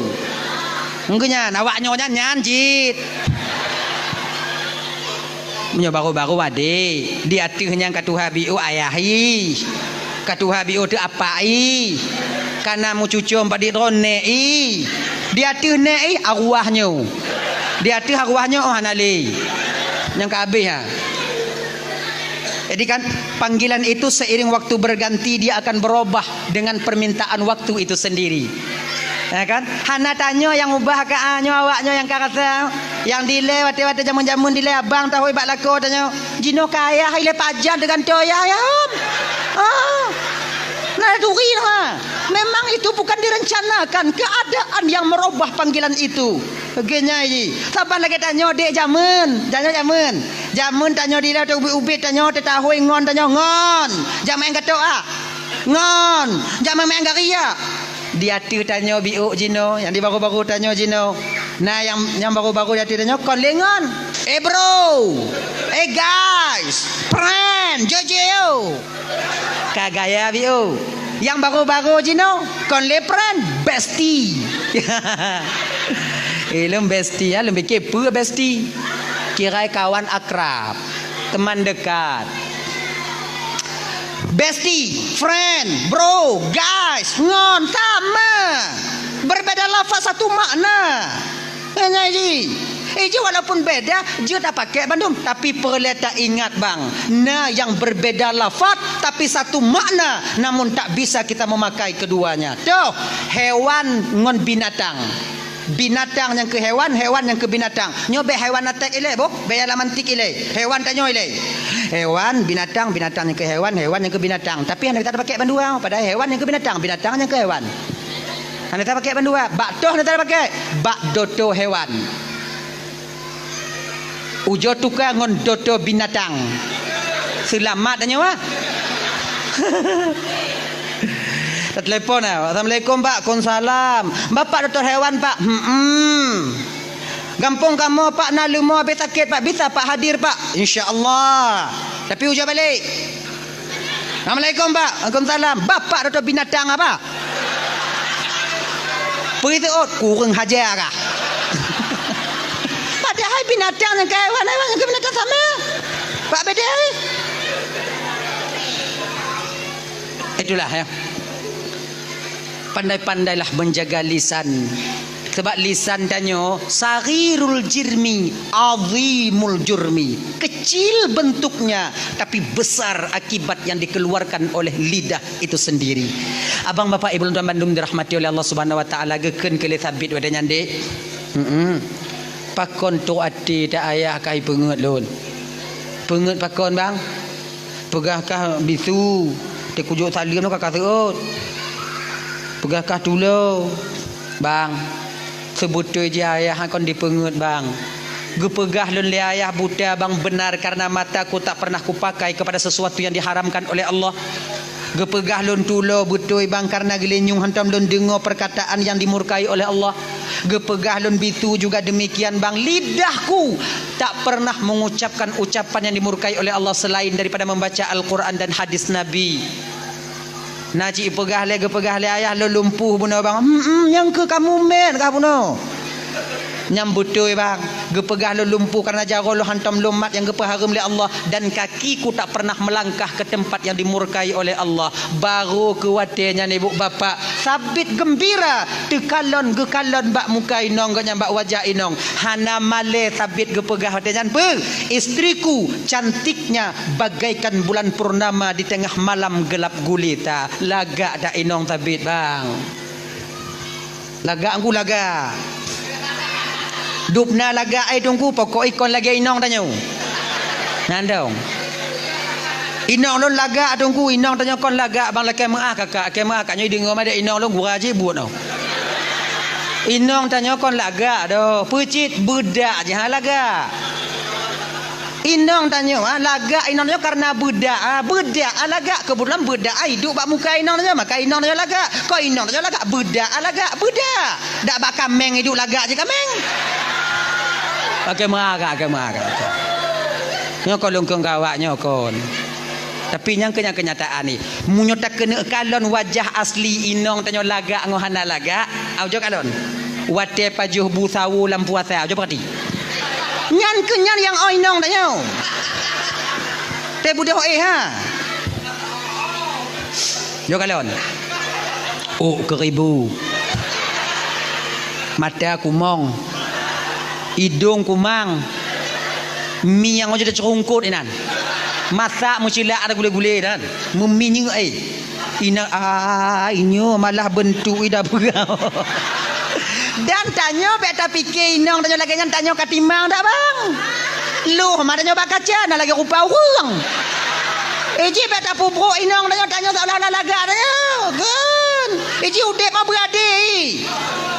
Engkeu nyan, awak nyoe nyan, nyan cit. Meunyoe baru-baru adek, di ateueh nyan ka tuha biôh ayah ih. Ka tuha biôh teuh apak ih. Ka na meucucom padit droe nèk ih. Di ateueh nèk ih arwah nyoe. Di ateueh arwah nyoe, oh, hana lé. Nyang ka habéh, ha." Jadi kan, panggilan itu seiring waktu berganti, dia akan berubah dengan permintaan waktu itu sendiri. Ya kan? Hana tanyoe nyang ubah ka, ah, nyoe awak nyoe nyang ka rasa. Nyang dilée watée-watée jameun-jameun dilée abang tahôi bak lakoe tanyoe. Jinoe ka ayah ilée pajan teugantoe ayah, ya, Om. Ah. Nah, turi, ha. Memang itu bukan direncanakan keadaan yang merubah panggilan itu. Lagée nyan jih. Saban lagée tanyoe dek jameun, tanyoe jameun. Jameun tanyoe dilée teuh ubit-ubit tanyoe teutahôi ngon tanyoe ngon. Jameun gatok ah. Ngon. Jameun gari ah. Di ateueh tanyoe biôh jinoe, nyang di baru-baru tanyoe jinoe. Nah, nyang, nyang baru-baru di ateueh tanyoe kon lé ngon. Eh, bro. Eh, guys. Friend, jojo. Ka gaya biôh. Nyang baru-baru jinoe kon lé friend, bestie. Eh, lôn bestie, ya, lôn pikir peue bestie. Kirai kawan akrab, teman dekat. Bestie, friend, bro, guys, ngon, sama. Berbeda lafaz, satu makna. Nyan jih. Eh, jih walaupun beda, jeuet tapakék bandum, tapi peureulée taingat bang, na nyang berbeda lafaz, tapi satu makna, namun tak bisa kita memakai keduanya. Toh, hewan ngon binatang. Binatang nyang keu hewan, hewan nyang keu binatang. Nyoe bék hewan atek ilée, boh, bék nyang lam antik ilée. Hewan tanyoe ilée. Hewan, binatang, binatang nyang keu hewan, hewan nyang keu binatang. Tapi hana tapakék bandua, padahai hewan nyang keu binatang, binatang nyang keu hewan. Hana tapakék bandua, bak toh hana tapakék, bak doto hewan. Ujoe tuka ngon doto binatang. Seulamat tanyoe, ah. Tatelepon, ah. "Assalamualaikum, Pak." "Waalaikumsalam." "Bapak dokto hewan, Pak?" "Hmm." "Gampông kamoe, Pak, na leumo habéh sakét, Pak? Bisa, Pak, hadir, Pak?" "Insya Allah." Tapi ujoe balek. "Assalamualaikum, Pak." "Waalaikumsalam." "Bapak dokto binatang apa?" Peue seuôt, kureueng haja kah? Padahai binatang nyang keu hewan, hewan nyang keu binatang sama. Pak bedai. Itulah ya. Pandai-pandailah menjaga lisan. Sebab lisan tanyoe saghirul jirmi, azimul jurmi. Kecil bentuknya, tapi besar akibat yang dikeluarkan oleh lidah itu sendiri. Abang, bapak, ibu lôn tuan bandum dirahmati oleh Allah Subhanahu wa Taala, geukheun keu lé Sabit watée nyan, Dek. Heeh. Pakon trok até ta ayah ka ipeungeuet lôn? Peungeuet pakon, Bang? Peugah kah bisu, teukujok saleuem ka ka seuôt. Peugah kah tulo, Bang. Seubeutôi jih ayah kon dipeungeuet, Bang. Geupeugah lôn lé ayah buta, Bang, benar karena mataku tak pernah kupakai kepada sesuatu yang diharamkan oleh Allah. Geupeugah lôn tulo beutôi, Bang, karena geulinyueng hantom lôn deungoe perkataan yang dimurkai oleh Allah. Geupeugah lôn bisu juga demikian, Bang, lidahku tak pernah mengucapkan ucapan yang dimurkai oleh Allah selain daripada membaca Al-Quran dan hadis Nabi. Na cit peugah lé, geupeugah lé ayah lôn lumpuh bunoe, Bang. Hmm, hmm, nyang keu kamu mét kah bunoe? Nyang beutôi, Bang. Geupeugah lôn lumpuh karena jaroe lôn hantom lôn mat nyang geupeuhareuem lé Allah, dan kakiku tak pernah melangkah ke tempat yang dimurkai oleh Allah. Barô keu watée nyan, ibu bapak, Sabit geumbira, teukalon geukalon bak muka inong geuh nyan, bak wajah inong. Hana malée Sabit geupeugah watée nyan, peue? Istriku cantiknya bagaikan bulan purnama di tengah malam gelap gulita. Lagak dak inong Sabit, Bang? Lagak Teungku, lagak. Dubna lagak, eh, Teungku, pokok ikon lagée inong tanyoe. Nyan dong. Inong lôn lagak, Teungku, inong tanyoe kon lagak, Bang, lakée meuáh kakak, lakée meuáh kakak nyoe deungoe madé inong lôn gura jih buet noh. Inong tanyoe kon lagak doh, peucit beudak jih, ha, lagak. Inong tanyoe, ha, lagak inong tanyoe karena beudak, ha, beudak, ha, lagak. Keubeutulan beudak, ha, iduek bak muka inong tanyoe, maka inong tanyoe lagak. Kon inong tanyoe lagak, beudak, ha, lagak, beudak. Dak bak kaméng iduek lagak jih kaméng. Oke, meuagak, oke, meuagak. Nyoe kon lôn kheun keu awak nyoe kon. Tapi nyang keu-, nyang keunyataan ni, meunyoe takeuneuk kalon wajah asli inong tanyoe lagak ngon hana lagak, au jok kalon. Watée pajoh bu sawo lam puasa, au jok peurati. Nyan keuh nyan nyang oi inong tanyoe. Teuh budôh éh ha. Jok kalon. Ôk keuribu. Mata kumong. Idong kumang. Mieng ojok teuceurungkot inan. Masak meucilak ada gulé-gulé inan. Meuminyeuk éh. Inong, ah, inyoe malah beuntuk ida peugah. Dan tanyoe bék tapike inong tanyoe lagée nyan, tanyoe ka timang dak, Bang? Loh ma tanyoe bak kaca na lagée rupa ureuëng. Iji bék tapubroe inong tanyoe, tanyoe seolah-olah lagak tanyoe. Kan? Iji udeb ma beurade.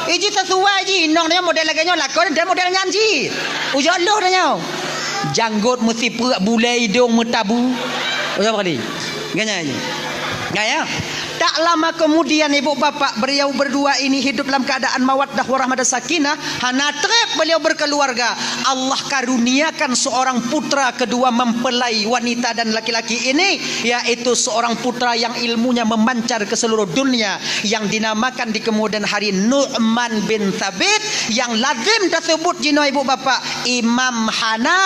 Iji sesuai ji inong tanyoe model lagée nyoe lakon dan model nyan ji. Ujoe loh tanyoe. Janggot meusipeuk, bulée idong meutabu. Ujoe kali. Ganya ji. Gaya. Tak lama kemudian ibu bapak beliau berdua ini hidup dalam keadaan mawaddah warahmah dan sakinah, hana treb beliau berkeluarga. Allah karuniakan seorang putra kedua mempelai wanita dan laki-laki ini, yaitu seorang putra yang ilmunya memancar ke seluruh dunia, yang dinamakan di kemudian hari Nu'man bin Thabit, yang lazim tersebut jinoe ibu bapak Imam Hana,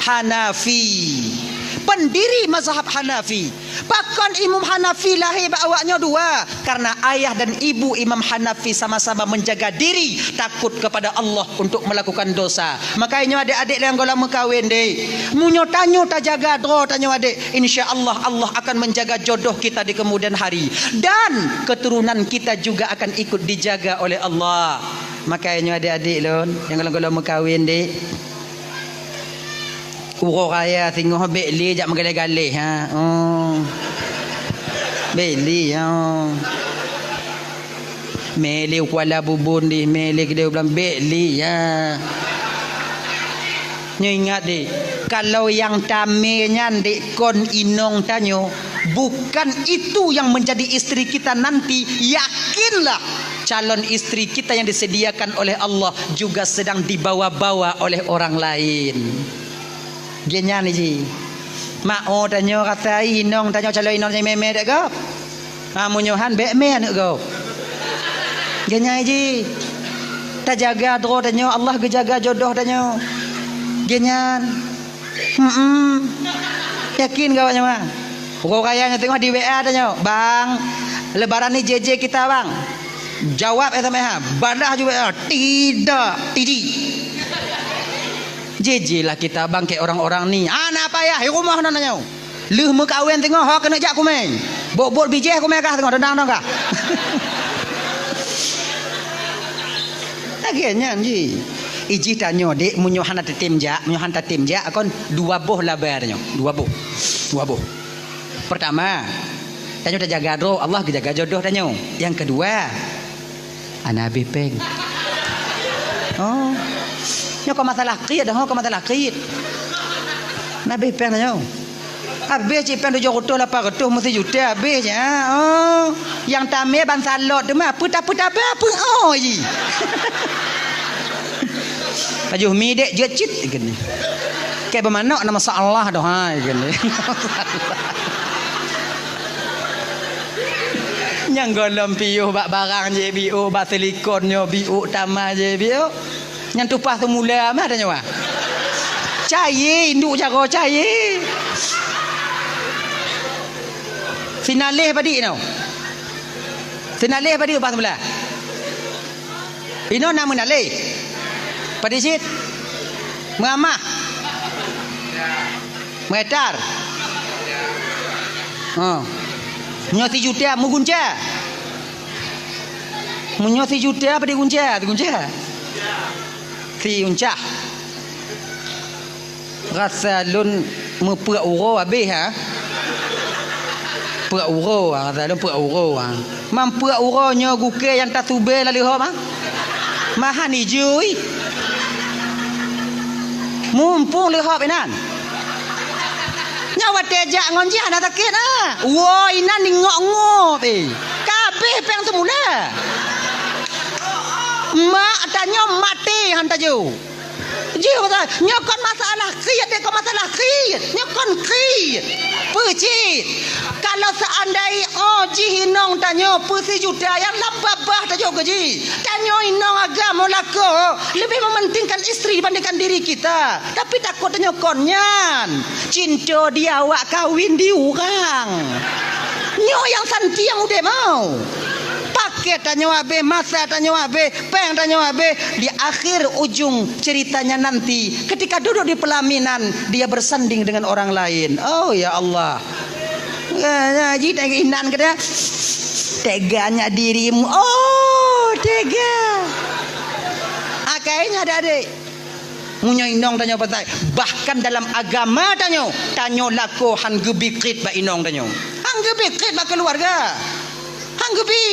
Hanafi, pendiri mazhab Hanafi. Pakon Imam Hanafi lahé bak awaknyoe dua? Karena ayah dan ibu Imam Hanafi sama-sama menjaga diri, takut kepada Allah untuk melakukan dosa. Maka nyoe adék-adék nyang gohlom meukawen deh. Meunyoe tanyoe tajaga droe tanyoe adék, insya Allah, Allah akan menjaga jodoh kita di kemudian hari. Dan keturunan kita juga akan ikut dijaga oleh Allah. Maka nyoe adék-adék lôn, nyang gohlom-gohlom meukawen deh. Uroe raya singoh bèk lé jak meugaleh-galeh, ha. Oh. Bèk lé, ha. Mè lé u Kuala Bubon deh, mè lé keudéh u Blang, bèk lé, ha. Nyoe ingat deh, kalau nyang tamè nyan dek kon inong tanyoe, bukan itu yang menjadi istri kita nanti, yakinlah calon istri kita yang disediakan oleh Allah juga sedang dibawa-bawa oleh orang lain. Geuh nyan ji. Mak, oh, tanyoe rasa inong tanyoe calon inong nyang mè-mè dek gob. Ha, meunyoe han bèk mè aneuk gob. Geuh nyan ji. Tajaga droe tanyoe, Allah geujaga jodoh tanyoe. Geuh nyan. Hmm. Yakin gob nyoe mah. Uroe raya nyoe teungoh di W A tanyoe, "Bang, lebaran ni J J kita, Bang." Jawab S M S, ha. Balah ju W A, "Tidak, Tiji." Jiji lah kita bangke orang-orang ni. Hana payah, di rumoh na nyoe. Lheueh meukawen teungoh ho keuneuk jak kumè. Bot-bot bijéh kumè kah teungoh, dendang-dendang kah. Lagèe nyan ji. Ijih tanyoe, dek, meunyoe hana tatem jak, meunyoe hana tatem jak, kon dua boh laba tanyoe. Dua boh. Dua boh. Pertama, tanyoe tajaga droe, Allah geujaga jodoh tanyoe. Nyang keudua, hana habéh péng. Oh. Nyoe kon masalah krit dah, kon masalah krit. Hana habéh péng nyoe. Habéh cit péng tujoh reutôh lapan reutôh meusijuta habéh cit. Ha, oh. Nyang tamè ban salot teuma, peue ta-, peue tabah, peue oh ji. Pajoh mi dek jeuet cit geuh nyan. Kèe beumanok na masalah doh hai geuh nyan. Nyang gohlom piôh bak barang jih biôh, bak silikon nyoe biôh, tamah jih biôh. Nyan tupah seumula mah tanyoe. Cayé, induek jaroe cayé. Sinaleh padit nyoe. Sinaleh padit tupah seumula. Inoe na meunaleh. Padit cit. Meuamah. Meuetar. Ha. Nyoe sijuta meugunca. Meunyoe sijuta apa digunca? Digunca. Sigunca. Rasa lôn meupeuek uroe habéh, ha? Peuek uroe, ha, rasa lôn peuek uroe, ha. Meupeuek uroe nyoe gukée nyang tasubée lam leuhop, ha? Mahan ijui. Mumpung leuhop inan. Nyoe watée jak ngon jih hana sakét, ha? Woe inan ingok-ngok, eh. Ka habéh péng seumula. Mak tanyoe maté han tajo. Jih kata, nyoe kon masalah kriet, dek, kon masalah kriet. Nyoe kon kriet. Peue cit? Kalau seandai, oh, jih inong tanyoe peusijuta nyang lam babah tajok keu jih. Tanyoe inong agam lakoe lebih mementingkan istri dibandingkan diri kita. Tapi takot tanyoe kon nyan. Cinta di awak kawin di urang. Nyoe nyang santiang udeb mau. Paket tanyoe habéh, masa tanyoe habéh, péng tanyoe habéh, di akhir ujung ceritanya nanti, ketika duduk di pelaminan, dia bersanding dengan orang lain. Oh, ya Allah. Ya, ya, ji tengok inan kata, "Teganya dirimu." Oh, tega. Akhirnya adik-adik. Meunyoe inong tanyoe patai, bahkan dalam agama tanyoe, tanyoe lakoe han geubi kriet bak inong tanyoe. Han geubi kriet bak keuluwarga. Han geubi.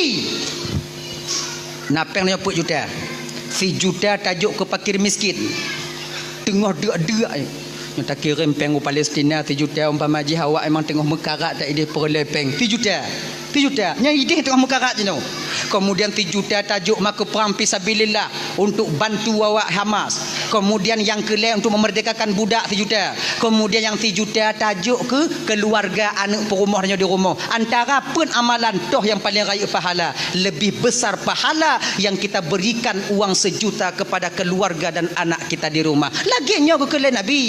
Na péng nyoe peuet juta. Sijuta tajok keu fakir miskin. Teungoh deuk-deuk, eh. Nyoe takirém péng u Palestina sijuta, umpama jih awak memang teungoh meukarat dan idéh peureulée péng. Sijuta. Sijuta. Nyan idéh teungoh meukarat jinoe. Kemudian sijuta tajok ma keu prang fisabilillah untuk bantu awak Hamas. Kemudian nyang keulhée untuk memerdekakan budak sijuta. Kemudian nyang sijuta tajok keu keuluwarga aneuk peurumoh nyoe di rumoh. Antara peuet amalan toh nyang paleng rayeuk pahala. Lebih besar pahala yang kita berikan uang sejuta kepada keluarga dan anak kita di rumah. Lagée nyoe geukheun lé Nabi.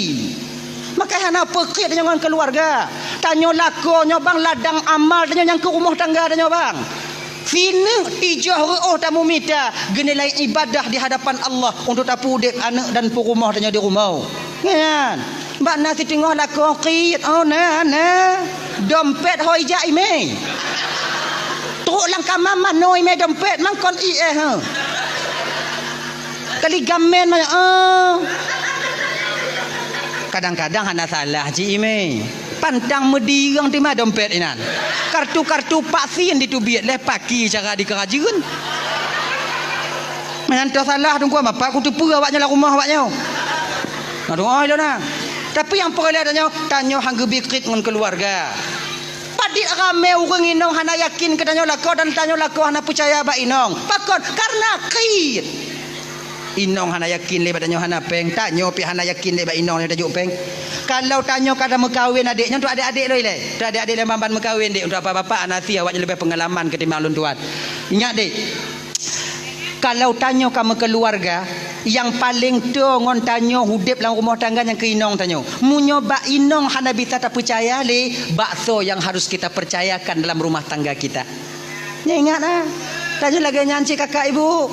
Maka hana peukeuet nyoe ngon keluarga. Tanyoe lakoe nyoe bang ladang amal tanyoe nyang keu rumoh tangga tanyoe bang. Sineuk tijoh reuôh tamumita geunilai ibadah di hadapan Allah untuk tapeudeb aneuk dan peurumoh tanyoe di rumoh. Nyan. Bak na siteungoh lakoe kriet, oh na, na. Dompet hôi jak imé. Trok lam kama manoe imé dompet mangkon iéh, ha. Kali gamen mah, oh. Kadang-kadang hana salah cit imé. Pantang meudirang teuma dompet inan. Kartu-kartu vaksin diteubiet lé paki cara dikeurajeuen. Meunan toh salah teungku mapa kuteupeue awaknyoe lam rumoh awaknyoe. Aduh, oi lôn na. Tapi nyang peureulée tanyoe, tanyoe han geubi kriet ngon keuluwarga. Padit ramé ureuëng inong hana yakin keu tanyoe lakoe dan tanyoe lakoe hana peucaya bak inong. Pakon? Karena kriet. Inong hana yakin lé bak tanyoe hana péng, tanyoe pih hana yakin lé bak inong nyoe tajok péng. Kalau tanyoe ka tameukawen adék nyoe untuk adék-adék lôn ilée. Untuk adék-adék lôn ban-ban meukawen dék, untuk bapak-bapak hana si awaknyoe leubeh peungalaman ketimbang lôn tuan. Ingat dék, kalau tanyoe ka meukeuluwarga, nyang paleng toe ngon tanyoe udeb lam rumoh tangga nyang keu inong tanyoe. Meunyoe bak inong hana bisa tapeucaya lé, bak soe nyang harus kita percayakan dalam rumah tangga kita? Nyoe ingat na. Tanyoe lagée nyan cit kakak ibu.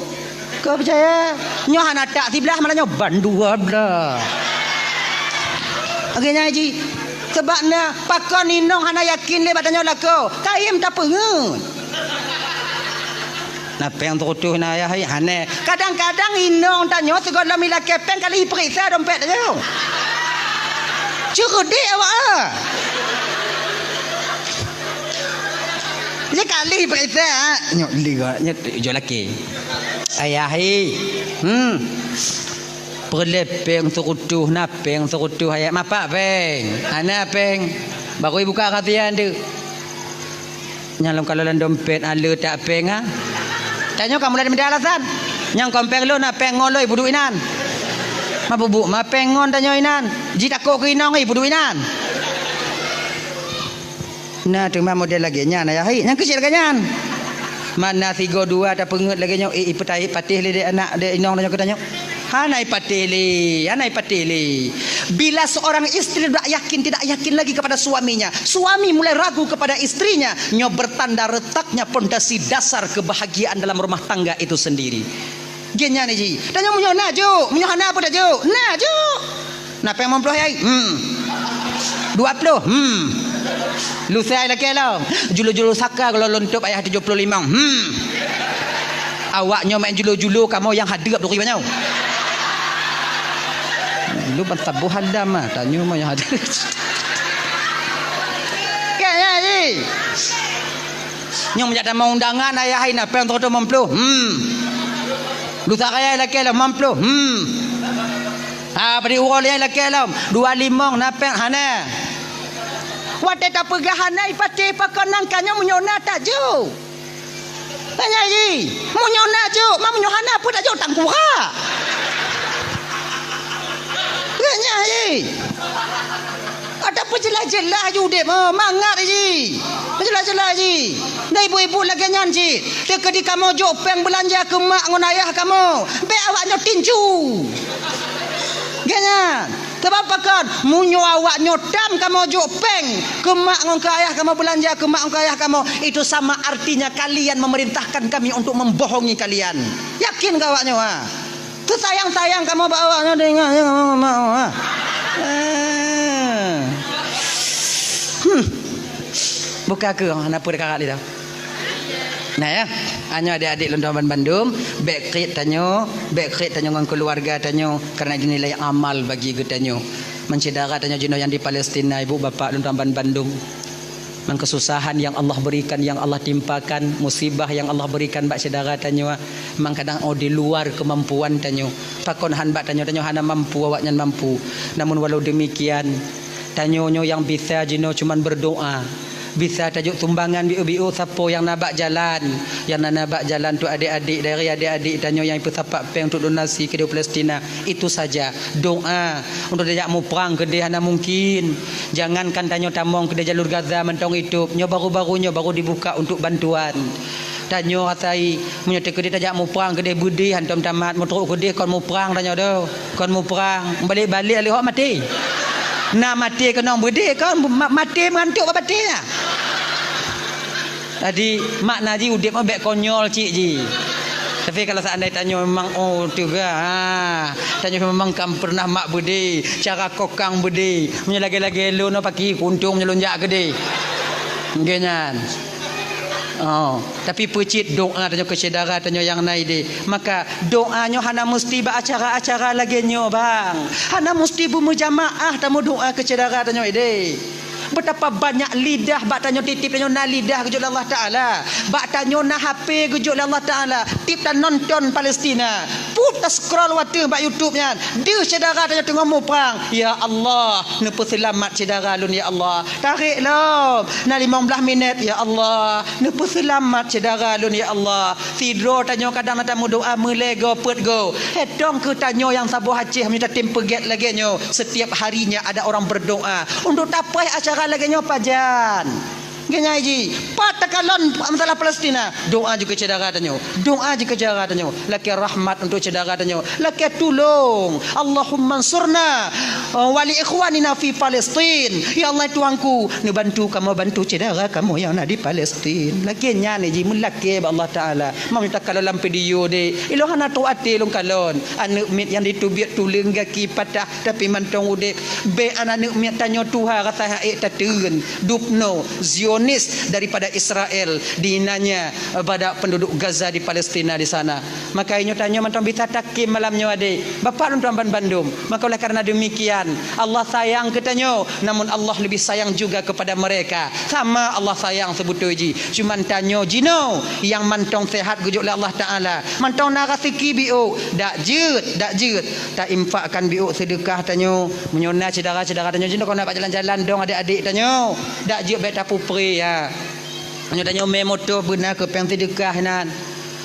Kau percaya? Nyoe hana tak siblah malah nyoe ban dua blah. Lagée nyan ji. Sebab na pakon inong hana yakin lé bak tanyoe lakoe. Kayém tapeungeut. Na péng seurutoh na ayah hai hane. Kadang-kadang inong tanyoe sigohlom ilakée péng kali ipeuriksa dompet tanyoe. Ceureudek awak ah. Sekali peuriksa, nyoe li gak, nyoe jo laki. Ayah hi. Hmm. Peureulée péng seurutoh, na péng seurutoh ayah mapak péng. Hana péng. Baru ibuka kasihan tu. Nyang lom kalau lam dompet ale tak péng ah. Tanyoe kamoe lam meudeh alasan. Nyang kon péng lôn na péng ngon lôn ibuduek inan. Ma bubuk ma péng ngon tanyoe inan. Jitakot keu inong ibuduek inan. Na teuma model lagée nyan ayah hai, nyang keucil lagée nyan. Mana sigo dua tapeungeut lagée nyoe, eh, ipeutai patéh lé dek anak dek inong tanyoe keu tanyoe. Hana ipatéh lé, hana ipatéh lé. Bila seorang istri tidak yakin, tidak yakin lagi kepada suaminya, suami mulai ragu kepada istrinya, nyoe bertanda retaknya pondasi dasar kebahagiaan dalam rumah tangga itu sendiri. Geuh nyan ji. Tanyoe meunyoe na jok, meunyoe hana apa tajok. Na jok. Na péng limong ploh ai? Hmm. Dua ploh? Hmm. Lusa ai lakée lom. Julu-julu saka kalau lôn tôb ayah tujoh ploh limong. Hmm. Awak nyoe main julu-julu kamoe nyang hadeup duri banyoe. Lu ban saboh hadam ah, tanyoe mah nyang hadeup. Kan ya ji. Nyang meujak tamong undangan ayah hai na péng seratus lima puluh. Hmm. Lusa raya lakée lom lima puluh. Hmm. Ha, bri uroe lé lakée lom, dua limong na péng hana. Watée tapeugah hana ipatéh pakon nangka nyoe meunyoe na tajok. Tanya ji, meunyoe na jok, ma meunyoe hana peue tajok tangkura. Tanya ji. Ada peujeulaih-jeulaih ji udeb, oh, mangat ji. Peujeulaih-jeulaih ji. Dan ibu-ibu lagée nyan cit. Teukeudi kamoe jok péng beulanja keu mak ngon ayah kamoe. Bék awak nyoe tinju. Geuh nyan. Sebab pakon, meunyoe awak nyoe tam kamoe jok péng keu mak ngon keu ayah kamoe, beulanja keu mak ngon keu ayah kamoe, itu sama artinya kalian memerintahkan kami untuk membohongi kalian. Yakin keu awak nyoe, ha? Teusayang-sayang kamoe bak awak nyoe, teuingat, teuingat, teuingat, teuingat, ha? Eh. Hmm. Buka keu, hana peue karat lé dah. Nah ya, anyoe adik-adik lôn tuan bandum, bék kriet tanyoe, bék kriet tanyoe ngon keuluwarga tanyoe, karena dinilai amal bagi geutanyoe. Meusyedara tanyoe jinoe nyang di Palestina, ibu bapak lôn tuan bandum. Meukesusahan yang Allah berikan, yang Allah timpakan, musibah yang Allah berikan bak syedara tanyoe, meunan kadang oh di luar kemampuan tanyoe. Pakon han bak tanyoe, tanyoe hana mampu, awaknyan mampu. Namun walau demikian, tanyoe nyoe nyang bisa jinoe cuman berdoa. Bisa tajok sumbangan biôh-biôh sapo nyang na bak jalan. Nyang na, na bak jalan tu adik-adik, dari adik-adik tanyoe nyang ipeusapat péng untuk donasi keudéh Palestina. Itu saja. Doa. Untuk tajak muprang keudéh hana mungkin. Jangankan tanyoe tamong keudéh jalur Gaza mantong itôb. Nyoe baru-baru nyoe baru dibuka untuk bantuan. Tanyoe asai, meunyoe teukeudéh tajak muprang keudéh beudéh hantom tamat, meutrok keudéh kon muprang tanyoe doh. Kon muprang. Balek-balek lé hok maté. Na maté keunong beudé kon, ma-, maté meugantok bak batée nyan. Jadi, makna jih udeb nyoe bék konyol cit jih. Tapi kalau seandai tanyoe memang, oh, teuga, ha, tanyoe memang kan pernah mak beudé, cara kokang beudé. Meunyoe lagée-lagée lôn, oh, paki kuntung meunyoe lôn jak keudeh. Nggih nyan. Oh, tapi peucit doa tanyoe keu syedara tanyoe nyang na ideh. Maka doa nyoe hana musti bak acara-acara lagée nyoe, bang. Hana musti beumeujamaa tanyoe doa keu syedara tanyoe ideh. Betapa banyak lidah bak tanyoe tieb-tieb tanyoe na lidah geujok lé Allah Taala. Bak tanyoe na H P geujok lé Allah Taala. Tieb tanyoe nonton Palestina. Put ta-scroll watée bak YouTube nyan. Deuh syedara tanyoe teungoh muprang. Ya Allah, neupeuseulamat syedara lôn ya Allah. Tarek lom. Na limong blaih minét, ya Allah. Neupeuseulamat syedara lôn ya Allah. Sidroe tanyoe kadang na tameudoa meulée goe peuet goe. Hei tong keu tanyoe nyang saboh Aceh meunyoe tatem peugét lagée nyoe. Setiap harinya ada orang berdoa untuk tapreh acara lagée nyoe pajan. Ngieng jih, pat takalon masalah Palestina, doa jih keu syedara tanyoe. Doa jih keu syedara tanyoe. Lakée rahmat untuk syedara tanyoe. Lakée tulông. Allahumma ansurna, eh, wa li ikhwanina fi Palestin. Ya Allah Tuhanku, neubantu kamoe bantu syedara kamoe nyang na di Palestin. Lakée nyan jih meulakée bak Allah Taala. Meunyoe takalon lam video deh, ilôn hana trok até lôn kalon. Aneuëk miet nyang diteubiet tuleueng gaki patah tapi mantong udeb. Bék aneuëk miet tanyoe tuha rasa ék tateun. Dubno, Zionis daripada Israel, dinanya pada penduduk Gaza di Palestina di sana. Maka inyoe tanyoe mantong bisa takim malam nyoe adé. Bapak lôn tuan ban bandum. Maka oleh karena demikian, Allah sayang keu tanyoe, namun Allah lebih sayang juga kepada mereka. Sama Allah sayang sebetul jih. Cuman tanyoe jinoe nyang mantong sehat geujok lé Allah Taala. Mantong na raseuki biôk, dak jeuet, dak jeuet. Ta infakkan biôk seudeukah tanyoe. Meunyoe na syedara-syedara tanyoe jinoe kon na bak jalan-jalan dong adék-adék tanyoe. Dak jeuet bék tapupre ya. Meunyoe tanyoe mé moto beuna keu péng seudeukah inan.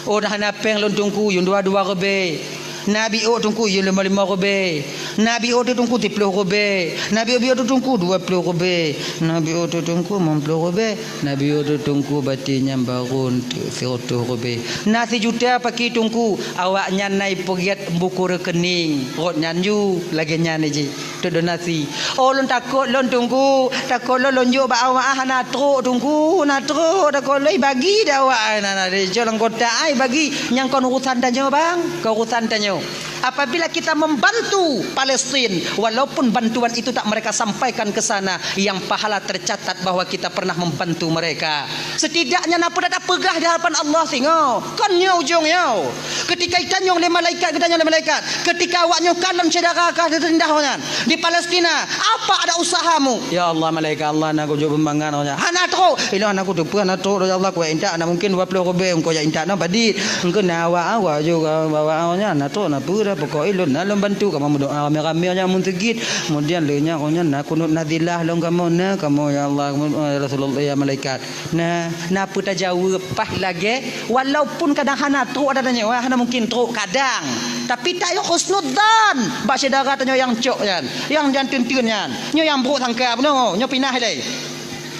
Oh, dah hana péng lôn Teungku, yum dua-dua ribée. Na biôk Teungku, yum lima-lima ribée. Na biôk teuh Teungku, siploh ribée. Na biôk-biôk teuh Teungku, dua ploh ribée. Na biôk teuh Teungku, limong ploh ribée. Na biôk teuh Teungku, bati nyan barô teuh sireutôh ribée. Na sijuta paki Teungku, awaknyan na ipeugét buku rekening. Rot nyan ju, lagée nyan jih. Teudonasi. Oh, lôn takot lôn Teungku, takot lôn lôn jok bak awak hana trok Teungku, hana trok, takot lôn ibagi dak awak ai na na deh, cok lam kotak ai bagi. Nyang kon urusan tanyoe bang, kon urusan tanyoe. Apabila kita membantu Palestin, walaupun bantuan itu tak mereka sampaikan ke sana, yang pahala tercatat bahwa kita pernah membantu mereka. Setidaknya na peue tapeugah di hadapan Allah singoh. Kon nyoe ujong nyoe. Ketika itanyong lé malaikat, geutanyong lé malaikat, ketika awak nyoe kalon syedara ka teurindah nyan di Palestina, apa ada usahamu? Ya Allah, malaikat Allah, na kujok beumangan awak nyan. Hana trok. Ilôn hana kuteupeue hana trok, ya Allah, kuintak na mungkin dua ploh ribée engkau jak intak na padit. Engkau na awak-awak juga bawa awak nyan, na trok na peue dah, pokok ilôn na lôn bantu kamoe meudoa ramé-ramé nyan mun seugit. Kemudian lé nyan awak nyan na kunut nazilah lôn kamoe na, kamoe ya Allah, ya Rasulullah, ya malaikat. Nah, na peue tajaweueb paih lagée, walaupun kadang hana trok ata tanyoe, hana mungkin trok kadang. Tapi tayoe husnudzan bak syedara tanyoe nyang cok nyan, nyang jan teunteun nyan. Nyoe nyang brok sangka bunoe, nyoe pinah ilée.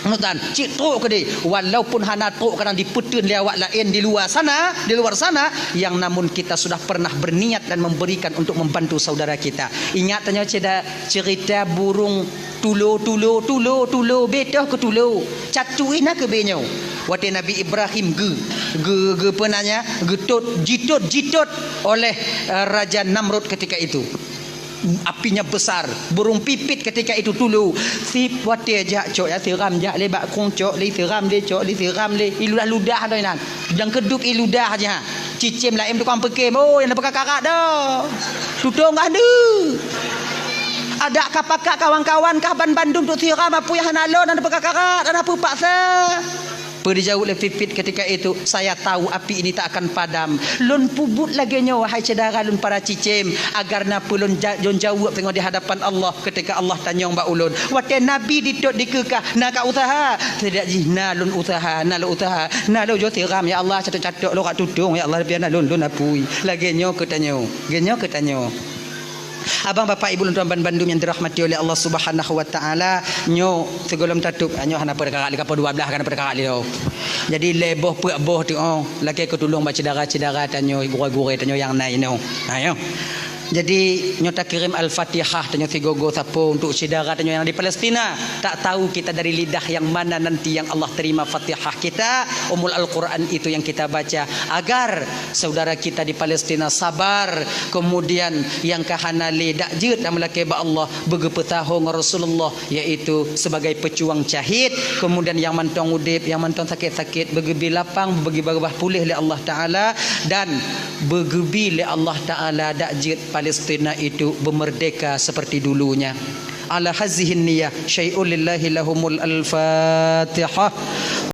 Husnudzan, cit trok keudeh, walaupun hana trok kadang dipeuteun lé awak laén di luwa sana, di luar sana, yang namun kita sudah pernah berniat dan memberikan untuk membantu saudara kita. Ingat tanyoe ceda-, cerita burung Tulo, tulo, tulo, tulo, betoh keu tulo. Catu ina keu benyoe. Watée Nabi Ibrahim geu, geu, geu peunanya, geutot, jitot, jitot oleh, eh, Raja Namrud ketika itu. Apinya besar, burung pipit ketika itu tulo. Sip watée jak cok ya siram jak lé bak kong cok lé siram lé cok lé siram lé. Iludah-ludah doi nan. Nyang keudub iludah aja. Cicém laén tukang peukem, oh, nyang peukakarat dah. Tutong kah deuh. Adak ka pakat kawan-kawan kah ban bandum tu siram apui hana lon, hana peukakarat, hana peupaksa. Peue dijaweueb lé Pipit ketika itu, "Saya tahu api ini tak akan padam." Lôn peubuet lagée nyoe, wahai syedara lôn para cicém, agar na peue lôn ja-, lôn jaweueb teungoh di hadapan Allah. Ketika Allah tanyong bak ulôn, watée Nabi ditot dikeukah, "Na ka usaha?" Seudak jih, "Na lôn usaha, na lôn usaha, na lôn jok siram, ya Allah, catok-catok lôn rak tutong, ya Allah, pian na lôn, lôn apui." Lagée nyoe keu tanyoe, lagée nyoe keu tanyoe. Abang, bapak, ibu lôn tuan ban bandum nyang dirahmati oleh Allah Subhanahu wa Taala, nyoe sigohlom tatôp, nyoe hana peurkara lé, ka peuet dua blaih hana peurkara lé. Jadi lhée boh peuet boh tu, oh, lakée keu tulông bak syedara-syedara tanyoe, gurée-gurée tanyoe nyang na inoe. Ha, nyoe. Jadi, nyoe takirém Al-Fatihah tanyoe sigoe-goe sapeue untuk syedara tanyoe nyang di Palestina. Tak tahu kita dari lidah yang mana nanti yang Allah terima Fatihah kita. Ummul Al-Quran itu yang kita baca agar saudara kita di Palestina sabar. Kemudian nyang ka hana lé dak jeuet dan meulakée bak Allah, beugeupeusaho ngon Rasulullah, yaitu sebagai pejuang syahid. Kemudian nyang mantong udép, nyang mantong sakét-sakét, beugeubi lapang, beugeubi babah puléh lé Allah Taala, dan beugeubi lé Allah Taala dak jeuet Palestina itu beumerdeka seperti dulunya. Ala hazihin niyah, syai'un lillahi lahumul Al-Fatihah.